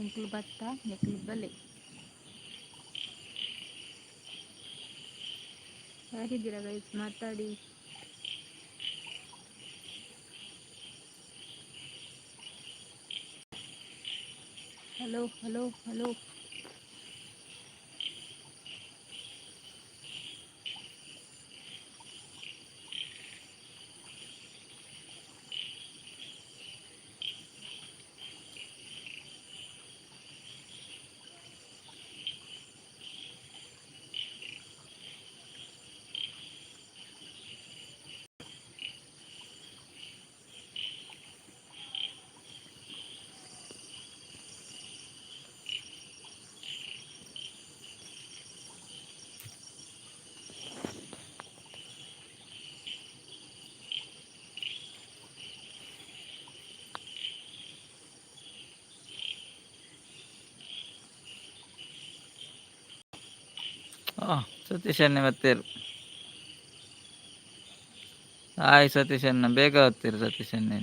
ಎಂಕ್ಲು ಬತ್ತ, ನಿಕ್ಲು ಬಲೆ. ಯಾರಿದ್ದೀರಾ ಗೈಸ್? ಮಾತಾಡಿ. Hello, hello, hello. Satish ಅಣ್ಣೆ ಬತ್ತೇರು. ಹಾಯ್ ಸತೀಶ್ ಅಣ್ಣ, ಬೇಗ ಬರ್ತೀರಿ ಸತೀಶ್ ಅಣ್ಣೆ.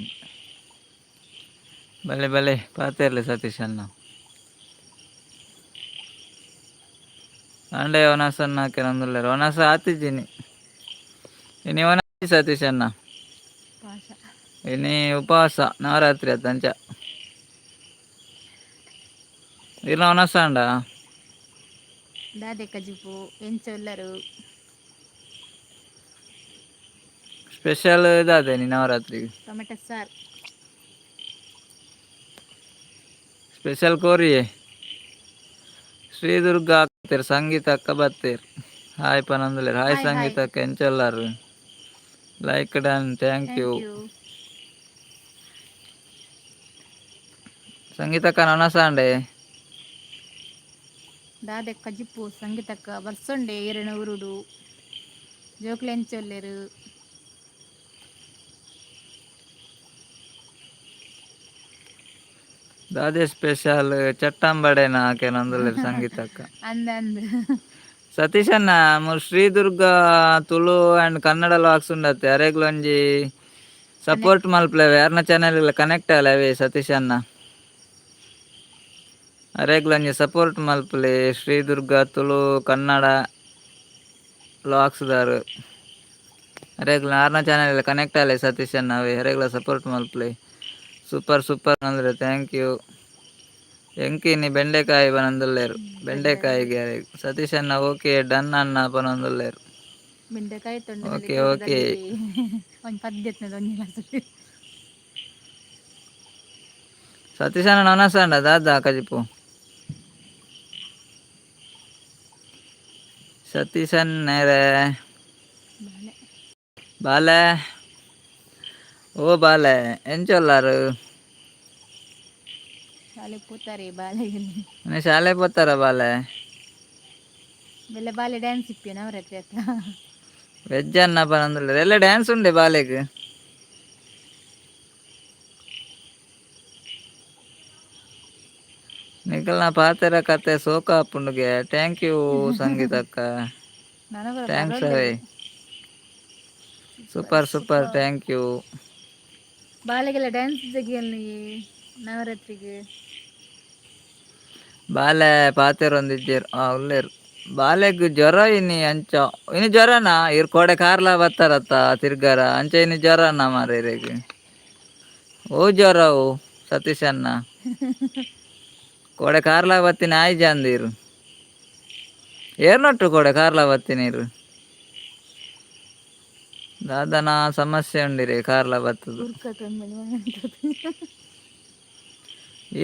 ಬಲೆ ಬಲೆ, ಪಾತೆರ್ಲೆ ಸತೀಶ್ ಅಣ್ಣ. ಅಂಡೆ ಒನಸನ್ನ ಹಾಕಿರಂದುಲ್ಲೇರು. ಒನಸ ಆತಿದ್ದೀನಿ ಇನಿ ಒನ ಸತೀಶ್ ಅಣ್ಣ. ಪಾಶ. ಇನಿ ಉಪವಾಸ, ನವರಾತ್ರಿ ಅತ್ತಂಚ. ಇಲ್ಲ ಒನಸ ಅಂಡ. ದಾದೆ ಕಜಿಪು? ಎಂಚ ಉಲ್ಲರು? ಸ್ಪೆಷಲ್ ಇದಾದೆ ನೀ ನವರಾತ್ರಿ? ಟೊಮೆಟೊ ಸಾರ್. ಸ್ಪೆಷಲ್ ಕೋರಿಯೇ. ಶ್ರೀ ದುರ್ಗಾ ಅಕ್ಕತ್ತೇರು. ಸಂಗೀತ ಅಕ್ಕ ಬತ್ತೇರು, ಹಾಯ್ ಪನಂದುಲೇರು. ಹಾಯ್. ಹಾಯ್. ಸಂಗೀತ ಅಕ್ಕ, ಎಂಚೊಲ್ಲಾರು? Like done, thank you. Thank you. ಸಂಗೀತ ಅಕ್ಕ, ನನಸಾಂಡೆ. ದಾದೆ ಕಜಿಪು ಸಂಗೀತಕ್ಕ? ಬರ್ಸೊಂಡೆ ಈರೆನ ಊರುಡು. ಜೋಕ್ಲೆ ಎಂಚೊಲ್ಲೆರು? ದಾದೆ ಸ್ಪೆಷಲ್? ಚಟ್ಟಂಬಡೆನ ಕೆನಂದುಲ್ಲೇರು ಸಂಗೀತ ಅಕ್ಕ. ಅಂದ ಅಂದ. ಸತೀಶ್ ಅಣ್ಣ, ಶ್ರೀ ದುರ್ಗಾ ತುಳು ಆ್ಯಂಡ್ ಕನ್ನಡ ವ್ಲಾಗ್ಸ್ ಉಂಡತ್ತೆ, ಅರೆಗ್ಲೊಂಜಿ ಸಪೋರ್ಟ್ ಮಲ್ಪ್ಲೇವೆ. ಯಾರನ್ನ ಚಾನೆಲ್ ಕನೆಕ್ಟ್ ಆಲೆ ಸತೀಶ್ ಅಣ್ಣ. ಅರೆಗ್ಲೊಂಜಿ ಸಪೋರ್ಟ್ ಮಲ್ಪಲೆ. ಶ್ರೀ ದುರ್ಗಾ ತುಳು ಕನ್ನಡ ವ್ಲಾಗ್ಸ್ ದಾರು ಅರೆಗ್ಲ ಆರ್ನ ಚಾನೆಲ್ ಕನೆಕ್ಟ್ ಆಲೆ ಸತೀಶ್ ಅಣ್ಣ. ಅವೇ ಅರೆಗ್ಲ ಸಪೋರ್ಟ್ ಮಲ್ಪಲೆ. ಸೂಪರ್ ಸೂಪರ್ ಅಂದ್ರೆ thank you. ಎಂಕಿನಿ ಬೆಂಡೆಕಾಯಿ ಪನೊಂದುಲ್ಲೇರು. ಬೆಂಡೆಕಾಯಿಗೆ ಸತೀಶ್ ಅಣ್ಣ ಓಕೆ ಡನ್ ಅಣ್ಣ ಪನೊಂದುಲ್ಲೇರು. ಬೆಂಡೆಕಾಯಿ ತೊಂಡೆ. Okay, okay. ಒಂಜಿ ಪದ್ಯತ್ನದ ಒಂಜಿ ಗ್ಲಾಸ್. ಸತೀಶ್ ಅಣ್ಣ, ನಮಸ್ತೆ. ದಾದಾ ಕಜಿಪು ಸತೀಶ್ ಅಣ್ಣರೇ? ಬಾಲೆ. ಬಾಲೆ, ಓ ಬಾಲೆ, ಎಂಚೊಲ್ಲಾರು? ಶಾಲೆ ಪೋತಾರೆ ಬಾಲೆ. ಶಾಲೆ ಪೋತಾರ ಬಾಲೆ? ಬೆಲ್ಲ ಬಾಲೆ ಡ್ಯಾನ್ಸ್ ಇಪ್ಪಿ ನವರಾತ್ರಿ ಅತ್ತ? ವೆಜ್ ಅನ್ನ ಪನೊಂದುಲ್ಲೆರ್. ಎಲ್ಲ ಡ್ಯಾನ್ಸ್ ಉಂಡೆ ಬಾಲೆಗ್. ನಿಕಲ್ನ ಪಾತೆರ ಕತೆ ಸೋಕ ಆಪುಂಡುಗೆ. Thank you ಸಂಗೀತಕ್ಕ. ನನಗೊರ. Thanks ಅವೇ. Super super, thank you. ಬಾಲೆಗೆಲ್ಲ dance ಜಗಿಯಲ್ಲಿ ನವರಾತ್ರಿಗೆ. ಬಾಲೆ ಪಾತೆರೊಂದಿಜ್ಜೆರ್. ಆ ಉಲ್ಲೇರ್. ಬಾಲೆಗ್ ಜ್ವರ ಇನಿ ಅಂಚ. ಇನಿ ಜ್ವರನಾ? ಇರ್ ಕೋಡೆ ಕಾರ್ಲ ಬತ್ತಾರತ್ತ ತಿರ್ಗಾರ, ಅಂಚ ಇನಿ ಜ್ವರನ ಮಾರ್ರೆ ಇರೆಗ್? ಓ ಜ್ವರ ಓ ಸತೀಶ್ ಅಣ್ಣ? ಕೋಡೆ ಕಾರ್ಲ ಬತ್ತಿನ ಆಯ್ಜ ಅಂದಿರು. ಏರ್ನೊಟ್ಟು ಕೋಡೆ ಕಾರ್ಲ ಬತ್ತಿನ ಇರು. ದಾದನ ಸಮಸ್ಯೆ ಉಂಡಿರಿ ಕಾರ್ಲ ಬತ್ತದು.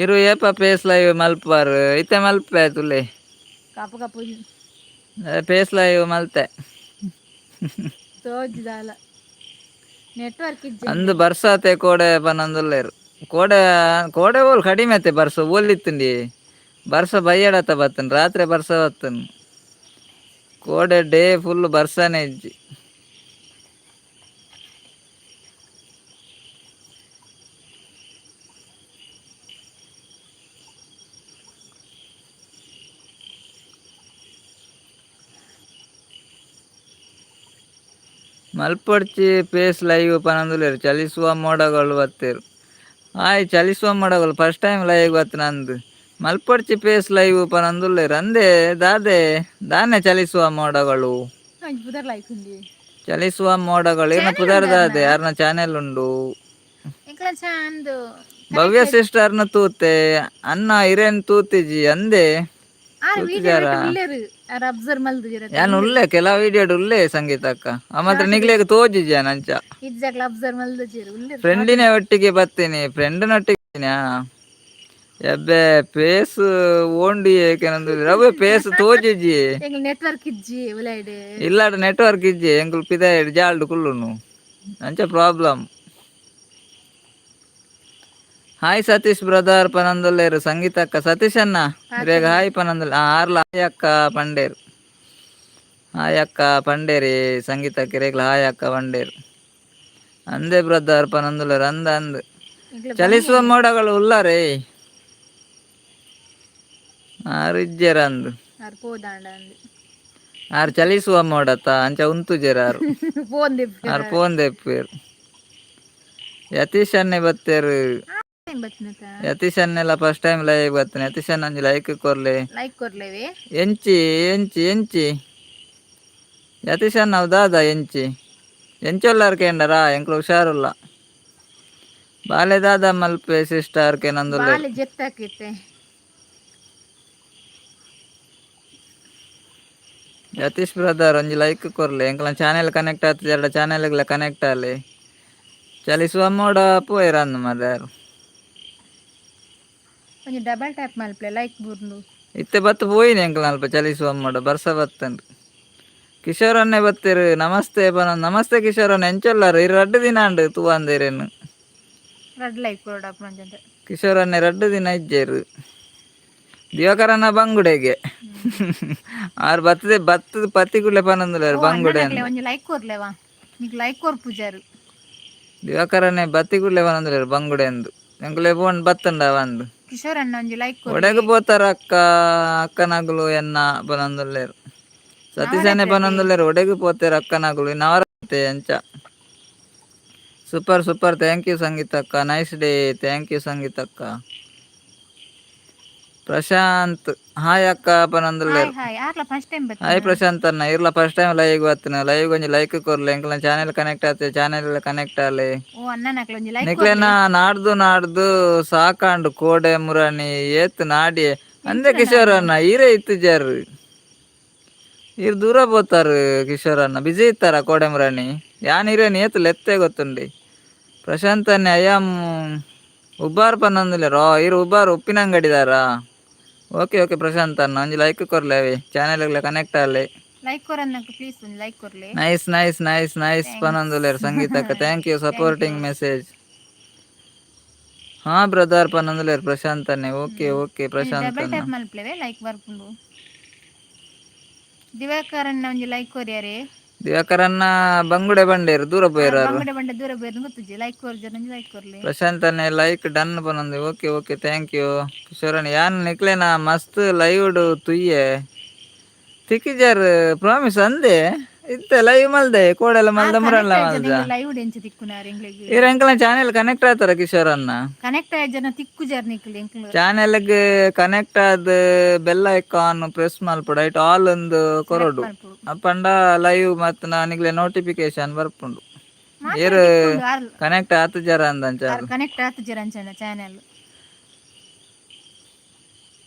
ಇರು ಏಪ ಪೇಸ್ ಲೈವ್ ಮಲ್ಪಾರು? ಇತ್ತೆ ಮಲ್ಪೆ ತುಲೆ. ಕಾಪು ಕಾಪು. ಪೇಸ್ ಲೈವ್ ಮಲ್ತೆ. ತೋಜಿದಾಲ ನೆಟ್ವರ್ಕ್ ಇಜ್ಜಿ. ಅಂದು ಬರ್ಸಾತೆ ಕೋಡೆ ಪನೊಂದುಲ್ಲೇರು. ಕೋಡೆ ಕೋಡೆ ಓಲ್ ಕಡಿಮೆ ಅತ್ತೆ ಬರ್ಸ. ಓಲಿತ್ತುಂಡಿ ಬರ್ಸ ಬಯ್ಯಡತ್ತ ಬತ್ತನ್, ರಾತ್ರಿ ಬರ್ಸ ಬತ್ತನ್. ಕೋಡೆ ಡೇ ಫುಲ್ ಬರ್ಸನೆ ಇಜ್ಜಿ. ಮಲ್ಪೊಡ್ಚಿ ಪೇಸ್ ಲೈವ್ ಪನೊಂದುಲ್ಲೇರು. ಚಲಿಸುವ ಮೋಡಗಳು ಬತ್ತೇರು. ಆಯ್ ಚಲಿಸುವ ಮೋಡಗಳು, ಫಸ್ಟ್ ಟೈಮ್ ಲೈವ್ ಬತ್ತು ನಂದು. ಮಲ್ಪಡ್ಚಿ ಪೇಸ್ ಲೈವ್ ಪನಂದುಲ್ಲೇರು. ಅಂದೆ ದಾದೆ ದಾನೆ ಚಲಿಸುವ ಮೋಡಗಳು. ಒಂಜಿ ಪುದರ್ ಲೈಕ್ ಉಂಡಿ. ಚಲಿಸುವ ಮೋಡಗಳು ಏನ ಪುದರ್ ದಾದೆ? ಯಾರನ ಚಾನೆಲ್ ಉಂಡು? ಎಂಕ್ಲ ಚಂದು. ಭವ್ಯ ಸಿಸ್ಟರ್ನ ತೂತೆ ಅನ್ನ, ಇರೇನ್ ತೂತಿಜಿ ಅಂದೆ. ಆರ್ ವಿಡಿಯೋ ಉಲ್ಲೇರು, ಆರ್ ಅಬ್ಸರ್ವ್ ಮಲ್ದು. ಯಾನ್ ಉಲ್ಲೆ, ಕೆಲವು ವಿಡಿಯೋ ಉಲ್ಲೆ ಸಂಗೀತಕ್ಕ. ಆ ಮಾತ್ರ ನಿಗ್ಲೇಗ ತೋಜಿಜಿ ಅಂಚ. ಇಜ್ಜಾಗ್ಲ ಅಬ್ಸರ್ವ್ ಮಲ್ದುಜೆರ್, ಉಲ್ಲೇರು. ಫ್ರೆಂಡಿನ ಒಟ್ಟಿಗೆ ಬರ್ತೀನಿ, ಫ್ರೆಂಡ್ನೊಟ್ಟಿಗೆ. ಎಬ್ಬೆ ಪೇಸ್ ಓಂಡಿ ಏಕೆನಂದು ರವೆ ಪೇಸ್ ತೋಜಿಜಿ. ಎಂಗ್ಲ ನೆಟ್ವರ್ಕ್ ಇಜ್ಜಿ ಉಲೈಡ್. ಇಲ್ಲಾಡ ನೆಟ್ವರ್ಕ್ ಇಜ್ಜಿ, ಎಂಕುಲು ಪಿದ ಜಾಲ್ಡ್ ಕುಲ್ಲುನು, ಅಂಚ ಪ್ರಾಬ್ಲಮ್. ಹಾಯ್ ಸತೀಶ್ ಬ್ರದರ್ ಪನಂದುಲ್ಲೇರು ಸಂಗೀತಕ್ಕ. ಸತೀಶ್ ಅಣ್ಣ ಇರೇಗ ಹಾಯ್ ಪನಂದುಲ್ಲ. ಆರ್ಲ ಹಾಯ್ ಅಕ್ಕ ಪಂಡೇರು, ಹಾಯ್ ಅಕ್ಕ ಪಂಡೇರಿ. ಸಂಗೀತಕ್ಕ ಇರೇಗ್ಲ ಹಾಯ್ ಅಕ್ಕ ಪಂಡೇರು. ಅಂದೆ ಬ್ರದರ್ ಪನಂದುಲ್ಲೇರು. ಅಂದ ಅಂದ್. ಎಂಕ್ಲ ಚಲಿಸುವ ಮೋಡಗಳು ಉಲ್ಲಾರೇ, ಆರು ಇಜ್ಜೆರ ಅಂದು. ಆರ್ ಪೋದಾಂಡ ಅಂದ್. ಆರು ಚಲಿಸುವ ಮೋಡತ್ತ, ಅಂಚ ಉಂತುಜೆರ ಆರು. ಫೋನ್. ಆರು ಫೋನ್ ದೆಪ್ಪೇರು. ಯತೀಶ್ ಅನ್ನೆ ಬತ್ತೇರು. ಬತ್ತಿನತ. ಯತೀಶ್ ಅನ್ನೆಲ್ಲ ಫಸ್ಟ್ ಟೈಮ್ ಲೈವ್ ಬತ್ತನೆ. ಯತೀಶ್ ಅಣ್ಣ ಒಂಜಿ ಲೈಕ್ ಕೊರ್ಲೆ. ಲೈಕ್ ಕೊರ್ಲೇವೆ. ಎಂಚಿ ಎಂಚಿ ಎಂಚಿ ಯತೀಶ್ ಅಣ್ಣ ದಾದ ಎಂಚಿ ಎಂಚೊಲ್ಲಾರ್ ಕೇಂಡರಾ? ಎಂಕ್ಲು ಹುಷಾರುಲ್ಲ. ಬಾಲೆ ದಾದ ಮಲ್ಪೆ ಸಿಸ್ಟರ್ ಕೇನಂದುಲ್ಲೆ. ಬಾಲೆ ಜೆತ್ತಾಕಿತ್ತೆ. ಯತೀಶ್ ಬ್ರದರ್ ಒಂಜಿ ಲೈಕ್ ಕೊರ್ಲೆ. ಎಂಕ್ಲ ಚಾನೆಲ್ ಕನೆಕ್ಟ್ ಆತದೆ, ಎರಡು ಚಾನೆಲ್ಗಳ ಕನೆಕ್ಟ್ ಆಲೆ. ಚಲಿಸುವ ಮೋಡ ಪೋಯರಂದು ಮರ್ಯಾರು. ಒಂಜಿ ಡಬಲ್ ಟ್ಯಾಪ್ ಮಲ್ಪಲೆ, ಲೈಕ್ ಬುರ್ನು. ಇತ್ತೆ ಬತ್ತು ಪೋಯಿನಿ ಎಂಕ್ಲ ಅಲ್ಪ ಚಲಿಸುವ ಮೋಡ ಬರ್ಸ ಬತ್ತನ್ರಿ. ಕಿಶೋರ್ ಅನ್ನೆ ಬತ್ತೀರು. ನಮಸ್ತೆ ಬನ, ನಮಸ್ತೆ ಕಿಶೋರ್ ಅಣ್ಣ, ಎಂಚೊಲ್ಲಾರು? ಇರು ರಡ್ಡು ದಿನ ಅಂಡು ತೂವಂದಿರೇನು. ರಡ್ ಲೈಕ್ ಕೊರಡಪ್ಪ ನಂಜಂತೆ. ಕಿಶೋರ್ ಅನ್ನೆ ರಡ್ಡು ದಿನ ಇಜ್ಜೇರು. ದಿವಾಕರನ್ನ ಬಂಗುಡೆಗೆ ಆರು ಬತ್ತದೆ ಬತ್ತದ ಪತ್ತಿ ಕುಡ್ಲೆ ಪನಂದುಲ್ಲಾರು ಬಂಗುಡೆ ಅಂದ್. ಒಂಜಿ ಲೈಕ್ ಕೊರ್ಲೆವಾ, ನಿಕ್ ಲೈಕ್ ಕೊರ್ ಪೂಜಾರು. ದಿವಾಕರನ್ನೇ ಬತ್ತಿ ಕುಡ್ಲೆ ಪನಂದುಲ್ಲಾರು ಬಂಗುಡೆ ಅಂದು. ಎಂಕುಲೆ ಫೋನ್ ಬತ್ತಂಡ ಬಂದು. ಕಿಶೋರ್ ಅಣ್ಣ ಒಂಜಿ ಲೈಕ್ ಕೊರ್. ಒಡೆಗೆ ಪೋತಾರ ಅಕ್ಕ, ಅಕ್ಕನಗುಲು ಎನ್ನ ಪನಂದುಲ್ಲೇರು. ಸತೀಶನೇ ಪನಂದುಲ್ಲೇರು, ಒಡೆಗೆ ಪೋತೇರು ಅಕ್ಕನಗುಲು ನವರತೆ ಅಂಚ. ಸೂಪರ್ ಸೂಪರ್, thank you ಸಂಗೀತಕ್ಕ. Nice day, thank you ಸಂಗೀತಕ್ಕ. ಪ್ರಶಾಂತ್ hi ಅಕ್ಕ ಪನಂದುಲ್ಲೇರು. ಹಾಯ್ ಹಾಯ್, ಆರ್ಲ ಫಸ್ಟ್ ಟೈಮ್ ಬತ್ತ. ಹಾಯ್ ಪ್ರಶಾಂತ್ ಅಣ್ಣ, ಇರ್ಲ ಫಸ್ಟ್ ಟೈಮ್ ಲೈವ್ ಬರ್ತೀನಿ. ಲೈವ್ ಒಂಜಿ ಲೈಕ್ ಕೊರ್ಲೆ. ಎಂಕಲ್ನ ಚಾನೆಲ್ ಕನೆಕ್ಟ್ ಆತೆ, ಚಾನೆಲ್ ಕನೆಕ್ಟ್ ಆಲೆ. ಓ ಅಣ್ಣನಕ್ಲ ಒಂಜಿ ಲೈಕ್. ನಿಕ್ಲೆನ ನಾಡ್ದು ನಾಡ್ದು ಸಾಕಾಂಡು. ಕೋಡೆ ಮುರಾಣಿ ಏತ್ ನಾಡಿ ಅಂದೆ ಕಿಶೋರ್ ಅಣ್ಣ, ಈರೇ ಇತ್ತಿಜಾರು. ಈರ್ ದೂರ ಪೋತಾರು ಕಿಶೋರ್ ಅಣ್ಣ, ಬಿಜಿ ಇತ್ತಾರ ಕೋಡೆ ಮುರಾಣಿ. ಯಾನ್ ಇರೇನು ಏತ್ ಲೆತ್ತೆ ಗೊತ್ತುಂಡಿ. ಪ್ರಶಾಂತ್ ಅಣ್ಣೆ ಅಯ್ಯಮ್ ಉಬ್ಬಾರ್ ಪನ್ನೊಂದುಲ್ಲೇರೋ. ಈರ್ ಉಬ್ಬಾರ್ ಉಪ್ಪಿನಂಗಡಿದಾರ? ಓಕೆ ಓಕೆ ಪ್ರಶಾಂತ್ ಅಣ್ಣ, ಒಂಜಿ ಲೈಕ್ ಕೊರ್ಲೆ ಅವೆ, ಚಾನೆಲ್ ಕನೆಕ್ಟ್ ಆಲೆ. ಲೈಕ್ ಕೊರನ್ನಕ್ ಪ್ಲೀಸ್, ಒಂಜಿ ಲೈಕ್ ಕೊರ್ಲೆ. ನೈಸ್ ನೈಸ್ ನೈಸ್ ನೈಸ್ ಪನೊಂದುಲ್ಲೇರು ಸಂಗೀತಕ್ಕ. Thank you supporting message. ಹಾ ಬ್ರದರ್ ಪನೊಂದುಲ್ಲೇರು ಪ್ರಶಾಂತ್ ಅನ್ನೆ. ಓಕೆ ಓಕೆ ಪ್ರಶಾಂತ್ ಡಬಲ್ ಅಣ್ಣ. ಟ್ಯಾಪ್ ಮಲ್ಪಲೆವೆ, ಲೈಕ್ ಬರ್ಪುಂಡು. ದಿವಾಕರ್ ಅಣ್ಣ ಒಂಜಿ ಲೈಕ್ ಕೊರಿಯಾರೆ. ದಿವಾಕರನ್ನ ಬಂಗುಡೆ ಬಂಡೇರು, ದೂರ ಪೋಯರಾರು. ಬಂಗಡೆ ಬಂಡೆ ದೂರ ಬೇರೆ ಗೊತ್ತುಜಿ. ಲೈಕ್ ಕೊರ್ಜರ್, ಒಂಜಿ ಲೈಕ್ ಕೊರ್ಲೆ. ಪ್ರಶಾಂತ್ ಅನ್ನೆ ಲೈಕ್ ಡನ್ ಪನೊಂದು. ಓಕೆ ಓಕೆ, thank you ಕಿಶೋರಣ್ಣ. ಯಾನ್ ನಿಕ್ಲೆನ ಮಸ್ತ್ ಲೈವ್ ತುಯ್ಯೆ, ತಿಕ್ಕಿಜಾರ್ ಪ್ರಾಮಿಸ್ ಅಂದೆ. ಇತ್ತೆ ಲೈವ್ ಮಲ್ದೆ, ಕೋಡೆಲ್ಲ ಮಲ್ದ, ಮುರಲ್ಲ ಮಲ್ದ. ಲೈವ್ ಎಂಚ ತಿಕ್ಕುನಾರ್ ಎಂಗ್ಲೆಗ್? ಈರ್ ಎಂಕಲ್ನ ಚಾನೆಲ್ ಕನೆಕ್ಟ್ ಆತಾರ ಕಿಶೋರ್ ಅಣ್ಣ. ಕನೆಕ್ಟ್ ಆಯ್ ಜನ ತಿಕ್ಕು ಜಾರ್ ನಿಕ್ಲೆ ಎಂಕ್ಲು. ಚಾನೆಲ್ಗ್ ಕನೆಕ್ಟ್ ಆದ್ ಬೆಲ್ ಐಕಾನ್ ಪ್ರೆಸ್ ಮಲ್ಪೊಡು, ಐಟ್ ಆಲ್ ಒಂದು ಕೊರೊಡು. ಮಲ್ಪೊಡು. ಅಪಂಡ ಲೈವ್ ಮತ್ ನಿಕ್ಲೆ ನೋಟಿಫಿಕೇಶನ್ ಬರ್ಪುಂಡು. ಏರ್ ಕನೆಕ್ಟ್ ಆತುಜಾರ ಅಂದಂಚ. ಕನೆಕ್ಟ್ ಆತುಜರ್ ಅಂಚನ ಚಾನೆಲ್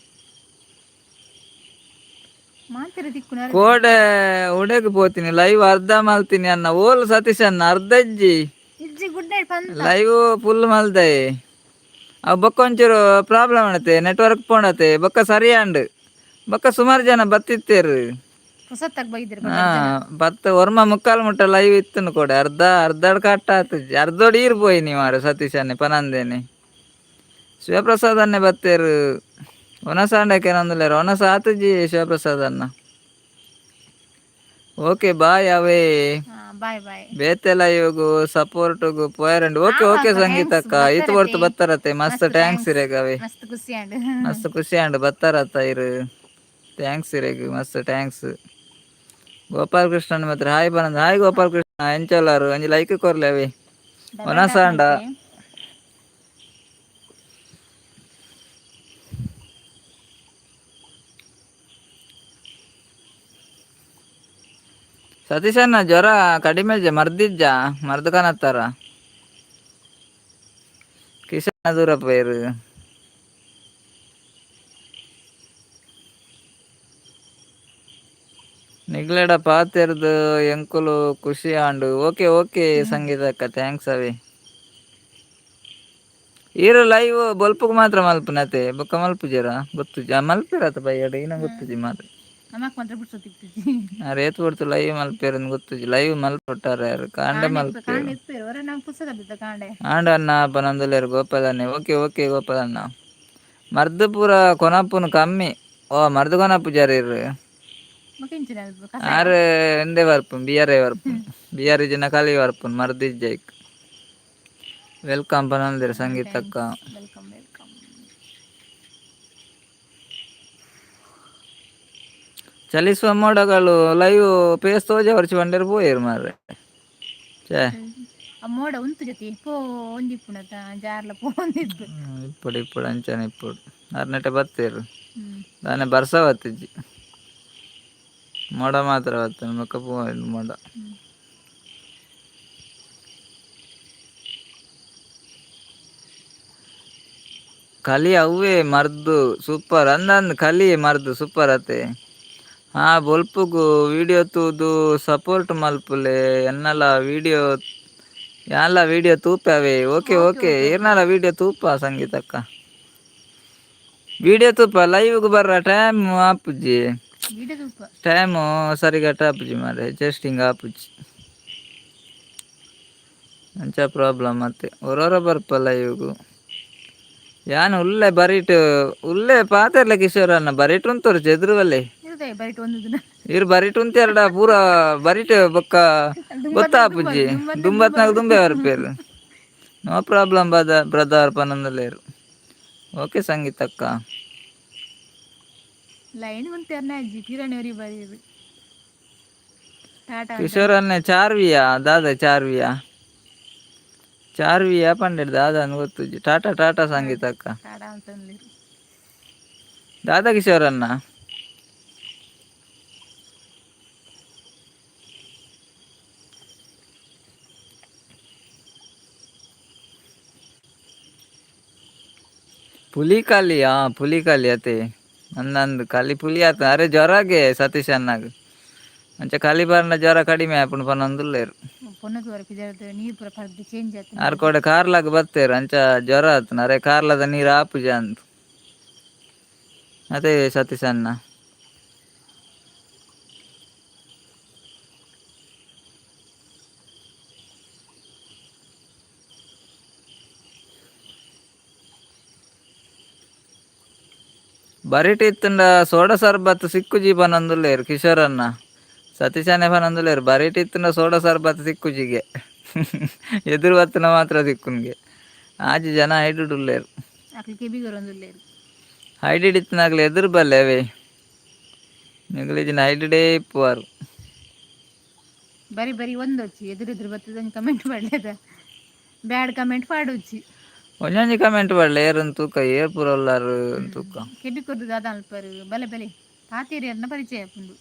ಮಾತಿರ ತಿಕ್ಕುನಾರ್. ಕೋಡೆ ಉಡೆಗ್ ಪೋತೀನಿ, ಲೈವ್ ಅರ್ಧ ಮಲ್ತೀನಿ ಅನ್ನ. ಓಲ್ ಸತೀಶ್ ಅನ್ನ? ಅರ್ಧ ಇಜ್ಜಿ. ಇಜ್ಜಿ, ಗುಡ್ ನೈಟ್ ಪಂತ. ಲೈವ್ ಫುಲ್ ಮಲ್ದೆ. ಅವು ಬೊಕ್ಕ ಒಂಚೂರು ಪ್ರಾಬ್ಲಮ್ ಆಣತೆ, ನೆಟ್ವರ್ಕ್ ಪೋಣತೆ. ಬೊಕ್ಕ ಸರಿ ಆಂಡ್. ಬೊಕ್ಕ ಸುಮಾರು ಜನ ಬತ್ತಿತ್ತೇರು. ಹೊಸತ್ತಾಗ ಬೈದಿರ. ಹಾ, ಬತ್ತ ಒರ್ಮ ಮುಕ್ಕಾಲು ಮುಟ್ಟ ಲೈವ್ ಇತ್ತುನು ಕೋಡೆ. ಅರ್ಧ ಅರ್ಧಡ್ ಕಟ್ಟ ಆತುಜಿ, ಅರ್ಧೋಡ್ ಈರ್ ಪೋಯಿ ನೀ ಮಾರೆ. ಸತೀಶ್ ಅನ್ನೆ ಪನಂದೇನೆ. ಶಿವಪ್ರಸಾದ್ ಅನ್ನೆ ಬತ್ತೇರು. ಒನಸಾಂಡಕ್ಕೆ ನಂದುಲ್ಲೇರು, ಒನಸ ಆತುಜಿ ಶಿವಪ್ರಸಾದ್ ಅನ್ನ. ಓಕೆ ಬಾಯ್ ಅವೇ. Bye bye. ಬೇತೆ ಲೈವ್ಗು ಸಪೋರ್ಟ್ಗು ಪೋಯರಂಡ್. ಓಕೆ ಓಕೆ ಸಂಗೀತಕ್ಕ, ಇತ್ತು ಹೊರ್ತು ಬತ್ತಾರತ್ತೆ. ಮಸ್ತ್ thanks ಇರೇಗ ಅವೇ. ಮಸ್ತ್ ಖುಷಿ ಆಂಡ್. ಮಸ್ತ್ ಖುಷಿ ಆಂಡ್ ಬತ್ತಾರತ್ತ ಇರು. Thanks ಇರೇಗ್, ಮಸ್ತ್ thanks. Gopal Krishnan ಮಾತ್ರ ಹಾಯ್ ಬನಂದ್. ಹಾಯ್ ಗೋಪಾಲ್ ಕೃಷ್ಣ, ಎಂಚೊಲ್ಲಾರು? ಒಂಜಿ ಲೈಕ್ ಕೊರ್ಲೆ ಅವೆ. ಒನಸಾಂಡ. ಸತೀಶಣ್ಣ ಜ್ವರ ಕಡಿಮೆ ಮರ್ದಿಜ್ಜ ಮರ್ದು ಕಾಣತ್ತಾರ. ಕಿಶನ್ ದೂರ ಪೋಯರು. ನಿಗ್ಲೆಡ ಪಾತೆರ್ದು ಎಂಕುಲು ಖುಷಿ ಆಂಡು. ಓಕೆ ಓಕೆ ಸಂಗೀತಕ್ಕ, thanks ಅವಿ. ಈರು ಲೈವ್ ಬೊಲ್ಪುಗ್ ಮಾತ್ರ ಮಲ್ಪುನತೆ, ಬೊಕ್ಕ ಮಲ್ಪುಜೆರ? ಗೊತ್ತುಜಿ. ಮಲ್ಪೆರತ ಬಯ್ಯಡ ಇನ್ನ ಗೊತ್ತುಜಿ ಮಾತ್ರ. ನಮಕ್ ಮಾತ್ರ ಪುರ್ಸೊತ್ತು ಇಪ್ಪುಜಿ. ಆರ್ ಏತ್ ಪೊರ್ತು ಲೈವ್ ಮಲ್ಪೆರಂದ್ ಗೊತ್ತುಜಿ. ಲೈವ್ ಮಲ್ಪೊಟ್ಟಾರೆ ಯಾರು ಕಾಂಡೆ ಮಲ್ಪೆರು. ಕಾಂಡೆ ಇಪ್ಪೆರು ಹೊರ, ನಂಗೆ ಪುರ್ಸೊತ್ತು ಆತದ ಕಾಂಡೆ. ಆಂಡ ಅಣ್ಣ ಪನೊಂದುಲ್ಲೆರ್ ಗೋಪಾಲಣ್ಣೆ. Okay okay ಗೋಪಾಲಣ್ಣ. ಮರ್ದ್ ಪೂರ ಕೊನಪ್ಪುನು ಕಮ್ಮಿ. ಓ, ಮರ್ದ್ ಕೊನಪ್ಪುಜಾರ ಇರ್? ಬೊಕ ಎಂಚಿನ ಕಷಾಯ? ಆರ್ ಎಂದೆ ಬರ್ಪುನ್, ಬಿಯರೇ ಬರ್ಪುನ್. ಬಿಯರ್ ಇಜ್ಜಿಂಡ ಕಲಿ ಬರ್ಪುನ್, ಮರ್ದ್ ಇಜ್ಜೈಕ್. Welcome ಪನೊಂದುಲ್ಲೆರ್ ಸಂಗೀತಕ್ಕ. Welcome welcome. ಚಲಿಸುವ ಮೋಡಗಳು ಲೈವ್ ಪೇಸ್ ತೋಜ ವರ್ಚಿ ಬಂಡೇರು ಪೋಯೆರ್ ಮಾರ್ರೆ, ಛೇ. ಆ ಮೋಡ ಉಂತು ಜೊತೆ ಪೋ ಒಂದಿಪ್ಪುನತ ಜಾರ್ಲ ಪೋಂದಿದ್ದು. ಇಪ್ಪಡು ಇಪ್ಪಡು, ಅಂಚನೆ ಇಪ್ಪಡು. ಅರ್ನೆಟೆ ಬತ್ತೇರು. ಹ್ಮ್. ದಾನೆ ಬರ್ಸ ಬತ್ತಿಜ್ಜಿ, ಮೋಡ ಮಾತ್ರ ಬತ್ತನ ಬೊಕ್ಕ ಪೋ ಮೋಡ. ಕಲಿ ಅವ್ವೇ ಮರ್ದು ಸೂಪರ್ ಅಂದಂದ್. ಕಲಿ ಮರ್ದು ಸೂಪರ್ ಅತೆ. ಹಾ, ಬೊಲ್ಪುಗು ವಿಡಿಯೋ ತೂದು ಸಪೋರ್ಟ್ ಮಲ್ಪುಲೆ. ಎನ್ನಲ ವಿಡಿಯೋ, ಯಾನ್ಲ ವಿಡಿಯೋ ತೂಪೆ. ಓಕೆ ಓಕೆ, ಇರ್ನಲ ವಿಡಿಯೋ ತೂಪ. ಸಂಗೀತಕ್ಕ ವಿಡಿಯೋ ತೂಪ, ಲೈವ್ಗೆ ಬರ್ರ ಟೈಮ್ ಆಪುಜಿ. ವಿಡಿಯೋ ತೂಪ. ಟೈಮು ಸರಿಗಟ್ಟ ಆಪುಜಿ ಮಾರೆ, ಅಡ್ಜಸ್ಟಿಂಗ್ ಆಪುಜಿ, ಅಂಚ ಪ್ರಾಬ್ಲಮ್. ಮತ್ತೆ ಒರೊರ ಬರ್ಪ ಲೈವ್ಗು. ಯಾನ್ ಉಲ್ಲೆ ಬರೀಟ್ ಉಲ್ಲೆ ಪಾತೆರ್ಲೆ ಕಿಶೋರ್ ಅಣ್ಣ. ಬರೀಟ್ ಉಂತೋರು ಚೆದ್ರುವಲ್ಲೆ. ಇರುದೇ ಬರೀಟ್ ಒಂದು ದಿನ. ಇರು ಬರೀಟ್ ಉಂತೆರಡ ಪೂರ ಬರೀಟ್ ಬೊಕ್ಕ ಗೊತ್ತಾಪುಜಿ. ದುಂಬತ್ನಾಗ ದುಂಬೆ ಬರ್ಪೇರು. ನೋ ಪ್ರಾಬ್ಲಮ್ ಬದ ಬ್ರದರ್ ಪನೊಂದುಲ್ಲೆರ್. ಓಕೆ ಸಂಗೀತಕ್ಕ. ಲೈನ್ ಉಂತೆರ್ನ ಅಜ್ಜಿ ಕಿರಣ್ ಬರೀ ಟಾಟಾ. ಕಿಶೋರ್ ಅಣ್ಣೆ ಚಾರ್ವಿಯಾ ದಾದ? ಚಾರ್ವಿಯಾ ಚಾರ್ವಿಯಾ ಪಂಡೆಡ್ ದಾದ ಅಂದ್ ಗೊತ್ತುಜಿ. ಟಾಟಾ ಟಾಟಾ ಸಂಗೀತಕ್ಕ. ಟಾಟಾ ಅಂತಂದಿರು. ದಾದಾ ಕಿಶೋರ್ ಅಣ್ಣ? ಪುಲಿ ಕಲಿ, ಆ ಪುಲಿ ಕಲಿ ಅತೆ ಅಂದಂದು ಕಲಿ ಪುಲಿ ಆತ. ಅರೆ ಜ್ವರಗೆ ಸತೀಶ್ ಅಣ್ಣಗ್ ಅಂಚ ಕಲಿ ಬರ್ನ ಜ್ವರ ಕಡಿಮೆ ಆಪುಂಡು ಪನೊಂದುಲ್ಲೆರ್. ಪೊನ್ನದು ವರ ಪಿದರ್ದು ನೀರು ಪೂರ ಪರ್ದು ಚೇಂಜ್ ಆತು. ಆರ್ ಕೋಡೆ ಕಾರ್ಲಾಗ್ ಬತ್ತೇರು, ಅಂಚ ಜ್ವರ ಆತನ. ಅರೆ ಕಾರ್ಲದ ನೀರು ಆಪುಜ ಅಂದ್ ಅದೇ ಸತೀಶ್ ಅಣ್ಣ. ಬರಿಟ್ ಇತ್ತುಂಡ ಸೋಡಾ ಸರ್ಬತ್ ಸಿಕ್ಕುಜಿ ಪನೊಂದುಲ್ಲೆರ್ ಕಿಶೋರ್ ಅಣ್ಣ. ಸತೀಶ್ ಅಣ್ಣೆ ಪನೊಂದುಲ್ಲೆರ್, ಬರಿಟ್ ಇತ್ತುಂಡ ಸೋಡಾ ಸರ್ಬತ್ ಸಿಕ್ಕುಜಿಗೆ, ಎದುರು ಬತ್ತುನ ಮಾತ್ರ ಸಿಕ್ಕುನ್ಗೆ. ಆಜಿ ಜನ ಹೈಡುಡ್ ಉಲ್ಲೆರ್. ಅಕ್ಲು ಕೆಬಿಗೊರೊಂದುಲ್ಲೆರ್. ಹೈಡಿಡ್ ಇತ್ತಿನಾಗ್ಲೆ ಎದುರು ಬಲ್ಲೆ ಅವೇ. ನಿಗುಲಿಜಿನ ಹೈಡಿಡೇ ಇಪ್ಪುವಾರು. ಬರಿ ಬರಿ ಒಂದೊಚ್ಚಿ ಎದುರು ಎದುರು ಬರ್ತದೆ. ಕಮೆಂಟ್ ಮಾಡ್ಲೇದ, ಬ್ಯಾಡ್ ಕಮೆಂಟ್ ಪಾಡೊಚ್ಚಿ. ಒಂಜೊಂಜಿ ಕಮೆಂಟ್ ಪಾಡ್ಲೆ, ಏರುನ್ ತೂಕ, ಏರ್ ಪೂರ ಉಲ್ಲಾರು ತೂಕ. ಕೆಬಿ ಕೊರ್ದು ದಾದ ಅನ್ಪರು? ಬಲೆ ಬಲೆ ಪಾತೇರಿಯರ್ನ ಪರಿಚಯ ಆಪುಂಡು.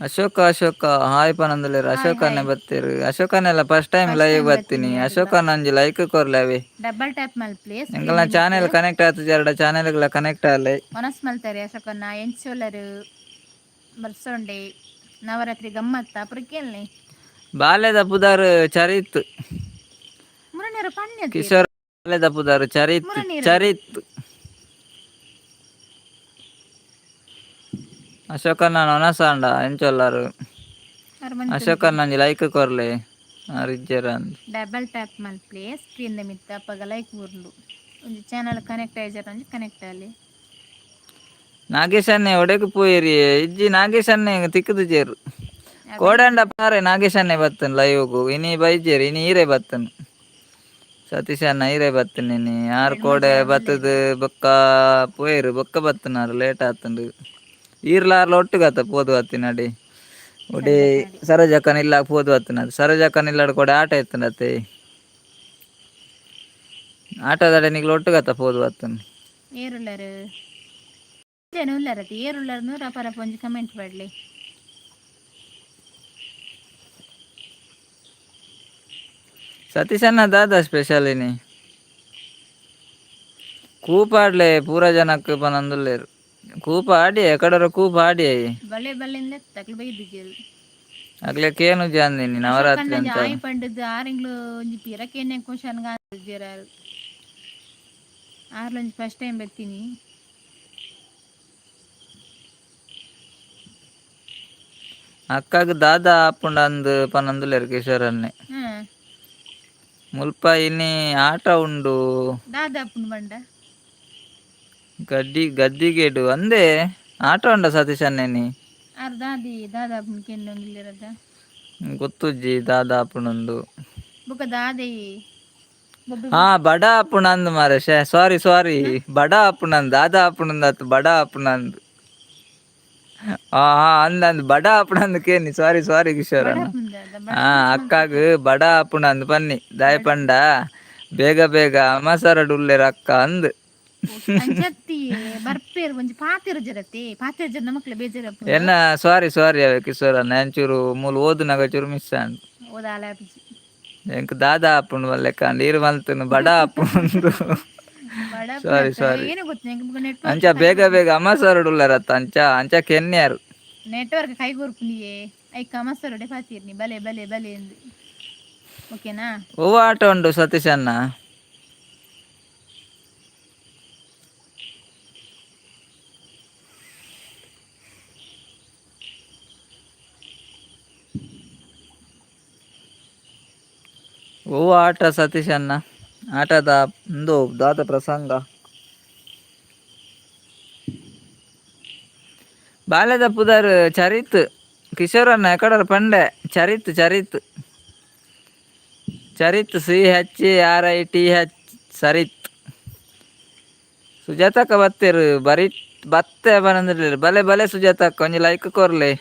ಅಶೋಕ ಅಶೋಕ ಹಾಯ್ ಪನೊಂದುಲ್ಲೆರ್. ಅಶೋಕ್ ಅಣ್ಣೆ ಬತ್ತೆರ್. ಅಶೋಕ್ ಅಣ್ಣೆಲ ಫಸ್ಟ್ ಟೈಮ್ ಲೈವ್ ಬತ್ತೀನಿ. ಅಶೋಕ್ ಅಣ್ಣ ಒಂಜಿ ಲೈಕ್ ಕೊರ್ಲೆ ಅವೆ. ಡಬಲ್ ಟ್ಯಾಪ್ ಮಲ್ಪ್ಲೆ. ಎಂಕಲ್ನ ಚಾನೆಲ್ ಕನೆಕ್ಟ್ ಆತುಜೆರಡ ಚಾನೆಲ್ಗ್ಲ ಕನೆಕ್ಟ್ ಆಲೆ. ಮನಸ್ ಮಲ್ತಾರೆ ಅಶೋಕನ್ನ. ಎಂಚೋಲರು ಬರ್ಸೊಂಡೆ ನವರಾತ್ರಿ ಗಮ್ಮತ್ತ ಅಪುರ ಕೇಳ್ನೆ. ಬಾಲ್ಯದ ಪುದರ್ ಚರಿತ್. ಮುರನೇರ ಪಣ್ಯ. ಕಿಶೋರ್, ಬಾಲ್ಯದ ಪುದರ್ ಚರಿತ್. ಮುರನೀರ. ಚರಿತ್. ಅಶೋಕಣ್ಣ ಒನಸಾಂಡ, ಎಂಚೊಲ್ಲಾರು? ಅಶೋಕಣ್ಣ ಒಂಜಿ ಲೈಕ್ ಕೊರ್ಲೆ, ಆರ್ ಇಜ್ಜೆರ್ ಅಂದ್. ಡಬಲ್ ಟ್ಯಾಪ್ ಮಲ್ಪ್ಲೆ ಸ್ಕ್ರೀನ್ ದ ಮಿತ್ತ, ಅಪಗ ಲೈಕ್ ಬುರ್ಲು. ಒಂಜಿ ಚಾನಲ್ ಕನೆಕ್ಟ್ ಆಯ್ಜಾರ ಒಂಜಿ ಕನೆಕ್ಟ್ ಆಲೆ. ನಾಗೇಶ್ ಅಣ್ಣೆ ಒಡೆಗ್ ಪೋಯೆರಿ? ಇಜ್ಜಿ, ನಾಗೇಶ್ ಅಣ್ಣೆ ತಿಕ್ಕುದುಜೆರ್. ಕೋಡಂಡ ಪಾರೆ ನಾಗೇಶ್ ಅಣ್ಣೆ ಬತ್ತನ್ ಲೈವ್ಗು. ಇನಿ ಬೈಜೆರ್, ಇನಿ ಈರೆ ಬತ್ತನ್. ಸತೀಶ್ ಅಣ್ಣ ಈರೆ ಬತ್ತನ್ ಇನಿ. ಆರ್ ಕೋಡೆ ಬತ್ತದ್ ಬೊಕ್ಕ ಪೋಯೆರ್, ಬೊಕ್ಕ ಬತ್ತನಾರ್, ಲೇಟ್ ಆತುಂಡು. ಈರ್ಲ ಆರ್ಲ ಒಟ್ಟುಗತ್ತ ಪೋದು ಬತ್ತಿನಡೆ ಒಡೆ ಸರೋಜಕ್ಕನ ಇಲ್ಲ ಪೋದು ಬತ್ತಿನ. ಸರೋಜಕ್ಕನ ಇಲ್ಲಡ್ ಕೋಡೆ ಆಟ ಇತ್ತುಂಡತ್ತೆ. ಆಟದಡೆ ನಿಕ್ಲು ಒಟ್ಟುಗತ್ತ ಪೋದು ಬತ್ತನ್. ಏರುಲ್ಲರು ಜನ ಉಲ್ಲರತಿ? ಏರುಲ್ಲರ್ ನೂರ ಪರಪ ಒಂಜಿ ಕಮೆಂಟ್ ಪಾಡ್ಲೆ. ಸತೀಶಣ್ಣ ದಾದ ಸ್ಪೆಷಲ್ ಇನಿ? ಕೂಪಾಡ್ಲೆ ಪೂರ ಜನಕ್ಕೆ ಪನಂದುಲ್ಲೇರು. ಕೂಪ ಆಡಿ ಎಕಡರ ಕೂಪ ಆಡಿ. ಬಲೆ ಬಲ್ಲೆಂದ ತಕ್ಲು ಬೈದಿಜೆರ್. ಅಗ್ಲೆ ಕೇನು ಜಾಂದಿನಿ ನವರಾತ್ರಿ ಅಂತ. ಆಯ್ ಪಂಡದ್ ಆರಿಂಗ್ಲು ಒಂಜಿ ಪಿರಕೇನೆ ಕ್ವಶನ್ ಗಾಂಜೆರಾರು. ಆರ್ಲೊಂಜಿ ಫಸ್ಟ್ ಟೈಮ್ ಬತ್ತೀನಿ. ಅಕ್ಕಗ್ ದಾದ ಆಪುಂಡ ಅಂದ್ ಪನಂದುಲ್ಲೇರು ಕಿಶೋರನ್ನೆ. ಮುಲ್ಪ ಇನಿ ಆಟ ಉಂಡು. ದಾದಾಪುಂಡು ಬಂಡ? ಗಡ್ಡಿ ಗದ್ದಿಗೇಡು ಅಂದೇ ಆಟ ಉಂಡ ಸತೀಶ್ ಅಣ್ಣನಿ. ಆರ್ ದಾದಿ ದಾದಾಪುಂಡು ಕೆಂಡೊಂದಿಲ್ಲೆರದ. ಗೊತ್ತುಜ್ಜಿ ದಾದ ಆಪುಂಡಂದು. ಬೊಕ ದಾದೆ ಬೊಬ್ಬೆ? ಹಾ, ಬಡ ಆಪುಂಡಂದು ಮಾರೆ. ಶೇ, ಸಾರಿ ಸಾರಿ, ಬಡ ಆಪುಂಡಂದು. ದಾದ ಆಪುಂಡಂದು ಅತ್, ಬಡ ಆಪುಂಡಂದು. ಹಾ ಹಾ, ಅಂದ್ ಅಂದ್, ಬಡ ಆಪುಂಡಂದು ಕೇನಿ. ಸಾರಿ ಸಾರಿ ಕಿಶೋರ್ ಅಣ್ಣ. ಹಾ, ಅಕ್ಕಾಗ ಬಡ ಆಪುಂಡಂದು ಪನ್ನಿ. ದಾಯ ಪಂಡ ಬೇಗ ಬೇಗ ಅಮಸರಡು ಉಲ್ಲೇರು ಅಕ್ಕ ಅಂದ್. ಅಂಚತ್ತಿ ಬರ್ಪೇರು ಒಂಜಿ ಪಾತೆರ ಜರತೆ ಪಾತೆರ ಜರ ನಮಕ್ಲೆ ಬೇಜಾರಪ್ಪು. ಎನ್ನ ಸಾರಿ ಸಾರಿ ಅವೆ ಕಿಶೋರ್ ಅಣ್ಣ, ಎಂಚೂರು ಮೂಲು ಓದುನಾಗ ಚೂರು ಮಿಸ್ ಆಂಡ್. ಓದಾಲ ಆಪುಜಿ. ಎಂಕ್ ದಾದ ಆಪುಂಡು ಲೆಕ್ಕ ಅಂಡ್ ಈರ್ ಮಲ್ತುನು ಬಡ ಆಪುಂಡು. ಬಡ. ಸಾರಿ ಸಾರಿ. ಏನು ಗೊತ್ತ ನೆಟ್ವರ್ಕ್. ಅಂಚ ಬೇಗ ಬೇಗ ಅಮಸರಡು ಉಲ್ಲೇರತ್ತ, ಅಂಚ ಅಂಚ ಕೆನ್ಯಾರು. ನೆಟ್ವರ್ಕ್ ಕೈ ಕೊರ್ಪುನಿಯೇ. ಐಕ್ ಅಮಸರಡೆ ಪಾತಿರ್ನಿ ಬಲೆ ಬಲೆ ಬಲೆ ಎಂದು. ಓಕೆನಾ? ಹೂವು ಆಟ ಉಂಡು ಸತೀಶ್ ಅಣ್ಣ. ಹೂವು ಆಟ ಸತೀಶ್ ಅಣ್ಣ, ಆಟದ ಒಂದು ದಾದ ಪ್ರಸಂಗ. ಬಾಲ್ಯದ ಪುದರ್ ಚರಿತ್. ಕಿಶೋರ್ ಅಣ್ಣ ಎಕಡರ ಪಂಡೆ ಚರಿತ್ ಚರಿತ್ ಚರಿತ್, CHARITH, Charith. ಸುಜಾತಕ್ಕ ಬತ್ತೆರು ಬರಿ ಬತ್ತೆ ಬರಂದಿರ್ಲಿಲ್ಲ. ಬಲೆ ಬಲೆ ಸುಜಾತಕ್ಕ, ಒಂಜಿ ಲೈಕ್ ಕೊರ್ಲೆ.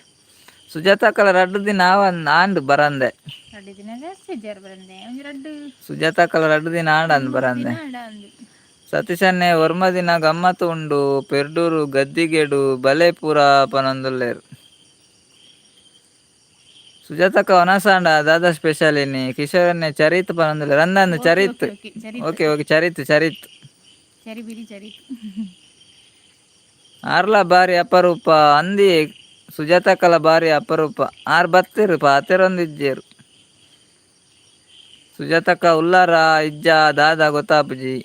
ಸುಜಾತಕ್ಕಲ ರಡ್ಡು ದಿನ ಆವನ್ ಆಂಡ್ ಬರಂದೆ. ರಡ್ಡು ದಿನ ಜಾಸ್ತಿ ಜರ ಬರಂದೆ ಒಂಜಿ ರಡ್ಡು. ಸುಜಾತಕ್ಕಲ ರಡ್ಡು ದಿನ ಆಂಡ್ ಅಂದ್ ಬರಂದೆ. ದಿನ ಆಂಡ ಅಂದು. ಸತೀಶನ್ನೆ ಒರ್ಮ ದಿನ ಗಮ್ಮತ್ತು ಉಂಡು ಪೆರ್ಡೂರು ಗದ್ದಿಗೆಡು ಬಲೆ ಪೂರ ಪನೊಂದುಲ್ಲೆರ್. ಸುಜಾತಕ್ಕ ವನಸಾಂಡ ದಾದಾ ಸ್ಪೆಷಲ್ ಇನಿ? ಕಿಶೋರನ್ನೆ ಚರಿತ್ ಪನೊಂದುಲ್ಲೆರ್. ಅಂದಂದು Charith. Okay, Charith. Okay okay, Charith Charith. ಚರಿ ಬಿರಿ ಚರಿತ್. ಆರ್ಲ ಬಾರಿ ಅಪರೂಪ ಅಂದಿ. ಸುಜಾತಕ್ಕಲ ಬಾರಿ ಅಪರೂಪ. ಆರ್ ಬತ್ತೆರು ಪಾತೆರೊಂದಿಜ್ಜೆರು. ಸುಜಾತಕ್ಕ ಉಲ್ಲಾರ ಇಜ್ಜ ದಾದಾ ಗೊತ್ತಾಪುಜಿ.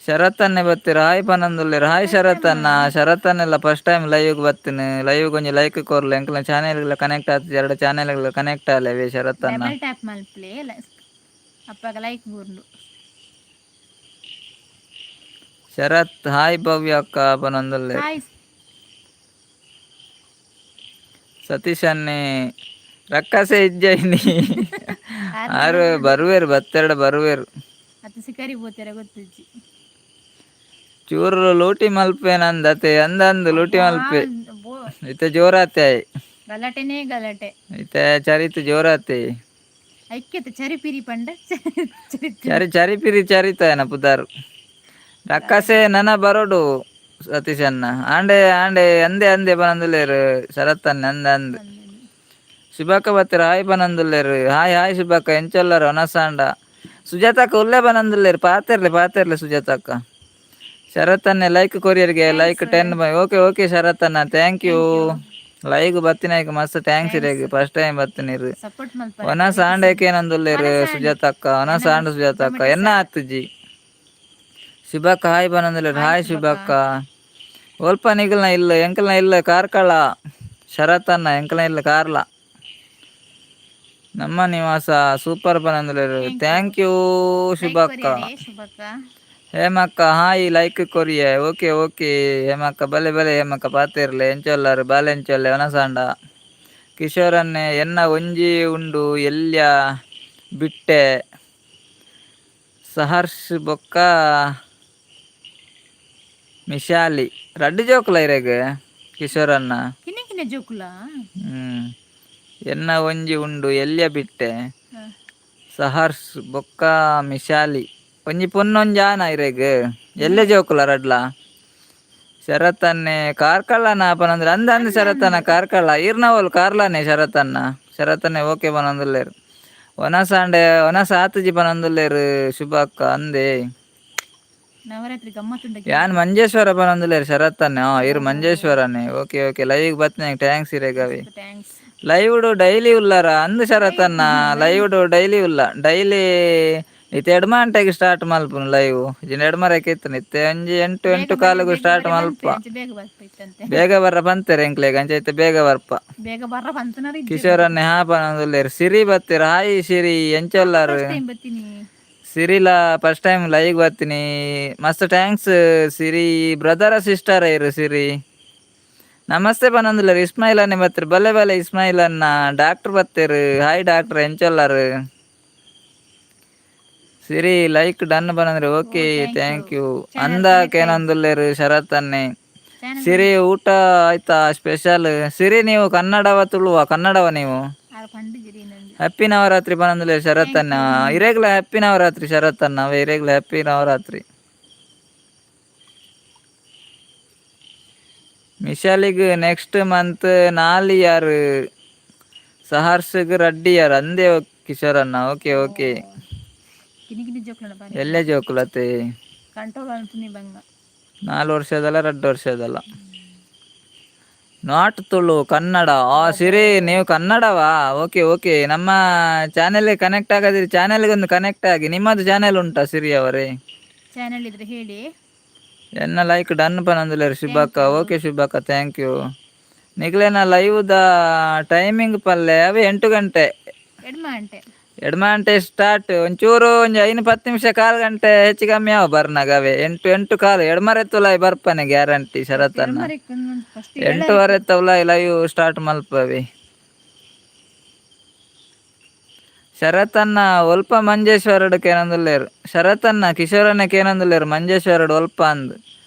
ಶರತ್ತನ್ನೆ ಬತ್ತೀರ, ಹಾಯ್ ಪನಂದುಲ್ಲೆರ್. ಹಾಯ್ ಶರತ್ತನ್ನ. ಶರತ್ತನ್ನೆಲ್ಲ first time live ಬತ್ತಿನ. ಲೈವ್ ಒಂಜಿ ಲೈಕ್ ಕೊರ್ಲೆ. ಎಂಕಲ್ನ ಚಾನೆಲ್ ಕನೆಕ್ಟ್ ಆತು, ಎರಡು ಚಾನೆಲ್ ಕನೆಕ್ಟ್ ಆಲೆ ಶರತ್ತನ್ನ. ಡಬಲ್ ಟ್ಯಾಪ್ ಮಲ್ಪಲೆ, ಅಪ್ಪಾಗ ಲೈಕ್ ಬೂರ್ಂಡು. ಶರತ್ ಹಾಯ್ ಭವ್ಯ ಅಕ್ಕ ಪನಂದುಲ್ಲೆರ್. ಹಾಯ್. ಸತೀಶ್ ಅನ್ನೆ ರಕ್ಕಸೆ ಇಜ್ಜ ಇನಿ. ಆರು ಬರುವೇರು, ಬತ್ತೆರಡು ಬರುವೇರು. ಅತ್ತ ಸಿಕಾರಿ ಪೋತೆರ ಗೊತ್ತಿಜ್ಜಿ. ಚೂರು ಲೂಟಿ ಮಲ್ಪೇನಂದತೆ. ಅಂದಂದು ಲೂಟಿ ಮಲ್ಪೆ. ಇತ್ತೆ ಜೋರಾತೆ. ಗಲಾಟೆನೇ ಗಲಾಟೆ. ಇತ್ತೆ ಚರಿತ್ ಜೋರಾತೆ. ಐಕ್ಯತೆ ಚರಿಪಿರಿ ಪಂಡ ಚರಿತ್ರೆ. ಚರಿ ಚರಿಪಿರಿ ಚರಿತ ಏನ ಪುದಾರು. ರಕ್ಕಸೆ ನನ ಬರೋಡು ಸತೀಶ್ ಅಣ್ಣ. ಆಂಡೆ ಆಂಡೆ ಅಂದೆ ಅಂದೆ ಪನಂದುಲ್ಲೇರು ಶರತ್ತನ್ನೆ. ಅಂದ ಅಂದ್. ಶುಭಕ್ಕ ಬತ್ತೆರ್, ಹಾಯ್ ಪನಂದುಲ್ಲೇರು. ಹಾಯ್ ಹಾಯ್ ಶುಭಕ್ಕ, ಎಂಚೊಲ್ಲರು? ಒನಸಾಂಡ? ಸುಜಾತಕ್ಕ ಉಲ್ಲೆ ಪನಂದುಲ್ಲೇರು. ಪಾತೆರ್ಲೆ ಪಾತೆರ್ಲೆ ಸುಜಾತಕ್ಕ. ಶರತ್ತನ್ನೆ ಲೈಕ್ ಕೊರಿಯರ್ಗೆ like 10. Okay okay ಶರತ್ತನ್ನ, thank you. Like ಬತ್ತಿನಾಯ್ಕ ಮಸ್ತ್ thanks ಇರೇಗ್. ಫಸ್ಟ್ ಟೈಮ್ ಬತ್ತಿನೀರು. ಸಪೋರ್ಟ್ ಮಲ್ಪ. ಒನ ಸಾಂಡೇಕೇನಂದುಲ್ಲೇರು ಸುಜಾತಕ್ಕ. ಒನ ಸಾಂಡ್ ಸುಜಾತಕ್ಕ ಎನ್ನ ಆತುಜಿ. ಶುಭಕ್ಕ ಹಾಯ್ ಪನಂದುಲ್ಲೇರು. ಹಾಯ್ ಶುಭಕ್ಕ. ಒಲ್ಪ ನಿಗಲ್ನ ಇಲ್ಲ? ಎಂಕಲ್ನ ಇಲ್ಲ ಕಾರ್ಕಳ ಶರತ್ತನ್ನ. ಎಂಕಲ್ನ ಇಲ್ಲ ಕಾರ್ಲ. ನಮ್ಮ ನಿವಾಸ ಸೂಪರ್ ಪನಂದುಲ್ಲೇರು. Thank you ಶುಭಕ್ಕ. ಶುಭಕ್ಕ. ಹೇಮಕ್ಕ ಹಾಯ್, ಲೈಕ್ ಕೊರಿಯೆ. ಓಕೆ ಓಕೆ ಹೇಮಕ್ಕ. ಬಲೆ ಬಲೆ ಹೇಮಕ್ಕ, ಪಾತೆರ್ಲೆ. ಎಂಚೊಲ್ಲಾರು? ಬಾಲೆ ಎಂಚೊಲ್ಲೆ? ಒನಸಾಂಡ? ಕಿಶೋರನ್ನೆ ಎನ್ನ ಒಂಜಿ ಉಂಡು ಎಲ್ಯ ಬಿಟ್ಟೆ ಸಹರ್ಷ್ ಬೊಕ್ಕ ಮಿಶಾಲಿ. ರಡ್ಡು ಜೋಕುಲ ಇರೆಗ್ ಕಿಶೋರನ್ನ? ಕಿನ್ನೆ ಕಿನ್ನೆ ಜೋಕುಲ. ಎನ್ನ ಒಂಜಿ ಉಂಡು ಎಲ್ಯ ಬಿಟ್ಟೆ ಸಹರ್ಷ್ ಬೊಕ್ಕ ಮಿಶಾಲಿ. ಒಂಜಿ ಪೊನ್ನೊಂಜಿ ಆನ ಇರೆಗ್. ಎಲ್ಲೆ ಜೋಕುಲ ರಡ್ಲ. ಶರತ್ತನ್ನೆ ಕಾರ್ಕಳನ ಪನಂದ್ರೆ. ಅಂದ ಅಂದ್ ಶರತ್ತನ್ನ ಕಾರ್ಕಳ. ಈರ್ನವಲ್ ಕಾರ್ಲಾನೆ ಶರತ್ತನ್ನ. ಶರತ್ತನ್ನೇ ಓಕೆ ಪನೊಂದುಲ್ಲೆರ್. ಒನಸಾಂಡೆ ಒನಸ ಆತುಜಿ ಪನೊಂದುಲ್ಲೆರ್ ಶುಭಕ್ಕ ಅಂದೆ. ನವರಾತ್ರಿ ಗಮ್ಮತ್ತುಂಡ. ಯಾನ್ ಮಂಜೇಶ್ವರ ಪನೊಂದುಲ್ಲೆರ್ ಶರತ್ತನ್ನೇ. ಹಾ, ಇರು ಮಂಜೇಶ್ವರನೇ. Okay okay, live ಬತ್ತಿನ thanks ಇರೆಗವಿ. Thanks. Live daily ಉಲ್ಲಾರ ಅಂದು ಶರತ್ತನ್ನ. ಲೈವ್ ಡೈಲಿ ಉಲ್ಲ, ಡೈಲಿ. ಇತ್ತೆ ಎಡ್ಮ ಗಂಟೆಗೆ ಸ್ಟಾರ್ಟ್ ಮಲ್ಪುನು ಲೈವ್. ಇಜಿಂಡ ಎಡ್ಮರಕ್ಕೆ ಇತ್ತು. ಇತ್ತೆ ಒಂಜಿ ಎಂಟು 8:15ಕ್ಕೆ ಸ್ಟಾರ್ಟ್ ಮಲ್ಪ. ಬೇಗ ಬರ್ಪೈತಂತೆ. ಬೇಗ ಬರ್ರ ಪಂತೆರ್ ಎಂಕ್ಲೆಗ್, ಅಂಚ ಇತ್ತೆ ಬೇಗ ಬರ್ಪ. ಬೇಗ ಬರ್ರ ಪಂತನರ. ಕಿಶೋರನ್ನೇ ಹಾ ಪನೊಂದುಲ್ಲೆರ್. ಸಿರಿ ಬತ್ತೀರ. ಹಾಯ್ ಸಿರಿ, ಎಂಚೊಲ್ಲಾರು? ಟೈಮ್ ಬತ್ತೀನಿ. ಸಿರಿಲ first time live ಬರ್ತೀನಿ. ಮಸ್ತ್ thanks ಸಿರಿ. ಬ್ರದರ ಸಿಸ್ಟರ್ ಇರು ಸಿರಿ? ನಮಸ್ತೆ ಪನೊಂದುಲ್ಲೆರ್. ಇಸ್ಮಾಯಿಲ್ ಅನ್ನೆ ಬತ್ತೀರ್. ಬಲೆ ಬಲೆ ಇಸ್ಮಾಯಿಲ್ ಅನ್ನ. ಡಾಕ್ಟರ್ ಬತ್ತೀರ್. ಹಾಯ್ ಡಾಕ್ಟರ್, ಎಂಚೊಲ್ಲಾರು? ಸಿರಿ ಲೈಕ್ ಡನ್ ಪನಂದ್ರೆ. Okay, thank you. ಅಂದ ಕೇನೊಂದುಲ್ಲೆರ್ ಶರತ್ ಅನ್ನೆ. ಚಾನಲ್. ಸಿರಿ, ಊಟ ಆಯ್ತಾ? ಸ್ಪೆಷಲ್ ಸಿರಿ, ನೀವು ಕನ್ನಡವ ತುಳುವ? ಕನ್ನಡವ ನೀವು? ಆರು ಪಂಡಿಜಿರಿ ನಂದು. ಹ್ಯಾಪಿ ನವರಾತ್ರಿ ಪನೊಂದುಲ್ಲೆರ್ ಶರತ್ ಅನ್ನ. ಇರೆಗ್ಲ ಹ್ಯಾಪಿ ನವರಾತ್ರಿ ಶರತ್ ಅನ್ನ. ಅವೆ ಇರೆಗ್ಲ ಹ್ಯಾಪಿ ನವರಾತ್ರಿ. ಮಿಶಾಲಿಗ್ ನೆಕ್ಸ್ಟ್ ಮಂತ್ 4 ಇಯರ್, ಸಹರ್ಷಗ್ 2 ಇಯರ್ ಅಂದೇ ಕಿಶೋರ್ ಅಣ್ಣ. Okay okay. ಕಿನಿ ಕಿನಿ ಜೋಕ್ಲನ ಬಾರಿ. ಎಲ್ಲೇ ಜೋಕುಲತೆ. ಕಂಟ್ರೋಲ್ ಅನ್ಪುನಿ ಬಂಗ. 4 ವರ್ಷದಲ್ಲ, 2 ವರ್ಷದಲ್ಲ. Not Tulu, Kannada. ಆ ಸಿರಿ, ನೀವು ಕನ್ನಡವಾ? Okay okay. ನಮ್ಮ ಚಾನೆಲ್ಗೆ ಕನೆಕ್ಟ್ ಆಗದಿರಿ, ಚಾನೆಲ್ಗೆ ಒಂದು ಕನೆಕ್ಟ್ ಆಗಿ. ನಿಮ್ಮದು ಚಾನೆಲ್ ಉಂಟಾ ಸಿರಿ ಅವರೇ? ಚಾನಲ್ ಇದ್ರೆ ಹೇಳಿ. ಎನ್ನ ಲೈಕ್ ಡನ್ ಪನೊಂದುಲ್ಲೆರ್ ಶುಭಕ್ಕ. ಓಕೆ ಶುಭಕ್ಕ, thank you. ನಿಗ್ಲೇನ live the timing ಪಲ್ಲೆ. ಅವೇ 8 ಗಂಟೆ. ಎಡ್ಮ ಅಂಟೆ. ಎಡ್ಮ ಗಂಟೆ ಸ್ಟಾರ್ಟ್. ಒಂಚೂರು ಒಂಜಿ 5 10 ನಿಮಿಷ, ಕಾಲು ಗಂಟೆ ಹೆಚ್ಚು ಕಮ್ಮಿ ಅವ ಬರ್ನಾಗ. ಅವೇ 8, 8:15. ಎಡ್ಮರೆತ್ತುಲಾಯ್ ಬರ್ಪನೆ ಗ್ಯಾರಂಟಿ ಶರತ್ತನ್ನ. ಫಸ್ಟ್. 8:30 ತವಲಾಯ್ ಲೈವ್ ಸ್ಟಾರ್ಟ್ ಮಲ್ಪವಿ. ಶರತನ್ನ ಒಲ್ಪ ಮಂಜೇಶ್ವರಡ್ ಕೇನೊಂದುಲ್ಲೆರ್. ಶರತನ್ನ ಕಿಶೋರನ್ನ ಕೇನೊಂದುಲ್ಲೆರ್, ಮಂಜೇಶ್ವರಡ್ ಒಲ್ಪ ಅಂದ್.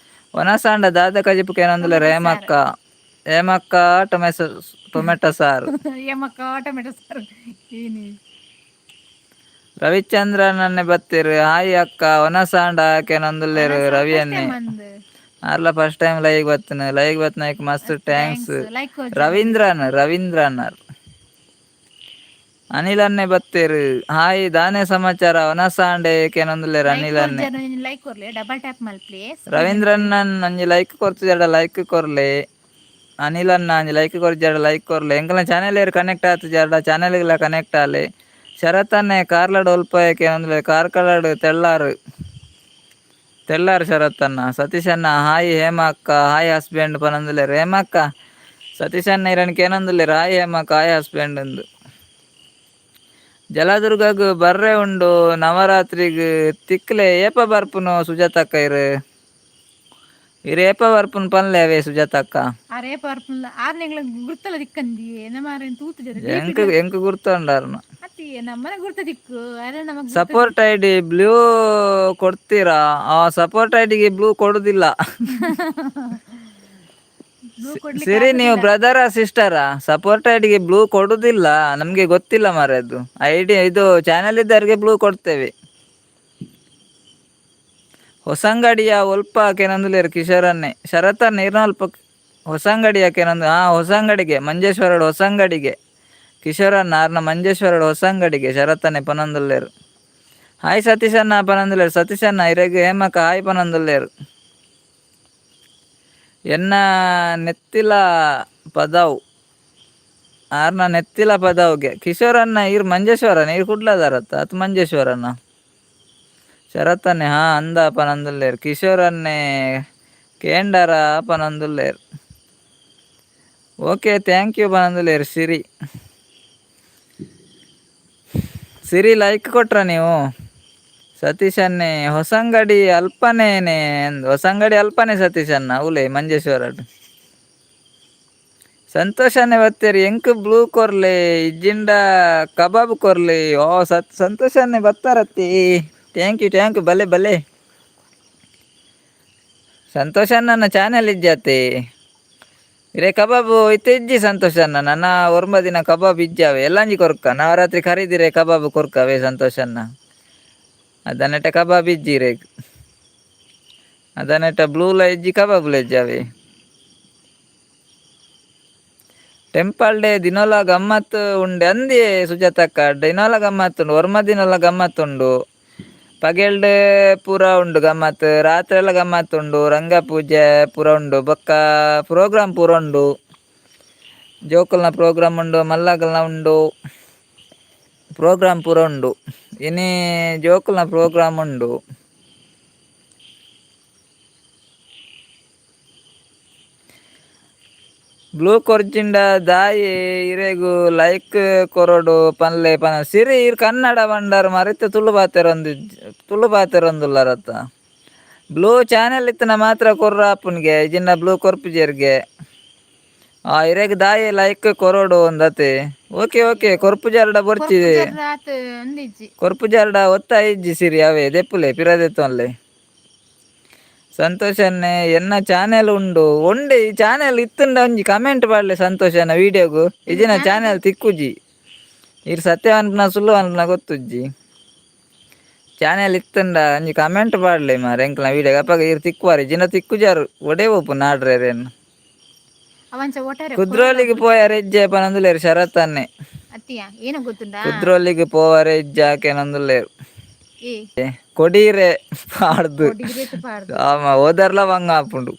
ಒನಸಾಂಡ ದಾದ ಕಜಿಪು ಕೇನೊಂದುಲ್ಲೆರ್ ಹೇಮಕ್ಕ. ಹೇಮಕ್ಕ, ಟೊಮೆಟೊ ಟೊಮೆಟೊ ಸಾರು. ಯಮಕ್ಕ ಟೊಮೆಟೊ ಸಾರು ಏನಿ. ರವಿಚಂದ್ರನನ್ನೇ ಬತ್ತೀರ್. ಹಾಯ್ ಅಕ್ಕ, ಒನಸಾಂಡ ಕೇನೊಂದುಲ್ಲೆರ್ ರವಿ ಅನ್ನೆ. ಮಂದ್. ಅರ್ಲ first time live ಬತ್ತಿನ. ಲೈವ್ ಬತ್ತಿನ ಮಸ್ತ್ thanks. Like. Ravindran, ರವೀಂದ್ರನರ್. ಅನಿಲ್ ಅನ್ನೆ ಬತ್ತೀರ್. ಹಾಯ್, ದಾನೆ ಸಮಾಚಾರ? ಒನಸಾಂಡೆ ಕೇನೊಂದುಲ್ಲೆರ್ ಅನಿಲ್ ಅನ್ನೆ. ಲೈಕ್ ಕೊರ್ಲೆ, ಡಬಲ್ ಟ್ಯಾಪ್ ಮಲ್ಪ್ಲೆ. ರವೀಂದ್ರನ್ ಒಂಜಿ ಲೈಕ್ ಕೊರ್ತಿಜಾಡ, ಲೈಕ್ ಕೊರ್ಲೆ. ಅನಿಲ್ ಅಣ್ಣ ಒಂಜಿ ಲೈಕ್ ಕೊರ್ಜಾಡ, ಲೈಕ್ ಕೊರ್ಲೆ. ಎಂಕಲ್ನ ಚಾನೆಲ್ ಏರ್ ಕನೆಕ್ಟ್ ಆತಿಜಾಡ, ಚಾನೆಲ್ಗೆಲ್ಲ ಕನೆಕ್ಟ್ ಆಲೆ. ಶರತ್ ಅನ್ನೆ ಕಾರ್ಲಡ್ ಒಲ್ಪ ಕೇನೊಂದುಲ್ಲೆರ್. ಕಾರ್ಕಳಡ್ ತೆಳ್ಳಾರು, ತೆಳ್ಳಾರು ಶರತ್ ಅಣ್ಣ. ಸತೀಶ್ ಅಣ್ಣ ಹಾಯ್. ಹೇಮ ಅಕ್ಕ ಹಾಯ್ ಹಸ್ಬೆಂಡ್ ಪನೊಂದುಲ್ಲೆರ್. ಹೇಮಕ್ಕ, ಸತೀಶ್ ಅಣ್ಣ ಇರನ್ ಕೇನೊಂದುಲ್ಲೆರ್, ಹಾಯ್ ಹೇಮಕ್ಕ, ಹಾಯ್ ಹಸ್ಬೆಂಡ್ ಅಂದು. ಜಲದುರ್ಗಗ್ ಬರ್ರೆ ಉಂಡು ನವರಾತ್ರಿಗ್, ತಿಕ್ಲೆ. ಏಪ ಬರ್ಪುನು ಸುಜಾತಕ್ಕ ಇರು? ಇರು ಏಪ ಬರ್ಪುನು ಪನ್ಲೆ ಅವೇ ಸುಜಾತಕ್ಕ. ಅರೇ ಪರ್ಪುಲ್ಲ ಆರ್ ನೆಗ್ಲ ಗುರ್ತಲ ದಿಕ್ಕಂದಿ ನಮ್ಮ ತೂತು ಜರ. ಎಂಕ್ ಎಂಕ್ ಗುರ್ತುಂಡಾರ್ನ. ಅತ್ತಿ ನಮ್ಮನೆ ಗುರ್ತ ದಿಕ್ಕು ಅರೆ ನಮಗ್. Support ID blue ಕೊಡ್ತೀರಾ? ಆ ಸಪೋರ್ಟ್ ಐಡಿಗೆ ಬ್ಲೂ ಕೊಡುದಿಲ್ಲ. ಬ್ಲೂ ಕೊಡ್ಲಿಕ್ಕೆ. ಸರಿ, ನೀವು ಬ್ರದರ ಸಿಸ್ಟರಾ? ಸಪೋರ್ಟ್ ಐಡಿಗೆ ಬ್ಲೂ ಕೊಡುದಿಲ್ಲ, ನಮ್ಗೆ ಗೊತ್ತಿಲ್ಲ ಮಾರ್ರೆ ಅದು. ಐಡಿ ಇದು ಚಾನೆಲ್ ಇದ್ದವರಿಗೆ ಬ್ಲೂ ಕೊಡ್ತೇವೆ. ಹೊಸಂಗಡಿಯ ಒಲ್ಪ ಕೇನೊಂದುಲ್ಲೆರ್ ಕಿಶೋರನ್ನೇ. ಶರತ್ತನ್ನ ಇರ್ನ ಅಲ್ಪ ಹೊಸಂಗಡಿಯ ಕೇನೊಂದು. ಹಾ, ಹೊಸಂಗಡಿಗೆ, ಮಂಜೇಶ್ವರಡ್ ಹೊಸಂಗಡಿಗೆ ಕಿಶೋರನ್ನ. ಆರ್ನ ಮಂಜೇಶ್ವರಡ್ ಹೊಸಂಗಡಿಗೆ ಶರತ್ತನ್ನೇ ಪನೊಂದುಲ್ಲೆರ್. ಹಾಯ್ ಸತೀಶಣ್ಣ ಪನೊಂದುಲ್ಲೆರ್. ಸತೀಶಣ್ಣ ಇರೆಗ್ ಹೇಮಕ್ಕ ಹಾಯ್ ಪನೊಂದುಲ್ಲೆರ್. ಎನ್ನ ನೆತ್ತಿಲ ಪದವು, ಆರ್ನ ನೆತ್ತಿಲ ಪದವುಗೆ. ಕಿಶೋರನ್ನ ಇರ್ ಮಂಜೇಶ್ವರನ? ಇರ್ ಕುಡ್ಲದಾರತ್ತ ಅತ್ ಮಂಜೇಶ್ವರನ್ನ? ಶರತ್ತನ್ನೇ ಹಾ ಅಂದ ಪನೊಂದುಲ್ಲೆರ್. ಕಿಶೋರನ್ನೇ ಕೇಂಡರ ಪನೊಂದುಲ್ಲೆರ್. Okay, thank you ಪನೊಂದುಲ್ಲೆರ್ Siri. Siri, like ಕೊಟ್ರ ನೀವು? ಸತೀಶನ್ನೇ ಹೊಸಂಗಡಿ ಅಲ್ಪನೇನೆ ಅಂದ್. ಹೊಸಂಗಡಿ ಅಲ್ಪನೆ ಸತೀಶಣ್ಣ, ಉಲೆ ಮಂಜೇಶ್ವರಡ್. ಸಂತೋಷನೇ ಬತ್ತೇರಿ. ಎಂಕ್ ಬ್ಲೂ ಕೊರ್ಲೆ, ಇಜ್ಜಿಂಡ ಕಬಾಬ್ ಕೊರ್ಲೆ. ಓ ಸತ್ ಸಂತೋಷನೇ ಬತ್ತಾರತ್ತಿ. Thank you, thank you. ಬಲೆ ಬಲೆ ಸಂತೋಷ. ನನ್ನ ಚಾನೆಲ್ ಇಜ್ಜಾತೆ ಇರೆ ಕಬಾಬು ಇತ್ತೆ ಇಜ್ಜಿ ಸಂತೋಷ ಅಣ್ಣ. ನನ್ನ 9 ದಿನ ಕಬಾಬ್ ಇಜ್ಜಾವೆ. ಎಲ್ಲಂಜಿ ಕೊರ್ಕ ನವರಾತ್ರಿ ಖರೀದಿರೆ ಕಬಾಬ್ ಕೊರ್ಕವೇ ಸಂತೋಷ ಅಣ್ಣ. ಅದನ್ನೆಟ್ಟ ಕಬಾಬ್ ಇಜ್ಜಿ ಇರೆಗ್. ಅದನ್ನೆಟ್ಟ ಬ್ಲೂ ಲ ಇಜ್ಜಿ, ಕಬಾಬ್ ಇಜ್ಜಾವೆ. Temple day ದಿನೋಲ ಗಮ್ಮತ್ತು ಉಂಡೆ ಅಂದಿ ಸುಜಾತಕ್ಕ. ದಿನೋಲ ಗಮ್ಮತ್ತುಂಡು, ಒರ್ಮ ದಿನೋಲ ಗಮ್ಮತ್ತುಂಡು. ಪಗೆಲ್ಡ್ ಪೂರ ಉಂಡು ಗಮ್ಮತ್ತು, ರಾತ್ರಿ ಎಲ್ಲ ಗಮ್ಮತ್ತುಂಡು. ರಂಗ ಪೂಜೆ ಪೂರ ಉಂಡು, ಬೊಕ್ಕ ಪ್ರೋಗ್ರಾಮ್ ಪೂರ ಉಂಡು. ಜೋಕುಲ್ನ ಪ್ರೋಗ್ರಾಮ್ ಉಂಡು, ಮಲ್ಲಗಲ್ನ ಉಂಡು, ಪ್ರೋಗ್ರಾಮ್ ಪೂರ ಉಂಡು. ಇನಿ ಜೋಕುಲ್ನ ಪ್ರೋಗ್ರಾಮ್ ಉಂಡು. ಬ್ಲೂ ಕೊರ್ಜಿಂಡ ದಾಯಿ ಇರೆಗು ಲೈಕ್ ಕೊರೊಡು ಪನ್ಲೆ ಪನ ಸಿರಿ. ಇರ್ ಕನ್ನಡ ಬಂಡಾರ ಮರಿತ ತುಳು ಪಾತೆರೊಂದು, ತುಳು ಪಾತೆರೊಂದುಲ್ಲರತ್ತ. ಬ್ಲೂ ಚಾನೆಲ್ ಇತ್ತನ ಮಾತ್ರ ಕೊರ್ರ ಆಪುನ್ಗೆ, ಇಜಿಂಡ ಬ್ಲೂ ಕೊರ್ಪುಜೆರ್ಗೆ. ಆ ಇರೆಗ್ ದಾಯಿ ಲೈಕ್ ಕೊರೊಡು ಒಂದತೆ. Okay okay, ಕೊರ್ಪುಜಾರ್ಡ ಬೊರ್ಚಿ. ರಾತ್ ಒಂದಿಜ್ಜಿ. ಕೊರ್ಪುಜಾರ್ಡ ಒತ್ತ ಇಜ್ಜಿ ಸಿರಿ. ಅವೇ ದೆಪ್ಪುಲೆ ಪಿರದೆತ್ತೊನ್ಲೆ. ಸಂತೋಷನ್ನೇ ಎನ್ನ ಚಾನೆಲ್ ಉಂಡು ಉಂಡೆ. ಈ ಚಾನೆಲ್ ಇತ್ತುಂಡ ಒಂಜಿ ಕಮೆಂಟ್ ಪಾಡ್ಲೆ ಸಂತೋಷನ ವಿಡಿಯೋಗು. ಇಜಿನ ಚಾನೆಲ್ ತಿಕ್ಕುಜಿ. ಇರ್ ಸತ್ಯ ಅನ್ಪುನ ಸುಳ್ಳು ಅನ್ಪುನ ಗೊತ್ತುಜ್ಜಿ. ಚಾನೆಲ್ ಇತ್ತುಂಡ ಒಂಜಿ ಕಮೆಂಟ್ ಪಾಡ್ಲೆ ಮಾರೆ ಎಂಕ್ಲ ವಿಡಿಯೋ. ಅಪಗ ಇರ್ ತಿಕ್ಕುವಾರಿ. ಇಜಿನ ತಿಕ್ಕುಜಾರು. ಒಡೆ ಒಪ್ಪು ನಾಡ್ರೇನು. ಅವಂಚ ಒಟ್ಟಾರೆ. ಕುದ್ರೋಲಿಗೆ ಪೋಯಾರೆ ಇಜ್ಜೆ ಪನಂದುಲೇರು ಶರತ್ ಅನ್ನೆ. ಅತ್ತಿಯ ಏನ ಗೊತ್ತುಂಡಾ? ಕುದ್ರೋಲಿಗೆ ಪೋವರೆ ಇಜ್ಜಾಕೆನಂದುಲೇರು. ಏ. ಕೊಡೀರೆ ಪಾಡ್ದು. ಕೊಡಿಗಿರೇಟ್ ಪಾಡ್ದು. ಆಮ ಓದರ್ಲ ಬಂಗ ಆಪುಂಡು.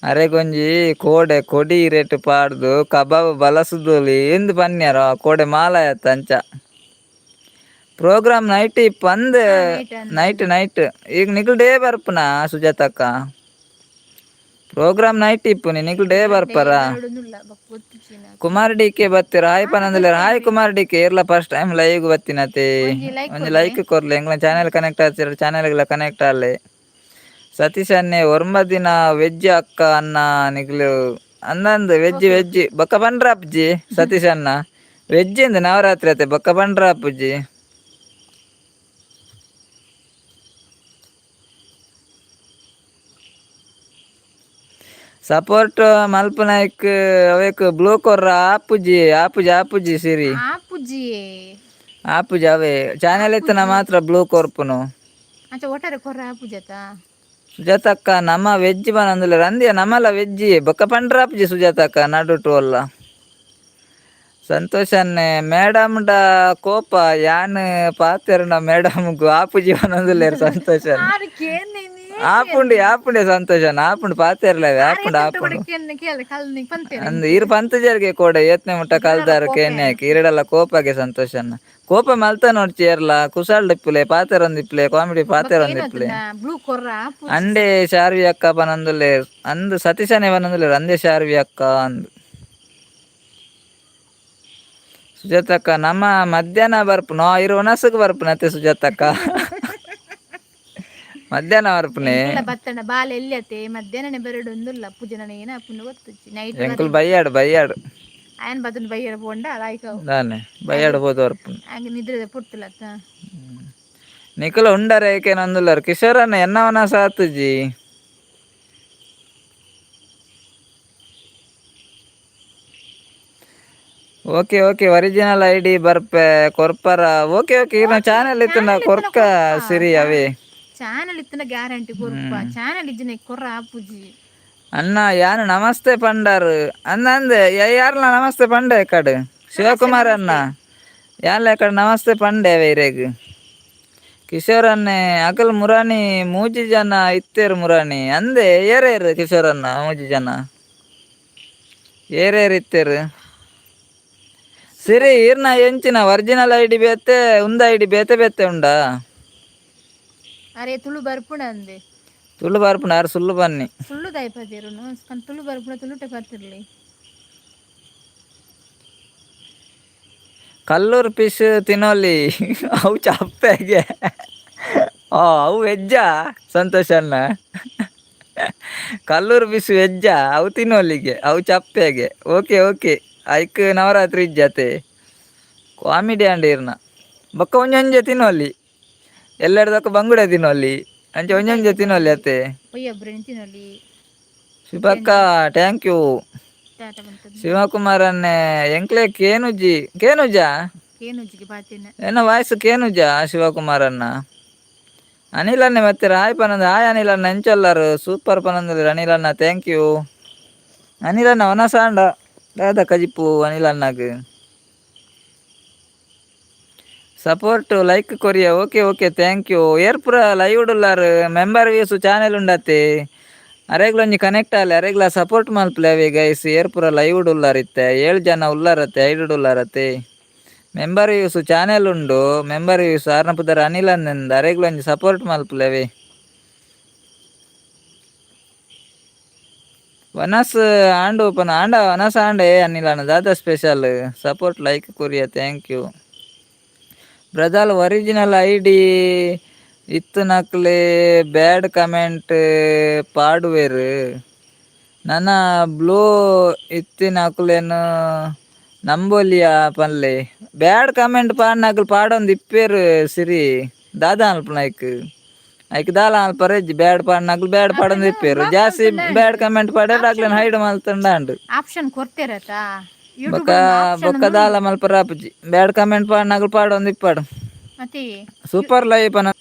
ಅರೆಗೊಂಜಿ ಕೋಡೆ ಕೊಡಿ ರೇಟ್ ಪಾಡ್ದು ಕಬಾಬ್ ಬಲಸುದೊಲಿ ಎಂದು ಪನ್ಯಾರ. ಕೋಡೆ ಮಾಲಾಯತ್ತ ಅಂಚ ಪ್ರೋಗ್ರಾಮ್ ನೈಟ್ ಇಪ್ಪಂದ್. ನೈಟ್ ಅಂದ್. ನೈಟ್ ನೈಟ್ ಈಗ ನಿಕಲ್ ಡೇ ಬರ್ಪುನ ಸುಜಾತಕ್ಕ? ಪ್ರೋಗ್ರಾಮ್ ನೈಟ್ ಇಪ್ಪುನಿ, ನಿಕಲ್ ಡೇ ಬರ್ಪರ? ಬರಡುನುಲ್ಲ ಬೊಕ್ಕ ಗೊತ್ತುಜ್ಜಿ ನಾಕ್. ಕುಮಾರ್ ಡಿ ಕೆ ಬತ್ತೀರ, ಹಾಯ್ ಪನಂದುಲ್ಲೆರ್. ಹಾಯ್ ಕುಮಾರ್ ಡಿ ಕೆ, ಇರ್ಲ first time live ಬತ್ತಿನತೆ. ಒಂಜಿ ಲೈಕ್. ಒಂಜಿ ಲೈಕ್ ಕೊರ್ಲೆ. ಎಂಕ್ಲ ಚಾನೆಲ್ ಕನೆಕ್ಟ್ ಆತಿರ, ಚಾನೆಲ್ಗೆಲ್ಲ ಕನೆಕ್ಟ್ ಆಲೆ. ಸತೀಶ್ ಅನ್ನೆ ಒರ್ಂಬ ದಿನ ವೆಜ್ ಅಕ್ಕ ಅನ್ನ ನಿಕ್ಲು ಅಂದಂದು ವೆಜ್ ವೆಜ್ ಬೊಕ್ಕ ಪಂಡ್ರ ಅಪ್ಜಿ. ಸತೀಶ್ ಅಣ್ಣ ವೆಜ್ ಇಂದ ನವರಾತ್ರಿ ಅತ್ತೆ ಬೊಕ್ಕ ಪಂಡ್ರ ಅಪ್ಪುಜಿ. ಸಪೋರ್ಟ್ ಮಲ್ಪನಾಯ್ಕ್ ಅವೇಕ್ ಬ್ಲೂ ಕೊರ್ರ ಆಪುಜಿ, ಆಪುಜಿ, ಆಪುಜಿ ಸಿರಿ. ಆಪುಜಿ. ಆಪುಜಿ ಅವೇ. ಚಾನೆಲ್ ಇತ್ತನ ಮಾತ್ರ ಬ್ಲೂ ಕೊರ್ಪುನು. ಅಂಚ ಒಟ್ಟಾರೆ ಕೊರ್ರ ಆಪುಜತ. ಸುಜಾತಕ್ಕ ನಮ್ಮ ವೆಜ್ ಪನಂದುಲ್ಲೆರ್. ಅಂದ್ಯ ನಮ್ಮಲ ವೆಜ್ ಬೊಕ್ಕ ಪಂಡ್ರಾಪುಜಿ ಸುಜಾತಕ್ಕ ನಡುಟು ಅಲ್ಲ. ಸಂತೋಷನ್ನೇ ಮೇಡಮ್ ಡ ಕೋಪ ಯಾನ್ ಪಾತೆರ್ನ ಮೇಡಮ್ಗು ಆಪುಜಿ ಪನಂದುಲ್ಲೆರ್ ಸಂತೋಷ. ಆರು ಕೇಂದಿನಿ. ಆಪುಂಡು, ಆಪುಂಡೆ ಸಂತೋಷನ, ಆಪುಂಡು. ಪಾತೆರ್ಲವೆ, ಆಪುಂಡು, ಆಪುಂಡು. ಕೇಳ ಕಲ್ ನಿ ಪಂತೇನೆ. ಅಂದ್ ಈರ್ ಪಂತಜರ್ಗೆ ಕೋಡೆ ಏತ್ನೆ ಮುಟ್ಟ ಕಲ್ದಾರ ಕೇನ್ಯಾಕ್ ಈರಡಲ್ಲ ಕೋಪಗೆ. ಸಂತೋಷನ್ನ ಕೋಪ ಮಲ್ತ ನೋಡ್ಚಿ. ಏರ್ಲ ಕುಸಾಲ್ಡ್ ಇಪ್ಪುಲೆ, ಪಾತೆರೊಂದಿಪ್ಪುಲೆ, ಕಾಮಿಡಿ ಪಾತೆರೊಂದಿಪ್ಪುಲೆ. ಬ್ಲೂ ಕೊರ್ರ ಆಪುಜಿ. ಅಂಡೆ ಶಾರ್ವಿ ಅಕ್ಕ ಪನಂದುಲ್ಲೆರ್. ಅಂದ್ ಸತೀಶನೇ ಪನಂದುಲ್ಲೆರ್, ಅಂದೆ ಶಾರ್ವಿ ಅಕ್ಕ ಅಂದ್. ಸುಜಾತಕ್ಕ ನಮ್ಮ ಮಧ್ಯಾಹ್ನ ಬರ್ಪುನ? ಇರು ಒಣಸುಗ್ ಬರ್ಪುನ ಅತ್ತೆ ಸುಜಾತಕ್ಕ, ಮಧ್ಯಾಹ್ನ ಬರ್ಪುನೆ. ಎಂಕುಲ ಬತ್ತಂಡ ಬಾಲೆ ಎಲ್ಲಿ ಅತ್ತೆ. ಮಧ್ಯಾಹ್ನನೆ ಬರಡು ಒಂದುಲ್ಲ ಪೂಜೆ. ನನಗೆ ಏನ ಆಪುಂಡು ಗೊತ್ತುಜ್ಜಿ ನೈಟ್. ಎಂಕುಲು ಬೈಯಾಡು ಬೈಯಾಡು. ಆಯನ್ ಬತ್ತಂಡ ಬೈಯರ ಪೋಂಡ ಲಾಯ್ಕ. ದಾನೆ ಬೈಯಾಡು ಪೋದು ಬರ್ಪುನು. ಹಂಗೆ ನಿದ್ರೆ ಪುಡ್ತಿಲ್ಲತ್ತ. ನಿಕುಲ ಉಂಡರೆ ಏಕೇನಂದುಲ್ಲರ್ ಕಿಶೋರನ್ನ ಎನ್ನವನ ಸಾತುಜಿ. Okay okay, original ID ಬರ್ಪೆ ಕೊರ್ಪರ. ಓಕೆ ಓಕೆ, ಇರ್ನ ಚಾನೆಲ್ ಇತ್ತುಂಡ ಕೊರ್ಕ ಸಿರಿ ಅವೇ. ಚಾನಲ್ ಇತ್ತನ ಗ್ಯಾರಂಟಿ ಕೊರ್ಪ. ಚಾನಲ್ ಇಜ್ಜಿನ ಕೊರ್ರ ಆಪುಜಿ. ಅಣ್ಣ ಯಾನು ನಮಸ್ತೆ ಪಂಡಾರು ಅಂದ ಅಂದೆ. ಯಾರ್ಲ ನಮಸ್ತೆ ಪಂಡೆ ಕಡೆ ಶಿವಕುಮಾರ್ ಅಣ್ಣ. ಯಾರ್ಲ ಕಡೆ ನಮಸ್ತೆ ಪಂಡೆ ಇರೆಗ್. ಕಿಶೋರ್ ಅಣ್ಣೆ ಅಕಲ್ ಮುರಾಣಿ ಮೂಜಿ ಜನ ಇತ್ತೇರು ಮುರಾಣಿ ಅಂದೆ. ಏರೇರು ಕಿಶೋರ್ ಅಣ್ಣ? ಮೂಜಿ ಜನ ಏರೇರು ಇತ್ತೇರು ಸಿರಿ? ಈರ್ನ ಎಂಚಿನ ಒರಿಜಿನಲ್ ಐಡಿ ಬೇತೆ, ಉಂದ ಐಡಿ ಬೇತೆ ಬೇತೆ ಉಂಡಾ? ಅರೆ ತುಳು ಬರ್ಪುಣ ಅಂದೆ. ತುಳು ಬರ್ಪುಂಡು ಆರು ಸುಳ್ಳು ಬನ್ನಿ. ಸುಳ್ಳು ದಾಯಪದಿರುನು ತುಳು ಬರ್ಪುಣ ತುಳುಟೆ ಪತ್ತಿರ್ಲಿ. ಕಲ್ಲೂರು ಫಿಶ್ ತಿನ್ನೋಲಿ ಅವು ಚಪ್ಪೆಗೆ. ಆ ಅವು ವೆಜ್ಜಾ ಸಂತೋಷ್ ಅಣ್ಣ? ಕಲ್ಲೂರು ಫಿಶ್ ವೆಜ್ಜಾ? ಅವು ತಿನ್ನೋಲಿಗೆ ಅವು ಚಪ್ಪೆಗೆ. ಓಕೆ ಓಕೆ, ಐಕ್ ನವರಾತ್ರಿ ಇಜ್ಜತೆ. ಕಾಮಿಡಿ ಅಂಡ ಇರ್ನ. ಬೊಕ್ಕ ಒಂಜೊಂಜೆ ತಿನ್ನೋಲಿ, ಎಲ್ಲೆಡ್ದಕ್ಕ ಬಂಗುಡೆ ತಿನ್ನೋಲಿ, ಅಂಚೆ ಒಂಜೊಂಜೆ ತಿನ್ನೋಲಿ ಅತ್ತೆ. ಒಯ್ಯೊಬ್ರು ತಿನ್ನಲಿ. ಶಿವಕ್ಕ thank you. Tata ಬಂತದ್ದು. ಶಿವಕುಮಾರ್ ಅನ್ನೆ ಎಂಕ್ಲೆ ಕೇನುಜಿ ಕೇನುಜಾ? ಕೇನುಜ್ಜಿಗೆ ಪಾತಿನ. ಎನ್ನ ವಾಯ್ಸ್ ಕೇನುಜಾ ಶಿವಕುಮಾರ್ ಅಣ್ಣ? ಅನಿಲ್ ಅಣ್ಣೆ ಮತ್ತೆ ಹಾಯ್ ಪನಂದು. ಹಾಯ್ ಅನಿಲ್ ಅಣ್ಣ, ಎಂಚೊಲ್ಲಾರು? ಸೂಪರ್ ಪನಂದು ಅನಿಲ್ ಅಣ್ಣ, thank you. Anil ಅಣ್ಣ ವನಸ ಅಂಡ ದಾದ ಕಜಿಪು ಅನಿಲ್ ಅಣ್ಣಗ್ ಸಪೋರ್ಟ್ ಲೈಕ್ ಕೊರಿಯ. Okay okay, thank you. ಏರ್ ಪೂರ ಲೈವ್ ಉಲ್ಲಾರ್? Member views channel ಉಂಡತ್ತೆ. ಅರೆಗ್ಲ ಒಂಜಿ ಕನೆಕ್ಟ್ ಆಲೆ, ಅರೆಗ್ಲ ಸಪೋರ್ಟ್ ಮಲ್ಪಲೆ ಅವೆ. ಗೈಸ್, ಏರ್ ಪೂರ ಲೈವ್ ಉಲ್ಲಾರ್ ಇತ್ತೆ? ಏಳು ಜನ ಉಲ್ಲಾರತ್ತೆ, ಐದು ಉಲ್ಲಾರತ್ತೆ. Member views channel ಉಂಡು. ಮೆಂಬರ್ ವ್ಯೂಸ್ ಆರ್ನ ಪುದರ್ ಅನಿಲ್ ಅಂದ. ಅರೆಗ್ಲ ಒಂಜಿ ಸಪೋರ್ಟ್ ಮಲ್ಪಲೆ. ವನಸ್ ಆಂಡು ಓಪನ್ ಆಂಡ. ವನಸ್ ಆಂಡೆ ಅನಿಲ್ ಅಣ್ಣ? ದಾದ special? Support like Korea, thank you brother. Original ID ಇತ್ತುನಕ್ಲೆ bad comment ಪಾಡುವೆರ್. ನನ ಬ್ಲೂ ಇತ್ತಿನಕುಲೆನ್ ನಂಬೊಲಿಯ ಪನ್ಲೆ. ಬ್ಯಾಡ್ ಕಮೆಂಟ್ ಪಾಡ್ನಕುಲು ಪಾಡೊಂದು ಇಪ್ಪೇರು ಸಿರಿ. ದಾದ ಅನ್ಪುನ ಐಕ್? ಐಕ್ ದಾಲ ಅನ್ಪರೆ ಇಜ್ಜಿ. ಬ್ಯಾಡ್ ಪಾಡ್ನಕುಲು ಬ್ಯಾಡ್ ಪಾಡೊಂದು ಇಪ್ಪೇರು. ಜಾಸ್ತಿ ಬ್ಯಾಡ್ ಕಮೆಂಟ್ ಪಾಡ್ಯಾರ ಅಕ್ಲೆನ್ ಹೈಡ್ ಮಲ್ತಂಡ ಅಂಡ್. ಆಪ್ಷನ್ ಕೊರ್ತೆರತ. ಬೊಕ್ಕ ಬೊಕ್ಕ ದಾಲ ಮಲ್ಪರ ಆಪುಜಿ. ಬ್ಯಾಡ್ ಕಮೆಂಟ್ ಪಾಡ್ನಕುಲು ಪಾಡೊಂದು ಇಪ್ಪಾಡು. ಮತ್ತೆ. ಸೂಪರ್ ಲೈವ್ ಪನ.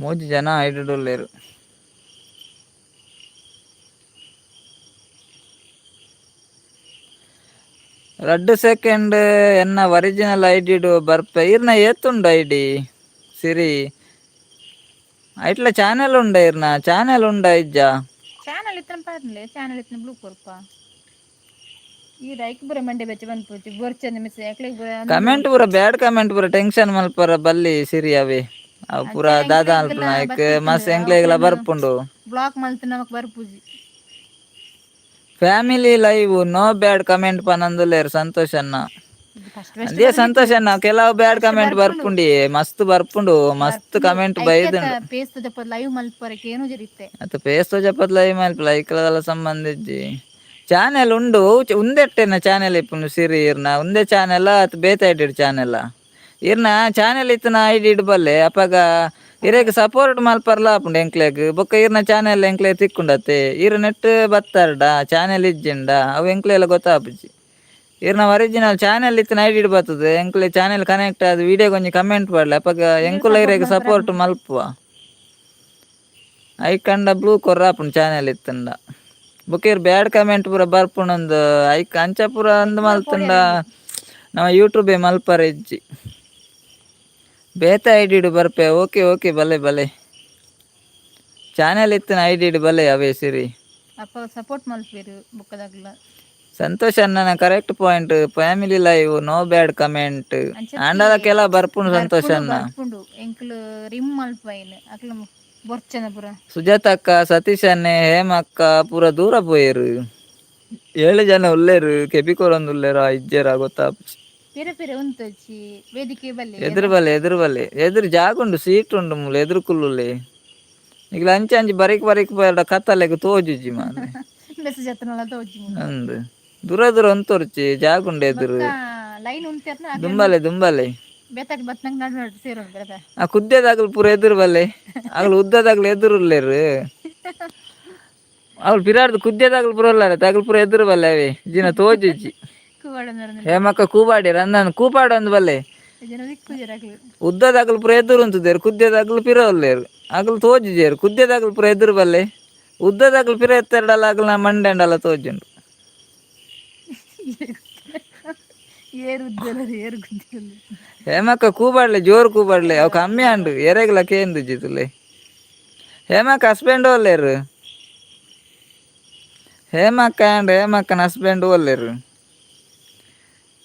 ಮೂಜಿ ಜನ ಐಡುಲ್ಲೇರು. ರಡ್ಡ್ ಸೆಕೆಂಡ್ ಎನ್ನ ಒರಿಜಿನಲ್ ಐಡಿಡು ಬರ್ಪೆ. ಇರ್ನ ಏತುಂಡು ಐಡಿ ಸಿರಿ? ಐಟ್ಲ ಚಾನೆಲ್ ಉಂಡ? ಇರ್ನ ಚಾನೆಲ್ ಉಂಡ ಇಜ್ಜಾ? ಚಾನಲ್ ಇತ್ತನ ಪಾಡ್ಲೆ, ಚಾನಲ್ ಇತ್ತನ ಬ್ಲೂ ಕೊರ್ಪ. ಈ ರೈಕ್ ಬುರ ಮಂಡೆ ಬೆಚ್ಚ ಬಂದ್ಪೋಚಿ ಬೊರ್ಚಂದ ಮಿಸ್ ಎಕ್ಲೆಗ್ ಬುರ. ಕಮೆಂಟ್ ಪೂರ ಬ್ಯಾಡ್ ಕಮೆಂಟ್ ಪೂರ ಟೆನ್ಷನ್ ಮಲ್ಪರ ಬಲ್ಲಿ ಸಿರಿ. ಅವೆ ಅವು ಪೂರ ದಾದ ಅನ್ಪುನ ಐಕ್? ಮಸ್ತ್ ಎಂಕ್ಲೆಗ್ಲ ಬರ್ಪುಂಡು. ಬ್ಲಾಕ್ ಮಲ್ತ್ ನಮಕ್ ಬರ್ಪುಜಿ. Family live, no bad comment ಪನಂದುಲ್ಲೇರು Santosh ಅಣ್ಣ. ಫಸ್ಟ್. ಅದೇ ಸಂತೋಷ್ ಅಣ್ಣ, ಕೆಲವು ಬ್ಯಾಡ್ ಕಮೆಂಟ್ ಬರ್ಪುಂಡಿ. ಮಸ್ತ್ ಬರ್ಪುಂಡು, ಮಸ್ತ್ ಕಮೆಂಟ್ ಬೈದುಂಡು. ಪೇಸ್ ಜಪ್ಪ ಲೈವ್ ಮಲ್ಪರಕ್ಕೆ ಏನು ಜರಿತ್ತೆ. ಅತ್ತ ಪೇಸ್ ತೋಜಪತ್ ಲೈವ್ ಮಲ್ಪ ಲೈಕ್ಲದಲ್ಲ ಸಂಬಂಧ ಇಜ್ಜಿ. ಚಾನೆಲ್ ಉಂಡು. ಉಂದೆಟ್ಟೆನ ಚಾನೆಲ್ ಇಪ್ಪುಂಡು ಸಿರಿ ಇರ್ನ? ಉಂದೆ ಚಾನೆಲ್ ಅತ್ ಬೇತೆ ಐಡಿ ಚಾನೆಲ್? ಇರ್ನ ಚಾನೆಲ್ ಇತ್ತಿನ ಐಡಿ ಇಡ್ಬಲ್ಲೆ. ಅಪಗ ಇರೆಗ್ ಸಪೋರ್ಟ್ ಮಲ್ಪರ್ಲ ಆಪುಂಡು ಎಂಕ್ಲೆಗ್. ಬೊಕ್ಕ ಇರ್ನ ಚಾನೆಲ್ ಎಂಕ್ಲೆ ತಿಕ್ಕುಂಡತ್ತೆ. ಇರ್ ನೆಟ್ ಬತ್ತಾರ್ಡ ಚಾನೆಲ್ ಇಜ್ಜಿಂಡ ಅವು ಎಂಕ್ಲೆಲ ಗೊತ್ತಾಪುಜಿ. ಇರ್ನ ಒರಿಜಿನಲ್ ಚಾನೆಲ್ ಇತ್ತಿನ ಐಡಿ ಬರ್ತದೆ. ಎಂಕ್ಲೆ ಚಾನೆಲ್ ಕನೆಕ್ಟ್ ಆದ್ ವಿಡಿಯೋ ಒಂಜಿ ಕಮೆಂಟ್ ಪಾಡ್ಲೆ. ಅಪಗ ಎಂಕುಲ ಇರೆಗ್ ಸಪೋರ್ಟ್ ಮಲ್ಪುವ. ಐಕಂಡ ಬ್ಲೂ ಕೊರ್ರಾಪುಂಡು ಚಾನೆಲ್ ಇತ್ತಂಡ. ಬೊಕ್ಕ ಇರ್ ಬ್ಯಾಡ್ ಕಮೆಂಟ್ ಪೂರ ಬರ್ಪುಂಡೊಂದು ಐಕ್ ಅಂಚ ಪೂರ ಅಂದ್ ಮಲ್ತುಂಡ ನಮ್ಮ ಯೂಟ್ಯೂಬ್ ಮಲ್ಪರ ಇಜ್ಜಿ. ಬೇತೆ ಐಡಿಡು ಬರ್ಪೆ. ಓಕೆ ಓಕೆ, ಬಲೆ ಬಲೆ. ಚಾನೆಲ್ ಇತ್ತಿನ ಐಡಿಡು ಬಲೆ ಅವೇ ಸಿರಿ. ಅಪ್ಪ ಸಪೋರ್ಟ್ ಮಲ್ಪೇರು ಬುಕ್ಕದಾಗ್ಲ. ಸಂತೋಷ್ ಅಣ್ಣನ correct point. Family live, no bad comment ಆಂಡಲ ಕೆಲ ಬರ್ಪುಂಡು ಸಂತೋಷ್ ಅಣ್ಣ. ಬರ್ಪುಂಡು. ಎಂಕ್ಲು ರಿಮ್ ಮಲ್ಪೈನ್ ಅಕ್ಲು ಬೊರ್ಚನ ಪೂರ. ಸುಜಾತ ಅಕ್ಕ, ಸತೀಶ್ ಅಣ್ಣೆ, ಹೇಮಕ್ಕ ಪೂರ ದೂರ ಪೋಯೆರು. ಏಳು ಜನ ಉಲ್ಲೇರು. ಕೆಬಿ ಕೊರೊಂದು ಉಲ್ಲೇರ ಇಜ್ಜೆರ ಗೊತ್ತಾಪುಜಿ. ಪಿರ ಪಿರ ಉಂತೊಚ್ಚಿ ವೇದಿಕೆ ಬಲ್ಲೆ. ಎದುರು ಬಲ್ಲೆ, ಎದುರು ಬಲ್ಲೆ. ಎದುರು ಜಾಗ ಉಂಡು, ಸೀಟ್ ಉಂಡು ಮೂಲು. ಎದುರು ಕುಲ್ಲುಲೆ. ನಿಗ್ಲ ಅಂಚೆ ಅಂಚೆ ಬರಿಕ್ ಬರಿಕ್ ಪೋಯೆರ್ಡ ಕತ್ತಲೆಗ್ ತೋಜುಜಿ ಮಾರ್ರೆ. ಮೆಸೇಜ್ ಹತ್ತನಲ್ಲ ತೋಜಿ. ಅಂದ್, ದೂರ ದೂರ ಉಂತೊರ್ಚಿ, ಜಾಗ ಉಂಡು ಎದುರು. ಲೈನ್ ಉಂತೇರ್ನ. ದುಂಬಲೆ ದುಂಬಲೆ. ಬೇತಾಕ್ ಬತ್ನಂಗ್ ನಡು ನಡು ಸೇರೋಣ ಬೇತ. ಆ ಕುದ್ದೆದಾಗಲು ಪೂರ ಎದುರು ಬಲ್ಲೆ. ಅಗಲು ಉದ್ದದಾಗಲು ಎದುರು ಉಲ್ಲೇರು. ಅವಳು ಪಿರಾರ್ದು ಕುದ್ದೆದಾಗಲು ಪೂರ ಉಲ್ಲಾರೆ. ತಗಲು ಪೂರ ಎದುರು ಬಲ್ಲೆ. ಅವೇ ಜಿನ ತೋಜುಜಿ. ಕೂವಾಡ. ಹೇಮಕ್ಕ ಕೂಬಾಡಿ ರಂದನ್ ಕೂಪಾಡ ಒಂದು ಬಲ್ಲೆ. ಜನ ದಿಕ್ಕುಜರ ಅಕ್ಲು. ಉದ್ದದಾಗಲು ಪೂರ ಎದುರು ಉಂತುದೇರು, ಕುದ್ದೆದಾಗಲು ಪಿರ ಉಲ್ಲೇರು. ಅಗಲು ತೋಜುಜೇರು. ಕುದ್ದೆದಾಗಲು ಪೂರ ಎದುರು ಬಲ್ಲೆ. ಉದ್ದದಾಗಲು ಪಿರ ಎತ್ತೆರಡಲ್ಲ, ಅಗಲು ನಾ ಮಂಡೆಂಡಲ್ಲ ತೋಜುಂಡು. ಏರು ಉದ್ದಲ ಏರು ಗುದ್ದಿಲ್ಲ. ಹೇಮಕ್ಕ ಕೂಬಾಡ್ಲೆ, ಜೋರು ಕೂಬಾಡ್ಲೆ. ಅವು ಕಮ್ಮಿ ಅಂಡು ಎರೆಗ್ಲ ಕೇಂದು ಜಿತುಲೆ. ಹೇಮಕ್ಕ ಹಸ್ಬೆಂಡ್ ಒಲ್ಲೇರು? ಹೇಮಕ್ಕ ಆ್ಯಂಡ್ ಹೇಮಕ್ಕನ ಹಸ್ಬೆಂಡ್ ಒಲ್ಲೇರು?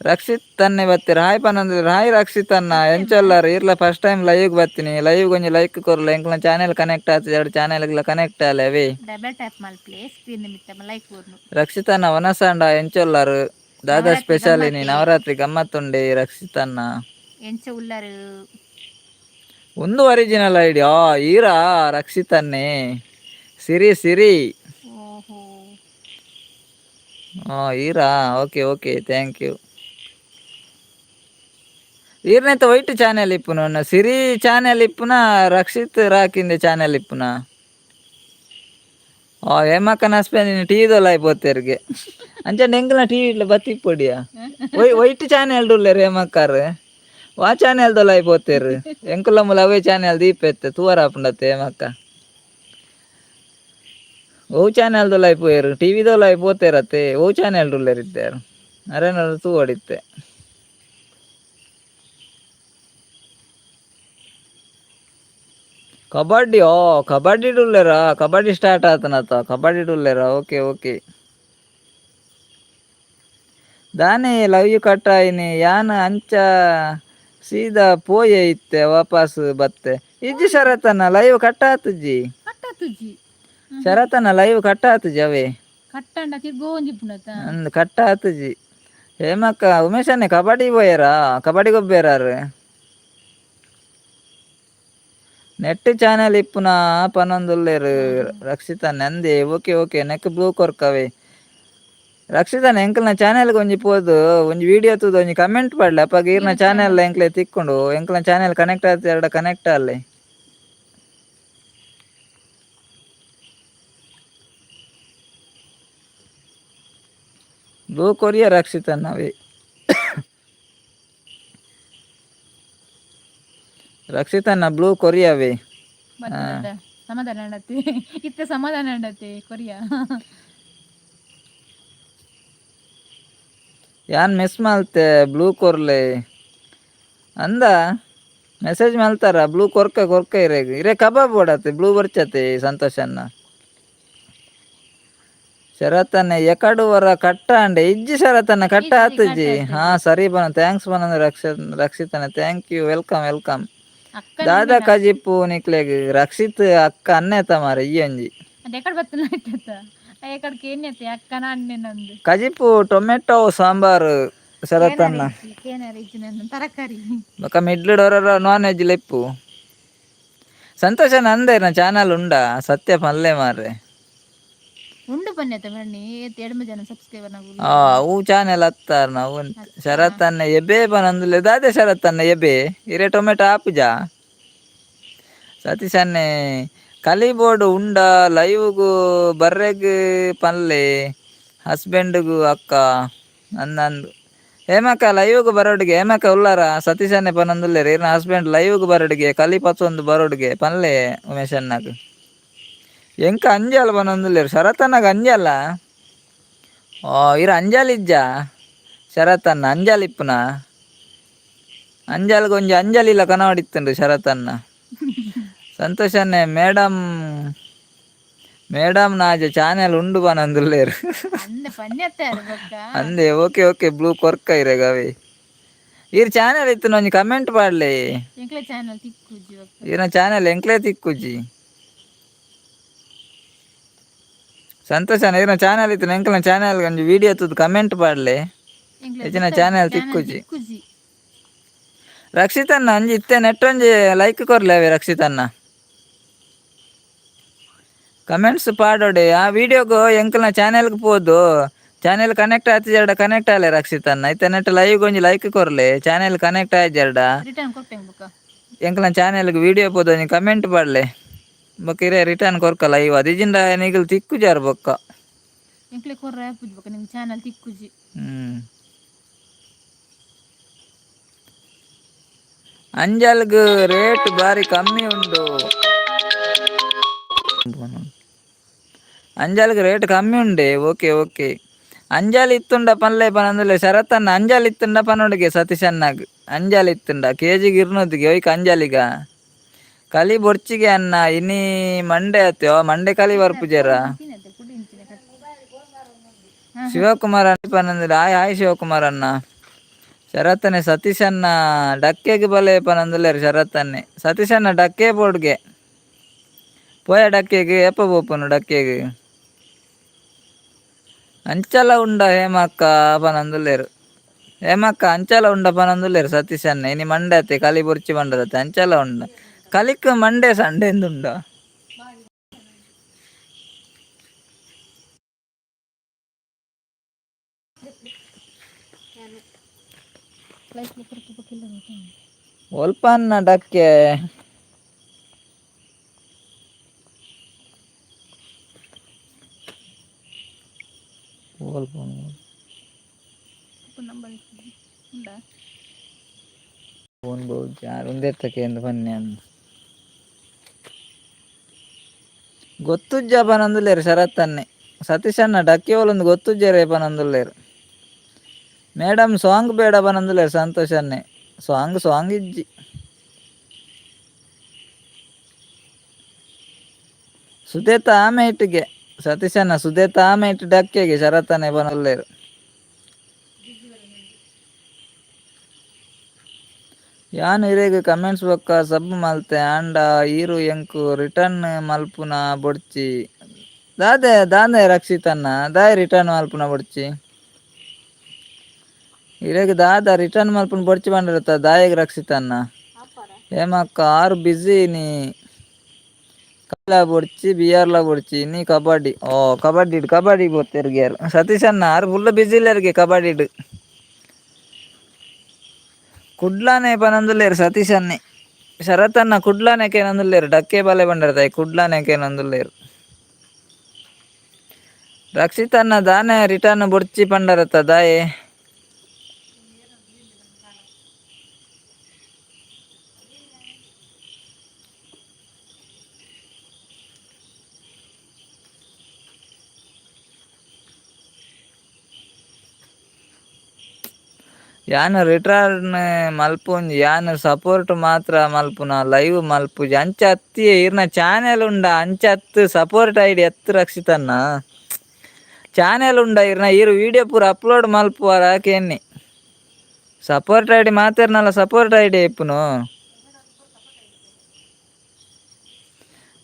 ರಕ್ಷಿತ್ ತನ್ನೆ ಬತ್ತೀರ? ಹಾಯ್ ಪನ್ನೊಂದು. ಹಾಯ್ ರಕ್ಷಿತ್ ಅನ್ನ, ಎಂಚೊಲ್ಲಾರ? ಇರ್ಲ first time live ಬತ್ತೀನಿ. ಲೈವ್ ಒಂಜಿ ಲೈಕ್ ಕೊರ್ಲ. ಎಂಕ್ಲ ಚಾನೆಲ್ ಕನೆಕ್ಟ್ ಆತದೆ. ಎರಡು ಚಾನೆಲ್ಗ್ಲ ಕನೆಕ್ಟ್ ಆಲೆ ಅವೇ. ಡಬಲ್ ಟ್ಯಾಪ್ ಮಲ್ಪ್ಲೆ ಸ್ಕ್ರೀನ್ ಮಿತ್ತ ಲೈಕ್ ಕೊರ್ನು. ರಕ್ಷಿತ್ ಅನ್ನ, ವನಸಾಂಡ? ಎಂಚೊಲ್ಲಾರು? ದಾದಾ ಸ್ಪೆಷಲ್ ಇನಿ? ನವರಾತ್ರಿ ಗಮ್ಮತ್ತುಂಡೆ ರಕ್ಷಿತ್ ಅನ್ನ. ಎಂಚ ಉಲ್ಲಾರು? ಒಂದು ಒರಿಜಿನಲ್ ಐಡಿ ಆ ಈರಾ ರಕ್ಷಿತ್ ಅನ್ನೆ? ಸಿರಿ ಸಿರಿ. ಓಹೋ. ಈರಾ, okay okay, thank you. ಈರ್ನೆತ್ತ white channel ಇಪ್ಪುನು? Siri channel ಇಪ್ಪುನ, ರಕ್ಷಿತ್ ರಾಕಿಂದೆ ಚಾನೆಲ್ ಇಪ್ಪುನ? ಆ ಹೇಮಕ್ಕನ ಹಸ್ಬೆಂಡ್ ಟಿ ದೊಲ್ಲ అయిపోతాರಿಗೆ. ಅಂಚೆ ಎಂಕಲ್ನ ಟಿ ಇಟ್ಲ ಬತ್ತಿ ಪೊಡಿಯಾ ವೈಟ್ ಚಾನೆಲ್ ಉಲ್ಲೇರು ಹೇಮಕ್ಕಾರು. ವಾ ಚಾನೆಲ್ ದೊಲ್ಲ అయిపోతారు. ಎಂಕುಲ ಮೂಲ ಅವೇ ಚಾನೆಲ್ ದೀಪ ಎತ್ತೆ ತೂವರ ಆಪುಂಡತ್ತೆ ಹೇಮಕ್ಕ. ಓ ಚಾನೆಲ್ ದೊಲ್ಲ అయిపోయారు, ಟಿವಿ ದೊಲ್ಲ అయిపోతారತ್ತೆ. ಓ ಚಾನೆಲ್ ಉಲ್ಲೇರು ಇದ್ದಾರೆ ಅರೇನ ತೂ ಹೊಡಿತ್ತೆ. ಕಬಡ್ಡಿ, ಓ ಕಬಡ್ಡಿ ಉಲ್ಲೇರಾ? ಕಬಡ್ಡಿ ಸ್ಟಾರ್ಟ್ ಆತನತ್ತ, ಕಬಡ್ಡಿ ಉಲ್ಲೇರಾ? Okay okay. ದಾನೆ ಲವ್ you ಕಟ್ಟಾಯಿನಿ ಯಾನ್ ಅಂಚ ಸೀದಾ ಪೋಯೆ ಇತ್ತೆ ವಾಪಸ್ ಬತ್ತೆ. ಇಜ್ಜಿ ಶರತನ, ಲೈವ್ ಕಟ್ಟಾತುಜ್ಜಿ. ಕಟ್ಟಾತುಜ್ಜಿ. ಶರತನ, ಲೈವ್ ಕಟ್ಟಾತುಜಿ ಅವೇ. ಕಟ್ಟಂಡ ತಿರ್ಗೋಂಜಿ ಪುಣತ. ಅಂದ್ ಕಟ್ಟಾತುಜಿ ಹೇಮಕ್ಕ. ಉಮೇಶನ್ನೇ ಕಬಡ್ಡಿ ಪೋಯರಾ? ಕಬಡ್ಡಿ ಗೊಬ್ಬೇರಾರು. ನೆಟ್ ಚಾನೆಲ್ ಇಪ್ಪುನ ಪನೊಂದುಲ್ಲೇರು ರಕ್ಷಿತ ನಂದಿ. ಓಕೆ ಓಕೆ, ನೆಕ್ ಬ್ಲೂ ಕೊರ್ಕವೆ. ರಕ್ಷಿತನ, ಎಂಕಲ್ನ ಚಾನೆಲ್ಗೆ ಒಂಜಿ ಪೋದು ಒಂಜಿ ವಿಡಿಯೋ ತೂದು ಒಂಜಿ ಕಮೆಂಟ್ ಪಾಡ್ಲೆ. ಅಪ್ಪಗ ಈರ್ನ ಚಾನೆಲ್ ಎಂಕ್ಲೆ ತಿಕ್ಕೊಂಡು, ಎಂಕಲ್ನ ಚಾನೆಲ್ ಕನೆಕ್ಟ್ ಆತ ಎರಡ ಕನೆಕ್ಟ್ ಅಲ್ಲೇ. ಬ್ಲೂ ಕೊರಿಯ ರಕ್ಷಿತನ ಅವೇ. ರಕ್ಷಿತನ, ಬ್ಲೂ ಕೊರಿಯವೇ. ಬರ್ತದ, ಸಮಾಧಾನ ಅಂಡತ್ತೆ ಇತ್ತ, ಸಮಾಧಾನ ಅಂಡತ್ತೆ ಕೊರಿಯಾ. ಯಾನ್ ಮಿಸ್ ಮಲ್ತೆ, ಬ್ಲೂ ಕೊರ್ಲೆ ಅಂದ ಮೆಸೇಜ್ ಮಲ್ತಾರ. ಬ್ಲೂ ಕೊರ್ಕ ಕೊರ್ಕ ಇರೇಗ್ ಇರೇ ಕಬಾಬ್ ಬೋಡತ್ತೆ, ಬ್ಲೂ ಬರ್ಚತೆ. ಸಂತೋಷನ್ನ, ಶರತನ್ನ ಎಕಡುವರ ಕಟ್ಟ ಅಂಡೆ. ಇಜ್ಜಿ ಶರತನ್ನ, ಕಟ್ಟ ಆತುಜ್ಜಿ. ಹಾ ಸರಿ ಬನ, thanks ಬನ. ರಕ್ಷಿತನ, thank you, welcome welcome. ಅಕ್ಕ. ದಾದಾ ಕಜಿಪ್ಪು ನಿಕ್ಲೆಗ್ ರಕ್ಷಿತ್ ಅಕ್ಕ ಅನ್ನೇತ ಮಾರೆ ಈ ಒಂಜಿ. ಅದು ಎಕಡೆ ಬತ್ತನ ಆಯ್ತತ್ತ, ಎಕಡೆ ಏನ್ಯತೆ ಅಕ್ಕನ ಅಣ್ಣೆ ನಂದು. ಕಜಿಪ್ಪು ಟೊಮೆಟೊ ಸಾಂಬಾರು ಶರತನ್ನ. ಕೇನಾರ ಇಜ್ಜಿ ನನ್ನ ತರಕಾರಿ. ಬೊಕ ಮಿಡ್ಲ್ ಡೋರ ನಾನ್ ವೆಜ್ ಲೆಪ್ಪು. ಸಂತೋಷ ನಂದೇರ್ನ ಚಾನಲ್ ಉಂಡಾ? ಸತ್ಯ ಪಲ್ಲೆ ಮಾರ್ರೆ. ಉಂಡು ಪನ್ಯತ ಬನ್ನಿ, ಎಡ್ಮ ಜನ ಸಬ್ಸ್ಕ್ರೈಬರ್ ನಾವು. ಆ ಅವು ಚಾನೆಲ್ ಹತ್ತಾರ ನಾವು. ಶರತ್ತನ್ನ ಎಬೆ ಬನಂದುಲೆ ದಾದೆ ಶರತ್ತನ್ನ ಎಬೆ ಇರೆ ಟೊಮೆಟೊ ಆಪುಜಾ? ಸತೀಶ್ ಅನ್ನೆ, ಕಲಿ ಬೋರ್ಡ್ ಉಂಡ ಲೈವ್ಗು ಬರ್ರೆಗ್ ಪನ್ಲೆ ಹಸ್ಬೆಂಡ್ಗು ಅಕ್ಕ ಅಂದಂದು. ಹೇಮಕ್ಕ, ಲೈವ್ಗ್ ಬರೋಡಿಗೆ ಹೇಮಕ್ಕ ಉಲ್ಲಾರ? ಸತೀಶ್ ಅನ್ನೆ ಪನಂದುಲ್ಲೇರು, ಇರ್ನ ಹಸ್ಬೆಂಡ್ ಲೈವ್ಗ್ ಬರೋಡಿಗೆ, ಕಲಿ ಪತ್ತೊಂದು ಬರೋಡಿಗೆ ಪನ್ಲೆ ಉಮೇಶ್ ಅಣ್ಣಗ್. ಎಂಕ ಅಂಜಾಲ ಪನೊಂದುಲ್ಲೇರು ಶರತಣ್ಣಗ್ ಅಂಜಲ್ಲ. ಓ ಇರ ಅಂಜಾಲ್ ಇಜ್ಜಾ ಶರತಣ್ಣ? ಅಂಜಾಲ್ ಇಪ್ಪುನ? ಅಂಜಾಲ್ಗ್ ಒಂಜಿ ಅಂಜಲಿಲ್ಲ ಕನವಡಿತ್ತುಂಡು ಶರತಣ್ಣ. ಸಂತೋಷ್ ಅನ್ನೆ, ಮೇಡಮ್ ಮೇಡಮ್ ನಾಜ ಚಾನೆಲ್ ಉಂಡು ಪನೊಂದುಲ್ಲೇರು. ಅಂದೆ ಪನ್ಯತ್ತಾರ ಬೊಕ್ಕ. ಅಂದೆ, ಓಕೆ ಓಕೆ, ಬ್ಲೂ ಕೊರ್ಕ ಇರೆಗ್ ಅವೇ. ಈರ್ ಚಾನೆಲ್ ಇತ್ತು ಒಂಜಿ ಕಮೆಂಟ್ ಪಾಡ್ಲೆ. ಎಂಕ್ಲೆ ಚಾನಲ್ ತಿಕ್ಕುಜಿ ಬೊಕ್ಕ. ಈರ್ನ ಚಾನೆಲ್ ಎಂಕ್ಲೆ ತಿಕ್ಕುಜಿ. ಸಂತೋಷ, ಈರ್ನ ಚಾನೆಲ್ ಇತ್ತು ಎಂಕ್ಲೆನ ಚಾನೆಲ್ ಒಂಜಿ ವಿಡಿಯೋ ತೂದು ಕಮೆಂಟ್ ಪಾಡ್ಲೆ. ಎಂಕ್ಲೆ ಹೆಚ್ಚಿನ ಚಾನೆಲ್ ತಿಕ್ಕುಜಿ. ತಿಕ್ಕುಜಿ. ರಕ್ಷಿತಣ್ಣ, ಅಂಜಿ ಇತ್ತೆ ನೆಟ್ ಒಂಜಿ ಲೈಕ್ ಕೊರ್ಲೆ ಅವೇ. ರಕ್ಷಿತಣ್ಣ, ಕಮೆಂಟ್ಸ್ ಪಾಡೋಡೆ ಆ ವಿಡಿಯೋಗು. ಎಂಕಲ್ನ ಚಾನೆಲ್ಗೆ ಪೋದು ಚಾನೆಲ್ ಕನೆಕ್ಟ್ ಆತಿಜೆರಡ ಕನೆಕ್ಟ್ ಆಲೆ ರಕ್ಷಿತಣ್ಣ. ಇತ್ತೆ ನೆಟ್ ಲೈವ್ ಒಂಜಿ ಲೈಕ್ ಕೊರ್ಲೆ, ಚಾನೆಲ್ ಕನೆಕ್ಟ್ ಆಯ್ಜೆರಡ. ರಿಟರ್ನ್ ಕೊರ್ಪೆಂಗ್ ಬೊಕ್ಕ. ಎಂಕಲ್ನ ಚಾನೆಲ್ಗೆ ವಿಡಿಯೋ ಪೋದು ಒಂಜಿ ಕಮೆಂಟ್ ಪಾಡ್ಲೆ, ಬೊಕ್ಕ ಇರೆ ರಿಟರ್ನ್ ಕೊರ್ಕ ಲೈವ್. ಅದಿಜಿಂಡ ನಿಗಲ್ ತಿಕ್ಕುಜಾರ್ ಬೊಕ್ಕ. ಎಂಕ್ಲೆ ಕೊರ್ರ ಆಪುಜಿ ಬೊಕ್ಕ, ನಿಮ್ ಚಾನಲ್ ತಿಕ್ಕುಜಿ. ಅಂಜಲ್ಗ್ ರೇಟ್ ಬಾರಿ ಕಮ್ಮಿ ಉಂಡು, ಅಂಜಲ್ಗ್ ರೇಟ್ ಕಮ್ಮಿ ಉಂಡೆ. ಓಕೆ ಓಕೆ, ಅಂಜಾಲ್ ಇತ್ತುಂಡ ಪನ್ಲೆ ಪನಂದುಲೆ ಶರತನ್ನ. ಅಂಜಾಲ್ ಇತ್ತುಂಡ ಪನೊಡುಗೆ ಸತೀಶ್ ಅಣ್ಣಗ್. ಅಂಜಾಲ್ ಇತ್ತುಂಡ ಕೆಜಿಗೆ ಇರ್ನೂದಿಗೆ ಒಯ್ಕ್ ಅಂಜಾಲಿಗ. ಕಲಿ ಬೊರ್ಚಿಗೆ ಅನ್ನ, ಇನಿ ಮಂಡೆ ಆತ್ಯೋ? ಮಂಡೆ ಕಲಿ ಬರ್ಪುಜೆರ? ತಿನ್ನತ್ತೆ ಪುಡಿ ಇಂಚಿನ ಕಟ್. ಶಿವಕುಮಾರ್ ಅಣ್ಣ ಪನಂದುಲೆ, ಆಯ್ ಆಯ್ ಶಿವಕುಮಾರ್ ಅಣ್ಣ. ಶರತ್ತನೆ, ಸತೀಶ್ ಅಣ್ಣ ಡಕ್ಕೆಗೆ ಬಲೆ ಪನಂದುಲ್ಲೇರು ಶರತ್ತನ್ನೆ. ಸತೀಶ್ ಅಣ್ಣ, ಡಕ್ಕೆ ಬೋರ್ಡ್ಗೆ ಪೋಯ? ಡಕ್ಕೆಗೆ ಏಪ ಪೋಪುನು ಡಕ್ಕೆಗೆ? ಅಂಚಲ ಉಂಡ ಹೇಮಕ್ಕ ಪನಂದುಲ್ಲೇರು. ಹೇಮಕ್ಕ, ಅಂಚಲ ಉಂಡ ಪನಂದುಲ್ಲೇರು ಸತೀಶ್ ಅಣ್ಣ. ಇನಿ ಮಂಡೆ ಅತ್ತೆ ಕಲಿ ಬೊರ್ಚಿ ಬಂಡದತ್ತೆ. ಅಂಚಲ ಉಂಡ ಕಲಿಕ್ ಮಂಡೆ ಸಂಡೆ ಉಂಡ. ಲೈಕ್ ಕೊರ್ಪು ಬೊಕ್ಕ ಇಲ್ಲ. ಒಲ್ಪ ಅನ್ನ ಡಕ್ಕೆ? Phone phone. Number ಉಂಡಾ? Phone ಬಹು ಯಾರು ಉಂದೆತ್ತಕ್ಕೆ ಪನ್ನೆ ಅಂದ್ ಗೊತ್ತುಜ್ಜ ಪನೊಂದುಲ್ಲೆರ್ ಶರತ್ತನ್ನೆ. ಸತೀಶಣ್ಣ ಡಕ್ಕೆ ಓಲೊಂದು ಗೊತ್ತುಜ್ಜೆರೆ ಪನೊಂದುಲ್ಲೆರ್. ಮೇಡಮ್ ಸಾಂಗ್ ಬೇಡ ಪನೊಂದುಲ್ಲೆರ್ ಸಂತೋಷ್ ಅಣ್ಣೆ. ಸಾಂಗ್ ಸಾಂಗ್ ಇಜ್ಜಿ. ಸುದೇತ ಆಮೇಟಿಗೆ ಸತೀಶಣ್ಣ, ಸುದೇತ ಆಮೇಟ್ ಡಕ್ಕೆಗೆ ಶರತ್ತನ್ನೆ ಪನೊಂದುಲ್ಲೆರ್. ಯಾನ್ ಇರೆಗ್ ಕಮೆಂಟ್ಸ್ ಬೊಕ್ಕ ಸಬ್ ಮಲ್ತೆ ಆಂಡ ಈರ್ ಎಂಕ್ ರಿಟರ್ನ್ ಮಲ್ಪುನ ಬೊಡ್ಚಿ. ದಾದೆ ದಾದೆ ರಕ್ಷಿತಣ್ಣ, ದಾಯೆ ರಿಟರ್ನ್ ಮಲ್ಪುನ ಬೊಡ್ಚಿ? ಇರೆಗ್ ದಾದ ರಿಟರ್ನ್ ಮಲ್ಪುನ ಬೊಡ್ಚಿ ಪಂಡರತ್ತ ದಾಯೆಗ್ ರಕ್ಷಿತಣ್ಣ? ಹೇಮಕ್ಕ ಆರ್ ಬ್ಯುಸಿ ನೀ ಕಲ್ಲ ಬೊಡ್ಚಿ, ಬಿಆರ್ಲ ಬೊಡ್ಚಿ ನೀ. ಕಬಡ್ಡಿ, ಓ ಕಬಡ್ಡಿ, ಕಬಡ್ಡಿ ಬೋತೆರ್ಗೆ ಸತೀಶ್ ಅಣ್ಣ. ಆರ್ ಫುಲ್ ಬ್ಯುಸಿ ಇಲ್ಲೆರ್ಗೆ ಕಬಡ್ಡಿಡ್. ಕುಡ್ಲಾನೆ ಪನೊಂದುಲ್ಲೆರ್ ಸತೀಶ್ ಅಣ್ಣೆ. ಶರತ್ ಅಣ್ಣ ಕುಡ್ಲಾನೆ ಕೇನೊಂದುಲ್ಲೆರ್. ಡಕ್ಕೆ ಬಾಲೆ ಬಂಡರತಾಯ್ ಕುಡ್ಲಾನೆ ಕೇನೊಂದುಲ್ಲೆರ್. ರಕ್ಷಿತ್ ಅಣ್ಣ ದಾನೆ ರಿಟರ್ನ್ ಬೊಡ್ಚಿ ಪಂಡರತ್ತ ದಾಯೆ? ಯಾನ್ ರಿಟರ್ನ್ ಮಲ್ಪುಂಜಿ, ಯಾನ್ ಸಪೋರ್ಟ್ ಮಾತ್ರ ಮಲ್ಪುನ, ಲೈವ್ ಮಲ್ಪುಜಿ. ಅಂಚ ಅತ್ತಿ ಇರ್ನ ಚಾನೆಲ್ ಉಂಡ? ಅಂಚ ಅತ್ತು, ಸಪೋರ್ಟ್ ಐಡಿ ಅತ್ತು ರಕ್ಷಿತಣ್ಣ. ಚಾನೆಲ್ ಉಂಡ ಇರ್ನ? ಈರ್ ವಿಡಿಯೋ ಪೂರ ಅಪ್ಲೋಡ್ ಮಲ್ಪುವರ ಕೇನ್ನಿ. ಸಪೋರ್ಟ್ ಐಡಿ ಮಾತೆರ್ನಲ್ಲ ಸಪೋರ್ಟ್ ಐಡಿ ಇಪ್ಪುನು.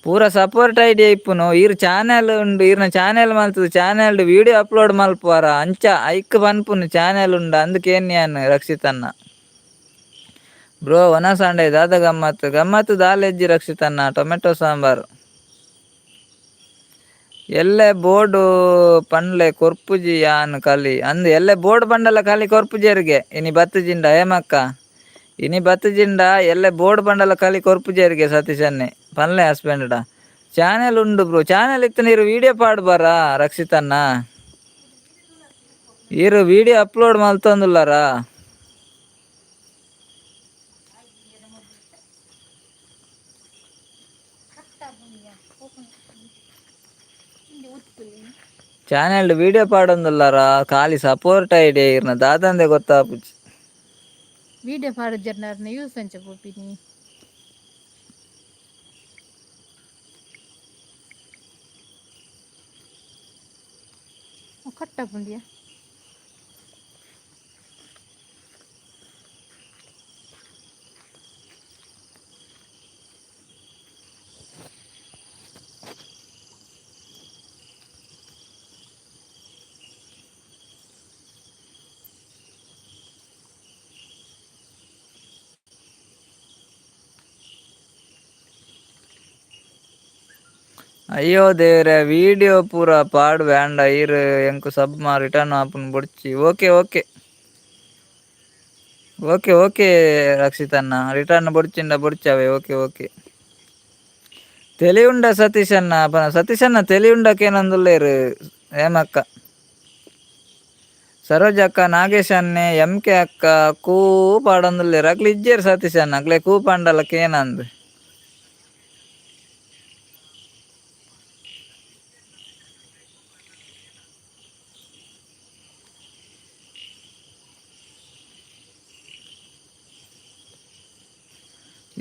ಪೂರ ಸಪೋರ್ಟ್ ಐಡಿ ಇಪ್ಪುನು. ಈರ್ ಚಾನೆಲ್ ಉಂಡು, ಈರ್ನ ಚಾನೆಲ್ ಮಲ್ತದು channel video upload ಮಲ್ಪುವರ ಅಂಚ ಐಕ್ ಪನ್ಪುನು. ಚಾನೆಲ್ ಉಂಡ ಅಂದ್ ಕೇನ್ಯಾನ್ ರಕ್ಷಿತಣ್ಣ. ಬ್ರೋ, ವನಸಾಂಡೆ ದಾದ ಗಮ್ಮತ್? ಗಮ್ಮತ್ ದಾಲೆಜ್ಜಿ ರಕ್ಷಿತಣ್ಣ, ಟೊಮೆಟೊ ಸಾಂಬಾರ್. ಎಲ್ಲೆ ಬೋರ್ಡು ಪನ್ಲೆ, ಕೊರ್ಪುಜಿ ಯಾನ್ ಕಲಿ ಅಂದ್. ಎಲ್ಲೆ ಬೋರ್ಡ್ ಪಂಡಲ ಖಾಲಿ ಕೊರ್ಪುಜೆರ್ಗೆ ಇನಿ ಬತ್ತಜಿಂಡ. ಹೇಮಕ್ಕ, ಇನಿ ಬತ್ತಜಿಂಡ ಎಲ್ಲೆ ಬೋರ್ಡ್ ಪಂಡಲ ಖಾಲಿ ಕೊರ್ಪುಜೆರ್ಗೆ ಸತೀಶನ್ನೆ. ಪನ್ಲೆ ಹಸ್ಬೆಂಡ್. ಚಾನೆಲ್ ಉಂಡು ಬ್ರೋ. ಚಾನೆಲ್ ಇತ್ತು ನೀರು ವಿಡಿಯೋ ಪಾಡ್ ಬಾರ ರಕ್ಷಿತಣ್ಣ? ಈರು ವಿಡಿಯೋ ಅಪ್ಲೋಡ್ ಮಲ್ತೊಂದುಲ್ಲಾರಾ? ಚಾನೆಲ್ ವಿಡಿಯೋ ಪಾಡೊಂದುಲ್ಲಾರಾ? ಖಾಲಿ ಸಪೋರ್ಟ್ ಐಡಿ ಇರ್ನ ದಾದಂದೆ ಗೊತ್ತಾಪುಜಿ. ವಿಡಿಯೋ ಪಾಡುಜೆರ್ನಾರ್ನ ಯೂಸ್ ಅಂಚ ಪೋಪಿನಿ. ಕಟ್ಟಾಪುಂಡಿಯಾ? ಅಯ್ಯೋ ದೇವ್ರೆ, ವಿಡಿಯೋ ಪೂರ ಪಾಡ್ ಬ್ಯಾಂಡ ಈರ್ ಎಂಕ್ ಸಬ್ ಮಾ ರಿಟರ್ನ್ ಆಪುನ್ ಬೊಡ್ಚಿ. Okay okay okay okay ರಕ್ಷಿತಣ್ಣ, return ಬೊಡ್ಚಿಂಡ ಬೊಡ್ಚವೆ. Okay okay. ತೆಲಿಯುಂಡ ಸತೀಶಣ್ಣ ಪನ. ಸತೀಶಣ್ಣ ತೆಲಿಯುಂಡಕೇನೊಂದುಲ್ಲೆರ್ ಹೇಮಕ್ಕ, ಸರೋಜಕ್ಕ, ನಾಗೇಶ್ ಅಣ್ಣೆ, ಎಂ ಕೆ ಅಕ್ಕ ಕೂ ಪಾಡೊಂದುಲ್ಲೆರ್. ಅಕ್ಲು ಇಜ್ಜೆರ್ ಸತೀಶಣ್ಣ, ಅಕ್ಲೆ ಕೂ ಪಂಡಲ ಕೇನಂದ್.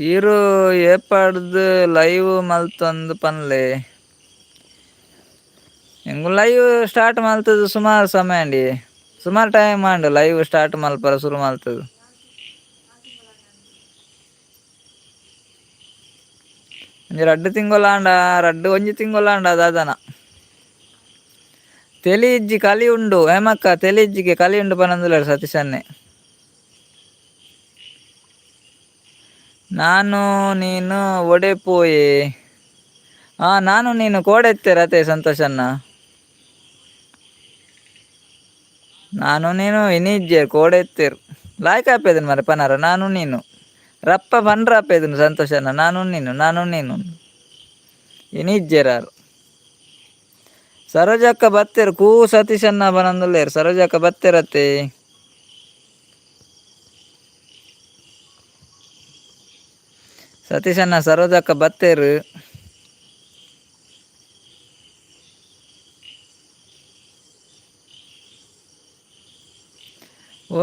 ಈರು ಏಪಾಡ್ದು ಲೈವ್ ಮಲ್ತೊಂದು ಪನ್ಲೆ. ಎಂಕುಲು ಲೈವ್ ಸ್ಟಾರ್ಟ್ ಮಲ್ತದು ಸುಮಾರು ಸಮಯ ಅಂಡಿ, ಸುಮಾರು ಟೈಮ್ ಆಂಡ್. ಲೈವ್ ಸ್ಟಾರ್ಟ್ ಮಲ್ಪರ ಶುರು ಮಲ್ತದು. ಒಂಜಿ ರಡ್ಡ್ ತಿಂಗೊಲು ಆಂಡ, ರಡ್ಡ್ ಒಂಜಿ ತಿಂಗೊಲು ಆಂಡ ದಾದನ. ತೆಲಿ ಇಜ್ಜಿ, ಕಲಿ ಉಂಡು ಹೇಮಕ್ಕ. ತೆಲಿ ಇಜ್ಜಿಗೆ, ಕಲಿ ಉಂಡು ಪನೊಂದುಲ್ಲೆರ್ ಸತೀಶನ್ನೆ. ನಾನು ನೀನು ಒಡೆ ಪೋಯೆ? ಹಾ, ನಾನು ನೀನು ಕೋಡೆತ್ತೆ ಅತೆ ಸಂತೋಷಣ್ಣ. ನಾನು ನೀನು ಇನಿಜ್ಜೆರ್ ಕೋಡೆತ್ತೆರ್. ಲಾಯ್ಕ್ ಆಪೇದನ್ ಮರೆ ಪನಾರ. ನಾನು ನೀನು ರಪ್ಪ ಪನ್ರ ಆಪೇದನ್ ಸಂತೋಷಣ್ಣ. ನಾನು ನೀನು, ನಾನು ನೀನು ಇನಿಜ್ಜೆರಾರು. ಸರೋಜಕ್ಕ ಬತ್ತೆರ್ ಕೂ ಸತೀಶಣ್ಣ ಬನಂದುಲ್ಲೇರ್. ಸರೋಜಕ್ಕ ಬತ್ತೆರತ್ತೆ. ಸತೀಶಣ್ಣ ಸರೋಜಕ್ಕ ಬತ್ತೆರ್.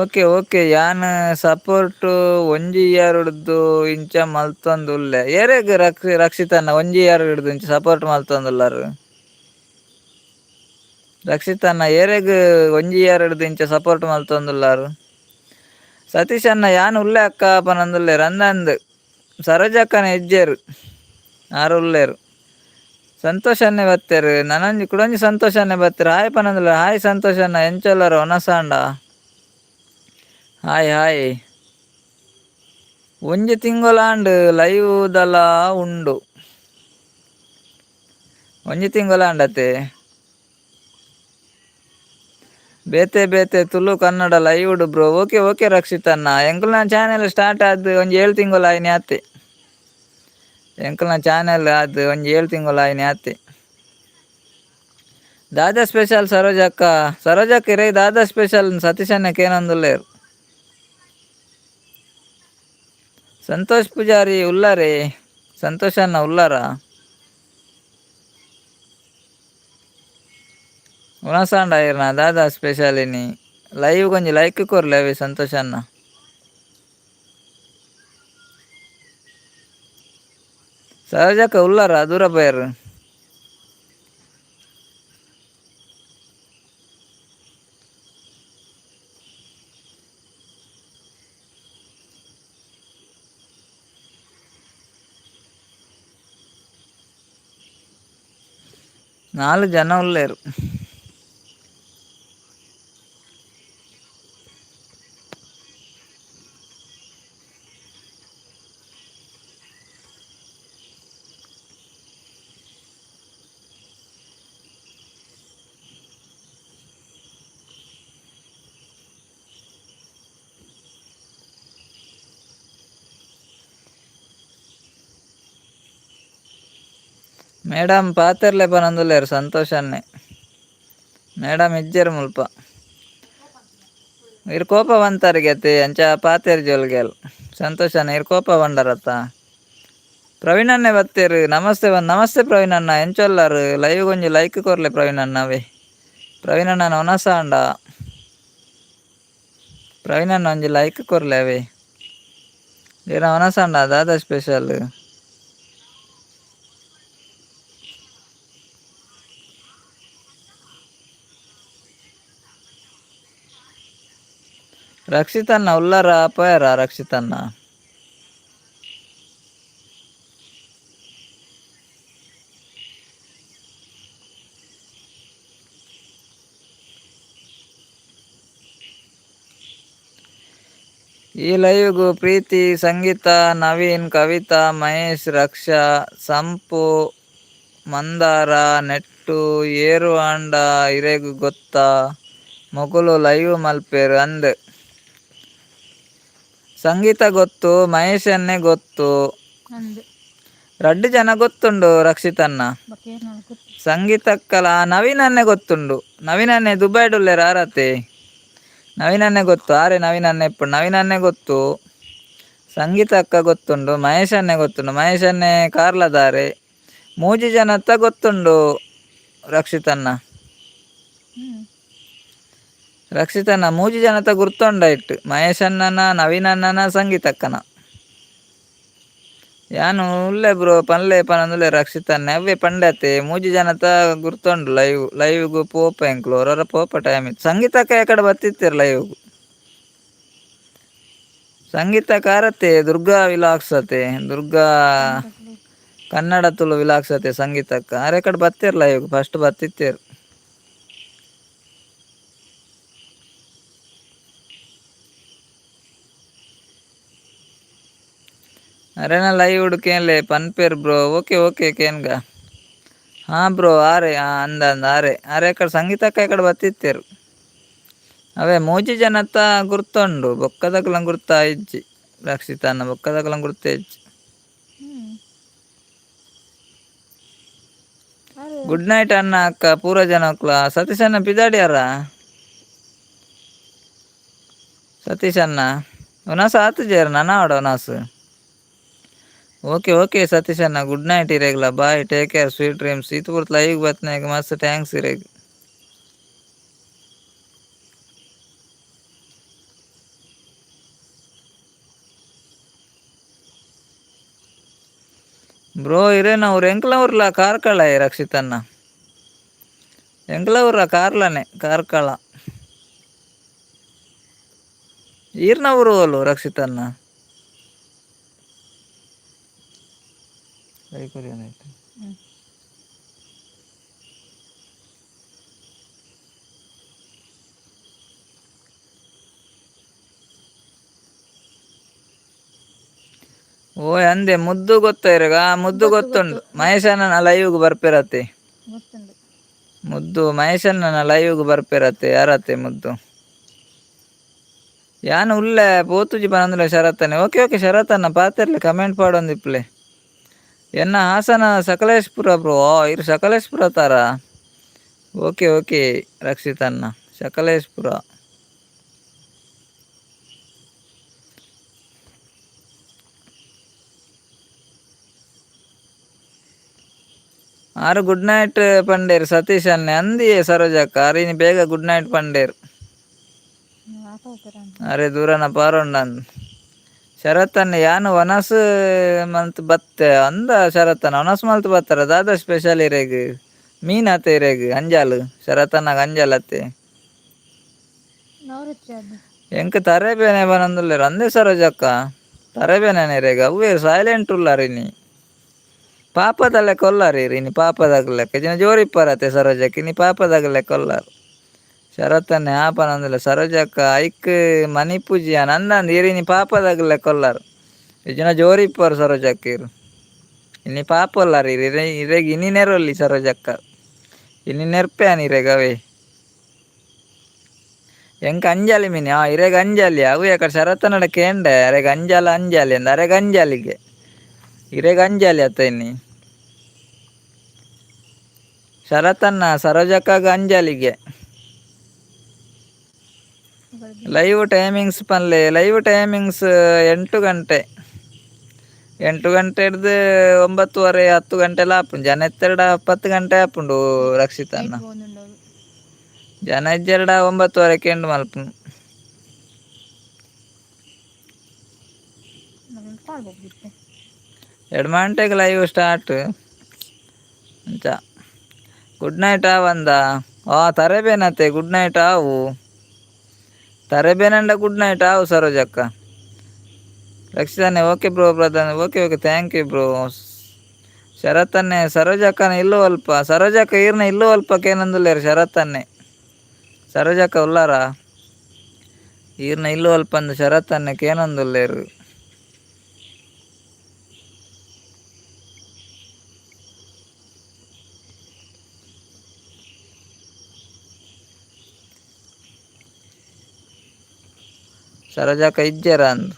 ಓಕೆ ಓಕೆ ಯಾನ್ ಸಪೋರ್ಟ್ ಒಂಜಿ ಇಯರ್ ಡ್ದು ಇಂಚ ಮಲ್ತೊಂದುಲ್ಲೆ. ಏರೆಗ್ ರಕ್ಷಿತಣ್ಣ ಒಂಜಿ ಇಯರ್ ಡ್ದು ಇಂಚ ಸಪೋರ್ಟ್ ಮಲ್ತೊಂದುಲ್ಲಾರ್? ರಕ್ಷಿತಣ್ಣ ಏರೆಗ್ ಒಂಜಿ ಇಯರ್ ಡ್ದು ಇಂಚ ಸಪೋರ್ಟ್ ಮಲ್ತೊಂದುಲ್ಲಾರ್? ಸತೀಶ್ ಅಣ್ಣ ಯಾನ್ ಉಲ್ಲೆ ಅಕ್ಕ ಪನೊಂದುಲ್ಲೆರ್. ಅಂದ್ ಸರೋಜಕ್ಕನ ಇಜ್ಜೆರ್, ಆರ್ ಉಲ್ಲೆರ್. ಸಂತೋಷ್ ಅಣ್ಣೆ ಬತ್ತೆರ್. ನನೊಂಜಿ ಕುಡೊಂಜಿ ಸಂತೋಷ್ ಅಣ್ಣೆ ಬತ್ತೆರ್. ಹಾಯ್ ಪನೊಂದುಲ್ಲೆರ್. ಹಾಯ್ ಸಂತೋಷ್ ಅಣ್ಣ, ಎಂಚ ಉಲ್ಲರ್? ವನಸಾಂಡ. Hi hi. ಒಂಜಿ ತಿಂಗೊಲಾಂಡ್ ಲೈವ್ ದಲ ಉಂಡು. ಒಂಜಿ ತಿಂಗೊಲಾಂಡತೆ. ಬೇತೆ ಬೇತೆ Tulu Kannada live bro. Okay okay Rakshit ಅಣ್ಣ. ಎಂಕಲ್ನ ಚಾನೆಲ್ ಸ್ಟಾರ್ಟ್ ಆದ್ ಒಂಜಿ 7 ತಿಂಗೊಲು ಆಯಿನಿ ಆತೆ. ಎಂಕಲ್ನ ಚಾನೆಲ್ ಆದ್ ಒಂಜಿ 7 ತಿಂಗೊಲು ಆಯಿನಿ ಆತೆ. ದಾದಾ ಸ್ಪೆಷಲ್ ಸರೋಜಕ್ಕ? ಸರೋಜಕ್ಕ ಇರೇ ದಾದಾ ಸ್ಪೆಷಲ್ ಸತೀಶ್ ಅಣ್ಣ ಕೇನೊಂದುಲ್ಲೆರ್. ಸಂತೋಷ್ ಪೂಜಾರಿ ಉಲ್ಲಾರೆ? ಸಂತೋಷ್ ಅಣ್ಣ ಉಲ್ಲಾರ? ಉಣಸಾಂಡ ಇರ್ನ ದಾದಾ ಸ್ಪೆಷಲ್ ಇನಿ? ಲೈವ್ ಒಂಜಿ ಲೈಕ್ ಕೊರ್ಲೆ ಅವೆ ಸಂತೋಷ್ ಅಣ್ಣ. ಸರೋಜಕ್ಕ ಉಲ್ಲಾರ ದೂರ ಪೋಯೆರ್? 4 ಜನ ಉಲ್ಲೆರ್. ಮೇಡಮ್ ಪಾತೆರ್ಲೆ ಪನೊಂದುಲ್ಲೆರ್ ಸಂತೋಷ್ ಅಣ್ಣೆ. ಮೇಡಮ್ ಇಜ್ಜೆರ್ ಮುಲ್ಪ. ಇರ್ ಕೋಪ ಬಂತಾರಿಗೆ ಅಂಚ ಪಾತೆರ್ ಜೋಲ್ಗೆಲ್. ಸಂತೋಷ್ ಅಣ್ಣ ಇರ್ ಕೋಪ ಬಂಡರತ್ತ. ಪ್ರವೀಣ್ ಅಣ್ಣೆ ಬತ್ತೆರ್. ನಮಸ್ತೆ ನಮಸ್ತೆ ಪ್ರವೀಣ್ ಅಣ್ಣ, ಎಂಚೊಲ್ಲಾರ್? ಲೈವ್ ಒಂಜಿ ಲೈಕ್ ಕೊರ್ಲೆ ಪ್ರವೀಣ್ ಅಣ್ಣ. ಅವೇ ಪ್ರವೀಣ್ ಅಣ್ಣ ಒನಸ ಅಂಡ. ಪ್ರವೀಣ್ ಅಣ್ಣ ಒಂಜಿ ಲೈಕ್ ಕೊರ್ಲೆ ಅವೇ. ಏನ ಒನಸ ಅಂಡ ದಾದಾ ಸ್ಪೆಷಲ್? ರಕ್ಷಿತಣ್ಣ ಉಲ್ಲಾರ ಪೋಯರ ರಕ್ಷಿತಣ್ಣ? ಈ ಲೈವ್ಗು ಪ್ರೀತಿ, ಸಂಗೀತ, ನವೀನ್, ಕವಿತಾ, ಮಹೇಶ್, ರಕ್ಷಾ, ಸಂಪು, ಮಂದಾರ, ನೆಟ್ಟು ಏರು ಆಂಡ ಇರೆಗ್ ಗೊತ್ತಾ ಮೊಕುಲು ಲೈವ್ ಮಲ್ಪೆರ್ ಅಂದ್. ಸಂಗೀತ ಗೊತ್ತು, ಮಹೇಶನ್ನೇ ಗೊತ್ತು, ರಡ್ಡು ಜನ ಗೊತ್ತುಂಡು ರಕ್ಷಿತಣ್ಣ. ಸಂಗೀತಕ್ಕಲ ನವೀನನ್ನೇ ಗೊತ್ತುಂಡು. ನವೀನನ್ನೇ ದುಬೈಡುಲ್ಲೆರ್ ಆರತೆ. ನವೀನನ್ನೇ ಗೊತ್ತು. ಆರೆ ನವೀನನ್ನೇ ಇಪ್ಪು ನವೀನನ್ನೇ ಗೊತ್ತು. ಸಂಗೀತ ಅಕ್ಕ ಗೊತ್ತುಂಡು, ಮಹೇಶನ್ನೇ ಗೊತ್ತುಂಡು. ಮಹೇಶನ್ನೇ ಕಾರ್ಲದಾರೆ. ಮೂಜಿ ಜನತ್ತ ಗೊತ್ತುಂಡು ರಕ್ಷಿತಣ್ಣ. ರಕ್ಷಿತಣ್ಣ ಮೂಜಿ ಜನತ ಗುರ್ತುಂಡ ಇಟ್ಟು. ಮಹೇಶಣ್ಣನ, ನವೀನಣ್ಣನ, ಸಂಗೀತಕ್ಕನ. ಯಾನು ಉಲ್ಲೆ ಬ್ರೋ ಪನ್ಲೆ ಪನೊಂದುಲ್ಲೆ ರಕ್ಷಿತಣ್ಣೆ. ಅವೇ ಪಂಡತೆ ಮೂಜಿ ಜನತ ಗುರ್ತುಂಡು. ಲೈವ್ ಲೈವ್ಗು ಪೋಪ ಎಂಕ್ಲು ಒರೊರ ಪೋಪ ಟೈಮ್ ಇತ್ತು. ಸಂಗೀತಕ್ಕ ಎಕಡೆ ಬತ್ತಿತ್ತೆರ್ ಲೈವ್ಗು. ಸಂಗೀತ ಕಾರತೆ ದುರ್ಗಾ ವಿಲಾಕ್ಸ್ ಅತೆ ದುರ್ಗಾ ಕನ್ನಡ ತುಳು ವಿಲಾಕ್ಸ್ ಅತೆ ಸಂಗೀತಕ್ಕ. ಆರೆ ಕಡೆ ಬತ್ತೆರ್ ಲೈವ್ ಫಸ್ಟ್ ಬತ್ತಿತ್ತೇರ್. ಅರೆನ ಲೈವ್ ಕೇನ್ಲೆ ಪನ್ಪೇರ್ bro. Okay okay ಕೇನ್ಗ. ಹಾಂ ಬ್ರೋ ಆರೆ ಅಂದ ಅಂದ ಆರೆ ಆರೆ ಕಡೆ ಸಂಗೀತಕ್ಕ ಕಡೆ ಬತ್ತಿತ್ತೇರು. ಅವೇ ಮೂಜಿ ಜನತ ಗುರ್ತುಂಡು. ಬೊಕ್ಕದಕುಲ ಗುರ್ತ ಇಜ್ಜಿ ರಕ್ಷಿತಣ್ಣ, ಬೊಕ್ಕದಕುಲ ಗುರ್ತ ಇಜ್ಜಿ. ಗುಡ್ ನೈಟ್ ಅಣ್ಣ ಅಕ್ಕ ಪೂರ ಜನಕ್ಲ. ಸತೀಶ್ ಅಣ್ಣ ಪಿದಾಡ್ಯಾರ? ಸತೀಶ್ ಅಣ್ಣ ಒನಾಸ ಆತುಜೆರ್ ನನ ಆವಡ ಒನಾಸ್. ಓಕೆ ಓಕೆ ಸತೀಶ್ ಅಣ್ಣ, ಗುಡ್ ನೈಟ್ ಇರೆಗ್ಲ, bye, take care, sweet dreams. ಈತ್ ಪೊರ್ತು ಲೈವ್ ಬತ್ತಿನಾಗ ಮಸ್ತ್ thanks ಇರೆಗ್. ಬ್ರೋ ಇರೇನ ಅವ್ರು ಎಂಕ್ಲ ಊರ್ಲ ಕಾರ್ಕಳ ರಕ್ಷಿತಣ್ಣ, ಎಂಕ್ಲ ಊರ ಕಾರ್ಲನೆ ಕಾರ್ಕಳ. ಈರ್ನ ಊರು ಓಲು ರಕ್ಷಿತಣ್ಣ? ಓ ಅಂದೆ ಮುದ್ದು ಗೊತ್ತ ಇರಗ? ಮುದ್ದು ಗೊತ್ತು. ಗೊತ್ತುಂಡು. ಗೊತ್ತು. ಮಹೇಶಣ್ಣನ ಲೈವ್ಗ್ ಬರ್ಪಿರತ್ತೆ. ಗೊತ್ತುಂಡು. ಮುದ್ದು ಮಹೇಶಣ್ಣನ ಲೈವ್ಗ್ ಬರ್ಪಿರತ್ತೆ. ಯಾರತ್ತೆ ಮುದ್ದು? ಯಾನ್ ಉಲ್ಲೆ ಪೋತುಜಿ ಪನೊಂದುಲ್ಲೆ ಶರತ್ತನೆ. ಓಕೆ ಓಕೆ ಶರತ್ತನ್ನ, ಪಾತೆರ್ಲೆ, ಕಮೆಂಟ್ ಪಾಡೊಂದಿಪ್ಪಲೆ. ಎನ್ನ ಹಾಸನ ಸಕಲೇಶ್ಪುರ ಬ್ರೋ. ಇರು ಸಕಲೇಶ್ಪುರ ತಾರ? ಓಕೆ ಓಕೆ ರಕ್ಷಿತಣ್ಣ, ಸಕಲೇಶ್ಪುರ. ಆರು ಗುಡ್ ನೈಟ್ ಪಂಡೇರು ಸತೀಶ್ ಅಣ್ಣೆ ಅಂದಿಯೇ. ಸರೋಜಕ್ಕ ಅರಿನಿ ಬೇಗ ಗುಡ್ ನೈಟ್ ಪಂಡೇರು. ಅರೆ ದೂರನ ಪಾರೊಂಡಂದ್ ಶರತ್ತನ್ನ. ಯಾನು ವನಸ್ ಮಲ್ತ್ ಬತ್ತೆ ಅಂದ ಶರತ್ತನ. ವನಸ್ ಮಲ್ತ್ ಬತ್ತರ? ದಾದ ಸ್ಪೆಷಲ್ ಇರೆಗ್? ಮೀನ್ ಅತ್ತೆ ಇರೆಗ್? ಅಂಜಾಲು ಶರತ್ತನ್ನಾಗ ಅಂಜಾಲ್ ಅತ್ತೆ? ಎಂಕ್ ತರೆ ಬೇನೆ ಬನೊಂದುಲ್ಲೆರ್ ಅಂದೇ ಸರೋಜಕ್ಕ. ತರೆ ಬೇನೆ ಇರೆಗ್? ಅವ್ವೇ ಸೈಲೆಂಟ್ ಉಲ್ಲಾರ್ ಇನಿ, ಪಾಪದ ಲೆಕ್ಕ ಉಲ್ಲಾರ್ ಇರ್ ಇನಿ. ಪಾಪದಾಗ ಲೆಕ್ಕ ಇಜಿನ ಜೋರು ಇಪ್ಪರತ್ತೆ ಸರೋಜಕ್ಕ. ಇನಿ ಪಾಪದಾಗ ಲೆಕ್ಕ ಉಲ್ಲಾರ್ ಶರತ್ತನ್ನೆ. ಆ ಪನೊಂದುಲ್ಲ ಸರೋಜಕ್ಕ. ಐಕ್ ಮನಿಪುಜಿ ಅಂದಂದ್. ಇರ್ ಇನಿ ಪಾಪದಾಗ ಲೆಕ್ಕ ಉಲ್ಲಾರ್. ಇಜಿನ ಜೋರು ಇಪ್ಪರು ಸರೋಜಕ್ಕ ಇರು. ಇನಿ ಪಾಪ ಉಲ್ಲಾರ್ ಇರ್. ಇರೆಗ್ ಇನಿ ನೆರೊಲ್ಲಿ ಸರೋಜಕ್ಕ. ಇನಿ ನೆರ್ಪೆ ಆನ್ ಇರೆಗ್ ಅವೇ. ಎಂಕ್ ಅಂಜಾಲಿ ಮೀನಿ. ಆ ಇರೆಗ್ ಅಂಜಾಲಿ ಅವು ಯಾಕಡೆ ಶರತ್ತನಡ ಕೇಂಡೆ, ಅರೆಗ್ ಅಂಜಾಲ ಅಂಜಾಲಿ ಅಂದ. ಅರೆಗ್ ಅಂಜಾಲಿಗೆ, ಇರೆಗ್ ಅಂಜಾಲಿ ಅತ್ತ ಇನ್ನಿ ಶರತ್ತನ್ನ? ಸರೋಜಕ್ಕಾಗ ಅಂಜಾಲಿಗೆ. ಲೈವ್ ಟೈಮಿಂಗ್ಸ್ ಪನ್ಲೆ. ಲೈವ್ ಟೈಮಿಂಗ್ಸ್ 8 ಗಂಟೆ, 8 ಗಂಟೆ ಹಿಡ್ದು 9:30, 10 ಗಂಟೆ ಆಪುಂಡು. ಜನ ಎತ್ತೆರಡ 10 ಗಂಟೆ ಆಪುಂಡು ರಕ್ಷಿತಣ್ಣ. ಜನ ಇಜ್ಜೆರಡ 9:30ಕ್ಕೆ ಎಂಡ್ ಮಲ್ಪುನು. 2 ಗಂಟೆಗೆ ಲೈವ್ ಸ್ಟಾರ್ಟ್ ಅಂಚ. ಗುಡ್ ನೈಟ್ ಆವಂದ? ಆ ತರೆಬೇನತ್ತೆ? ಗುಡ್ ನೈಟ್ ಆವು. ತರೆಬೇನಂಡ ಗುಡ್ ನೈಟ್ ಆವು ಸರೋಜಕ್ಕ. ರಕ್ಷಿತಾನೆ okay bro. Pradhan okay okay, thank you bro. ಶರತ್ತನ್ನೆ ಸರೋಜಕ್ಕನ ಇಲ್ಲು ಅಲ್ಪ. ಸರೋಜಕ್ಕ ಈರ್ನ ಇಲ್ಲು ಅಲ್ಪಕ್ಕೆ ಏನಂದುಲ್ಲೇರು ಶರತ್ತನ್ನೆ. ಸರೋಜಕ್ಕ ಉಲ್ಲಾರ? ಈರ್ನ ಇಲ್ಲು ಅಲ್ಪ ಅಂದು ಶರತ್ತನ್ನೆ ಕೇನೊಂದುಲ್ಲೇರು. ಸರೋಜಕ್ಕ ಇಜ್ಜೆರ ಅಂದು.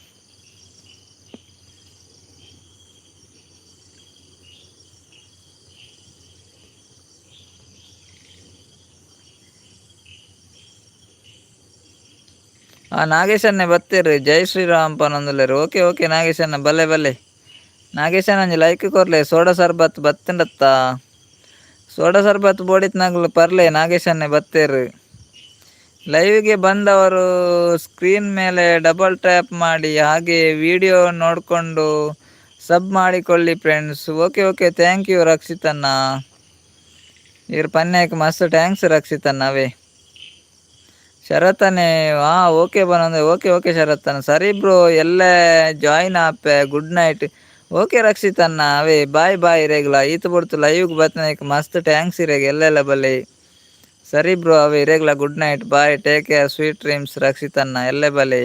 ಆ ನಾಗೇಶನ್ನೇ ಬತ್ತೀರಿ. ಜೈ ಶ್ರೀರಾಮ್ ಪನೊಂದುಲ್ಲೇರು. ಓಕೆ ಓಕೆ ನಾಗೇಶಣ್ಣ, ಬಲ್ಲೆ ಬಲ್ಲೆ. ನಾಗೇಶಣ್ಣ ಒಂಜಿ ಲೈಕ್ ಕೊರ್ಲೆ. ಸೋಡಾ ಸರ್ಬತ್ ಬತ್ತುಂಡತ್ತ? ಸೋಡಾ ಸರ್ಬತ್ ಬೋಡಿತ್ನಾಗ್ಲು ಪರ್ಲೆ. ನಾಗೇಶನ್ನೇ ಬತ್ತೇರು. ಲೈವ್ಗೆ ಬಂದವರು ಸ್ಕ್ರೀನ್ ಮೇಲೆ ಡಬಲ್ ಟ್ಯಾಪ್ ಮಾಡಿ, ಹಾಗೆ ವಿಡಿಯೋ ನೋಡಿಕೊಂಡು ಸಬ್ ಮಾಡಿಕೊಳ್ಳಿ friends. Okay okay, thank you ರಕ್ಷಿತಣ್ಣ. ಇರ್ ಪನ್ಯಾಕ್ ಮಸ್ತ್ thanks ರಕ್ಷಿತಣ್ಣ. ಅವೇ ಶರತ್ತನೇ ಹಾಂ ಓಕೆ ಬನಂದ್ರೆ. ಓಕೆ ಓಕೆ ಶರತ್ತಣ್ಣ. ಸರಿ ಬ್ರೋ, ಎಲ್ಲ ಜಾಯಿನ್ ಆಪೆ. Good night. ಓಕೆ ರಕ್ಷಿತಣ್ಣ, ಅವೇ ಬಾಯ್ ಬಾಯ್ ಇರೇಗ್ಲ. ಈತ ಬಡ್ತು ಲೈವ್ಗೆ ಬರ್ತನಾಯ್ಕ ಮಸ್ತ್ thanks ಇರೇಗ್. ಎಲ್ಲೆಲ್ಲ ಬಲ್ಲೆ. ಸರಿ ಬ್ರೋ, ಅವೇ ಇರೇಗ್ಲ good night, bye, take care, sweet dreams ರಕ್ಷಿತಣ್ಣ. ಎಲ್ಲೇ ಬಲೆ.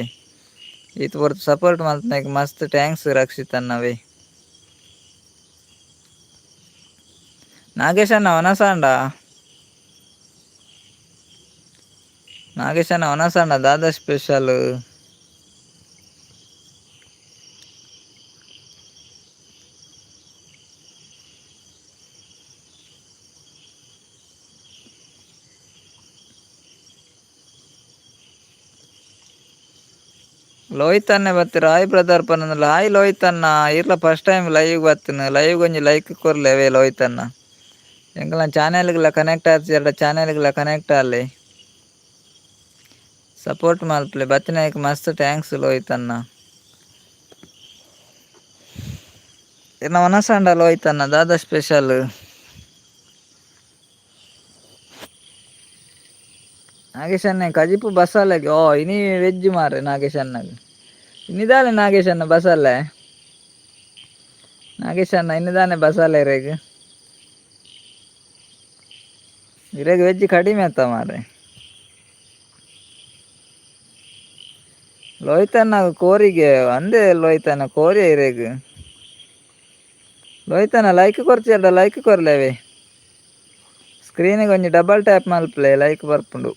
ಈತ ಬಡ್ತು ಸಪೋರ್ಟ್ ಮಲ್ತನಾಯ್ಕ ಮಸ್ತ್ thanks ರಕ್ಷಿತಣ್ಣ. ಅವೇ ನಾಗೇಶಣ್ಣ ವನಸಾಂಡ. ನಾಗೇಶಣ್ಣ ವನಸಾಂಡ ದಾದಾ ಸ್ಪೆಷಲ್? Lohith ಅಣ್ಣೆ ಬತ್ತೀರ. ಹಾಯ್ ಬ್ರದರ್ ಪನ್ನೊಂದುಲ್ಲ. ಹಾಯ್ ಲೋಹಿತ್ ಅಣ್ಣ, ಇರ್ಲ first time live ಬತ್ತಿನ. Live ಒಂಜಿ ಲೈಕ್ ಕೊರ್ಲೆ ಲೋಹಿತ್ ಅಣ್ಣ. ಎಂಕಲ್ನ ಚಾನೆಲ್ಗೆಲ್ಲ ಕನೆಕ್ಟ್ ಆತಿಜೆರ್ಡ ಚಾನೆಲ್ಗೆಲ್ಲ ಕನೆಕ್ಟ್ ಆಲೆ, ಸಪೋರ್ಟ್ ಮಲ್ಪಲೆ. ಬತ್ತಿನಾಯ್ಕ್ ಮಸ್ತ್ thanks Lohith ಅಣ್ಣ. ಇರ್ನ ವನಸಂಡ ಲೋಹಿತ್ ಅಣ್ಣ, ದಾದಾ ಸ್ಪೆಷಲ್? ನಾಗೇಶ್ ಅಣ್ಣ ಕಜಿಪು ಬಸಾಲೆಗೆ. ಓ, ಇನಿ ವೆಜ್ ಮಾರ್ರೆ ನಾಗೇಶ್ ಅಣ್ಣಗ್. ಇನ್ನಿದಾನೆ ನಾಗೇಶ್ ಅಣ್ಣ ಬಸಾಲೆ? ನಾಗೇಶ್ ಅಣ್ಣ ಇನ್ನಿದಾನೆ ಬಸಾಲೆ? ಇರೆಗ್ ಇರೆಗ್ ವೆಜ್ ಕಡಿಮೆ ಆತ ಮಾರ್ರೆ. ಲೋಹಿತಣ್ಣ ಕೋರಿಗೆ ಅಂದೆ. ಲೋಹಿತಣ್ಣ ಕೋರಿ ಇರೆಗ್. ಲೋಹಿತಣ್ಣ ಲೈಕ್ ಕೊರ್ಚೆರ್ಡ ಲೈಕ್ ಕೊರ್ಲೇವೆ. ಸ್ಕ್ರೀನಿಗೆ ಒಂಜಿ ಡಬಲ್ ಟ್ಯಾಪ್ ಮಲ್ಪಲೆ, ಲೈಕ್ ಬರ್ಪುಂಡು.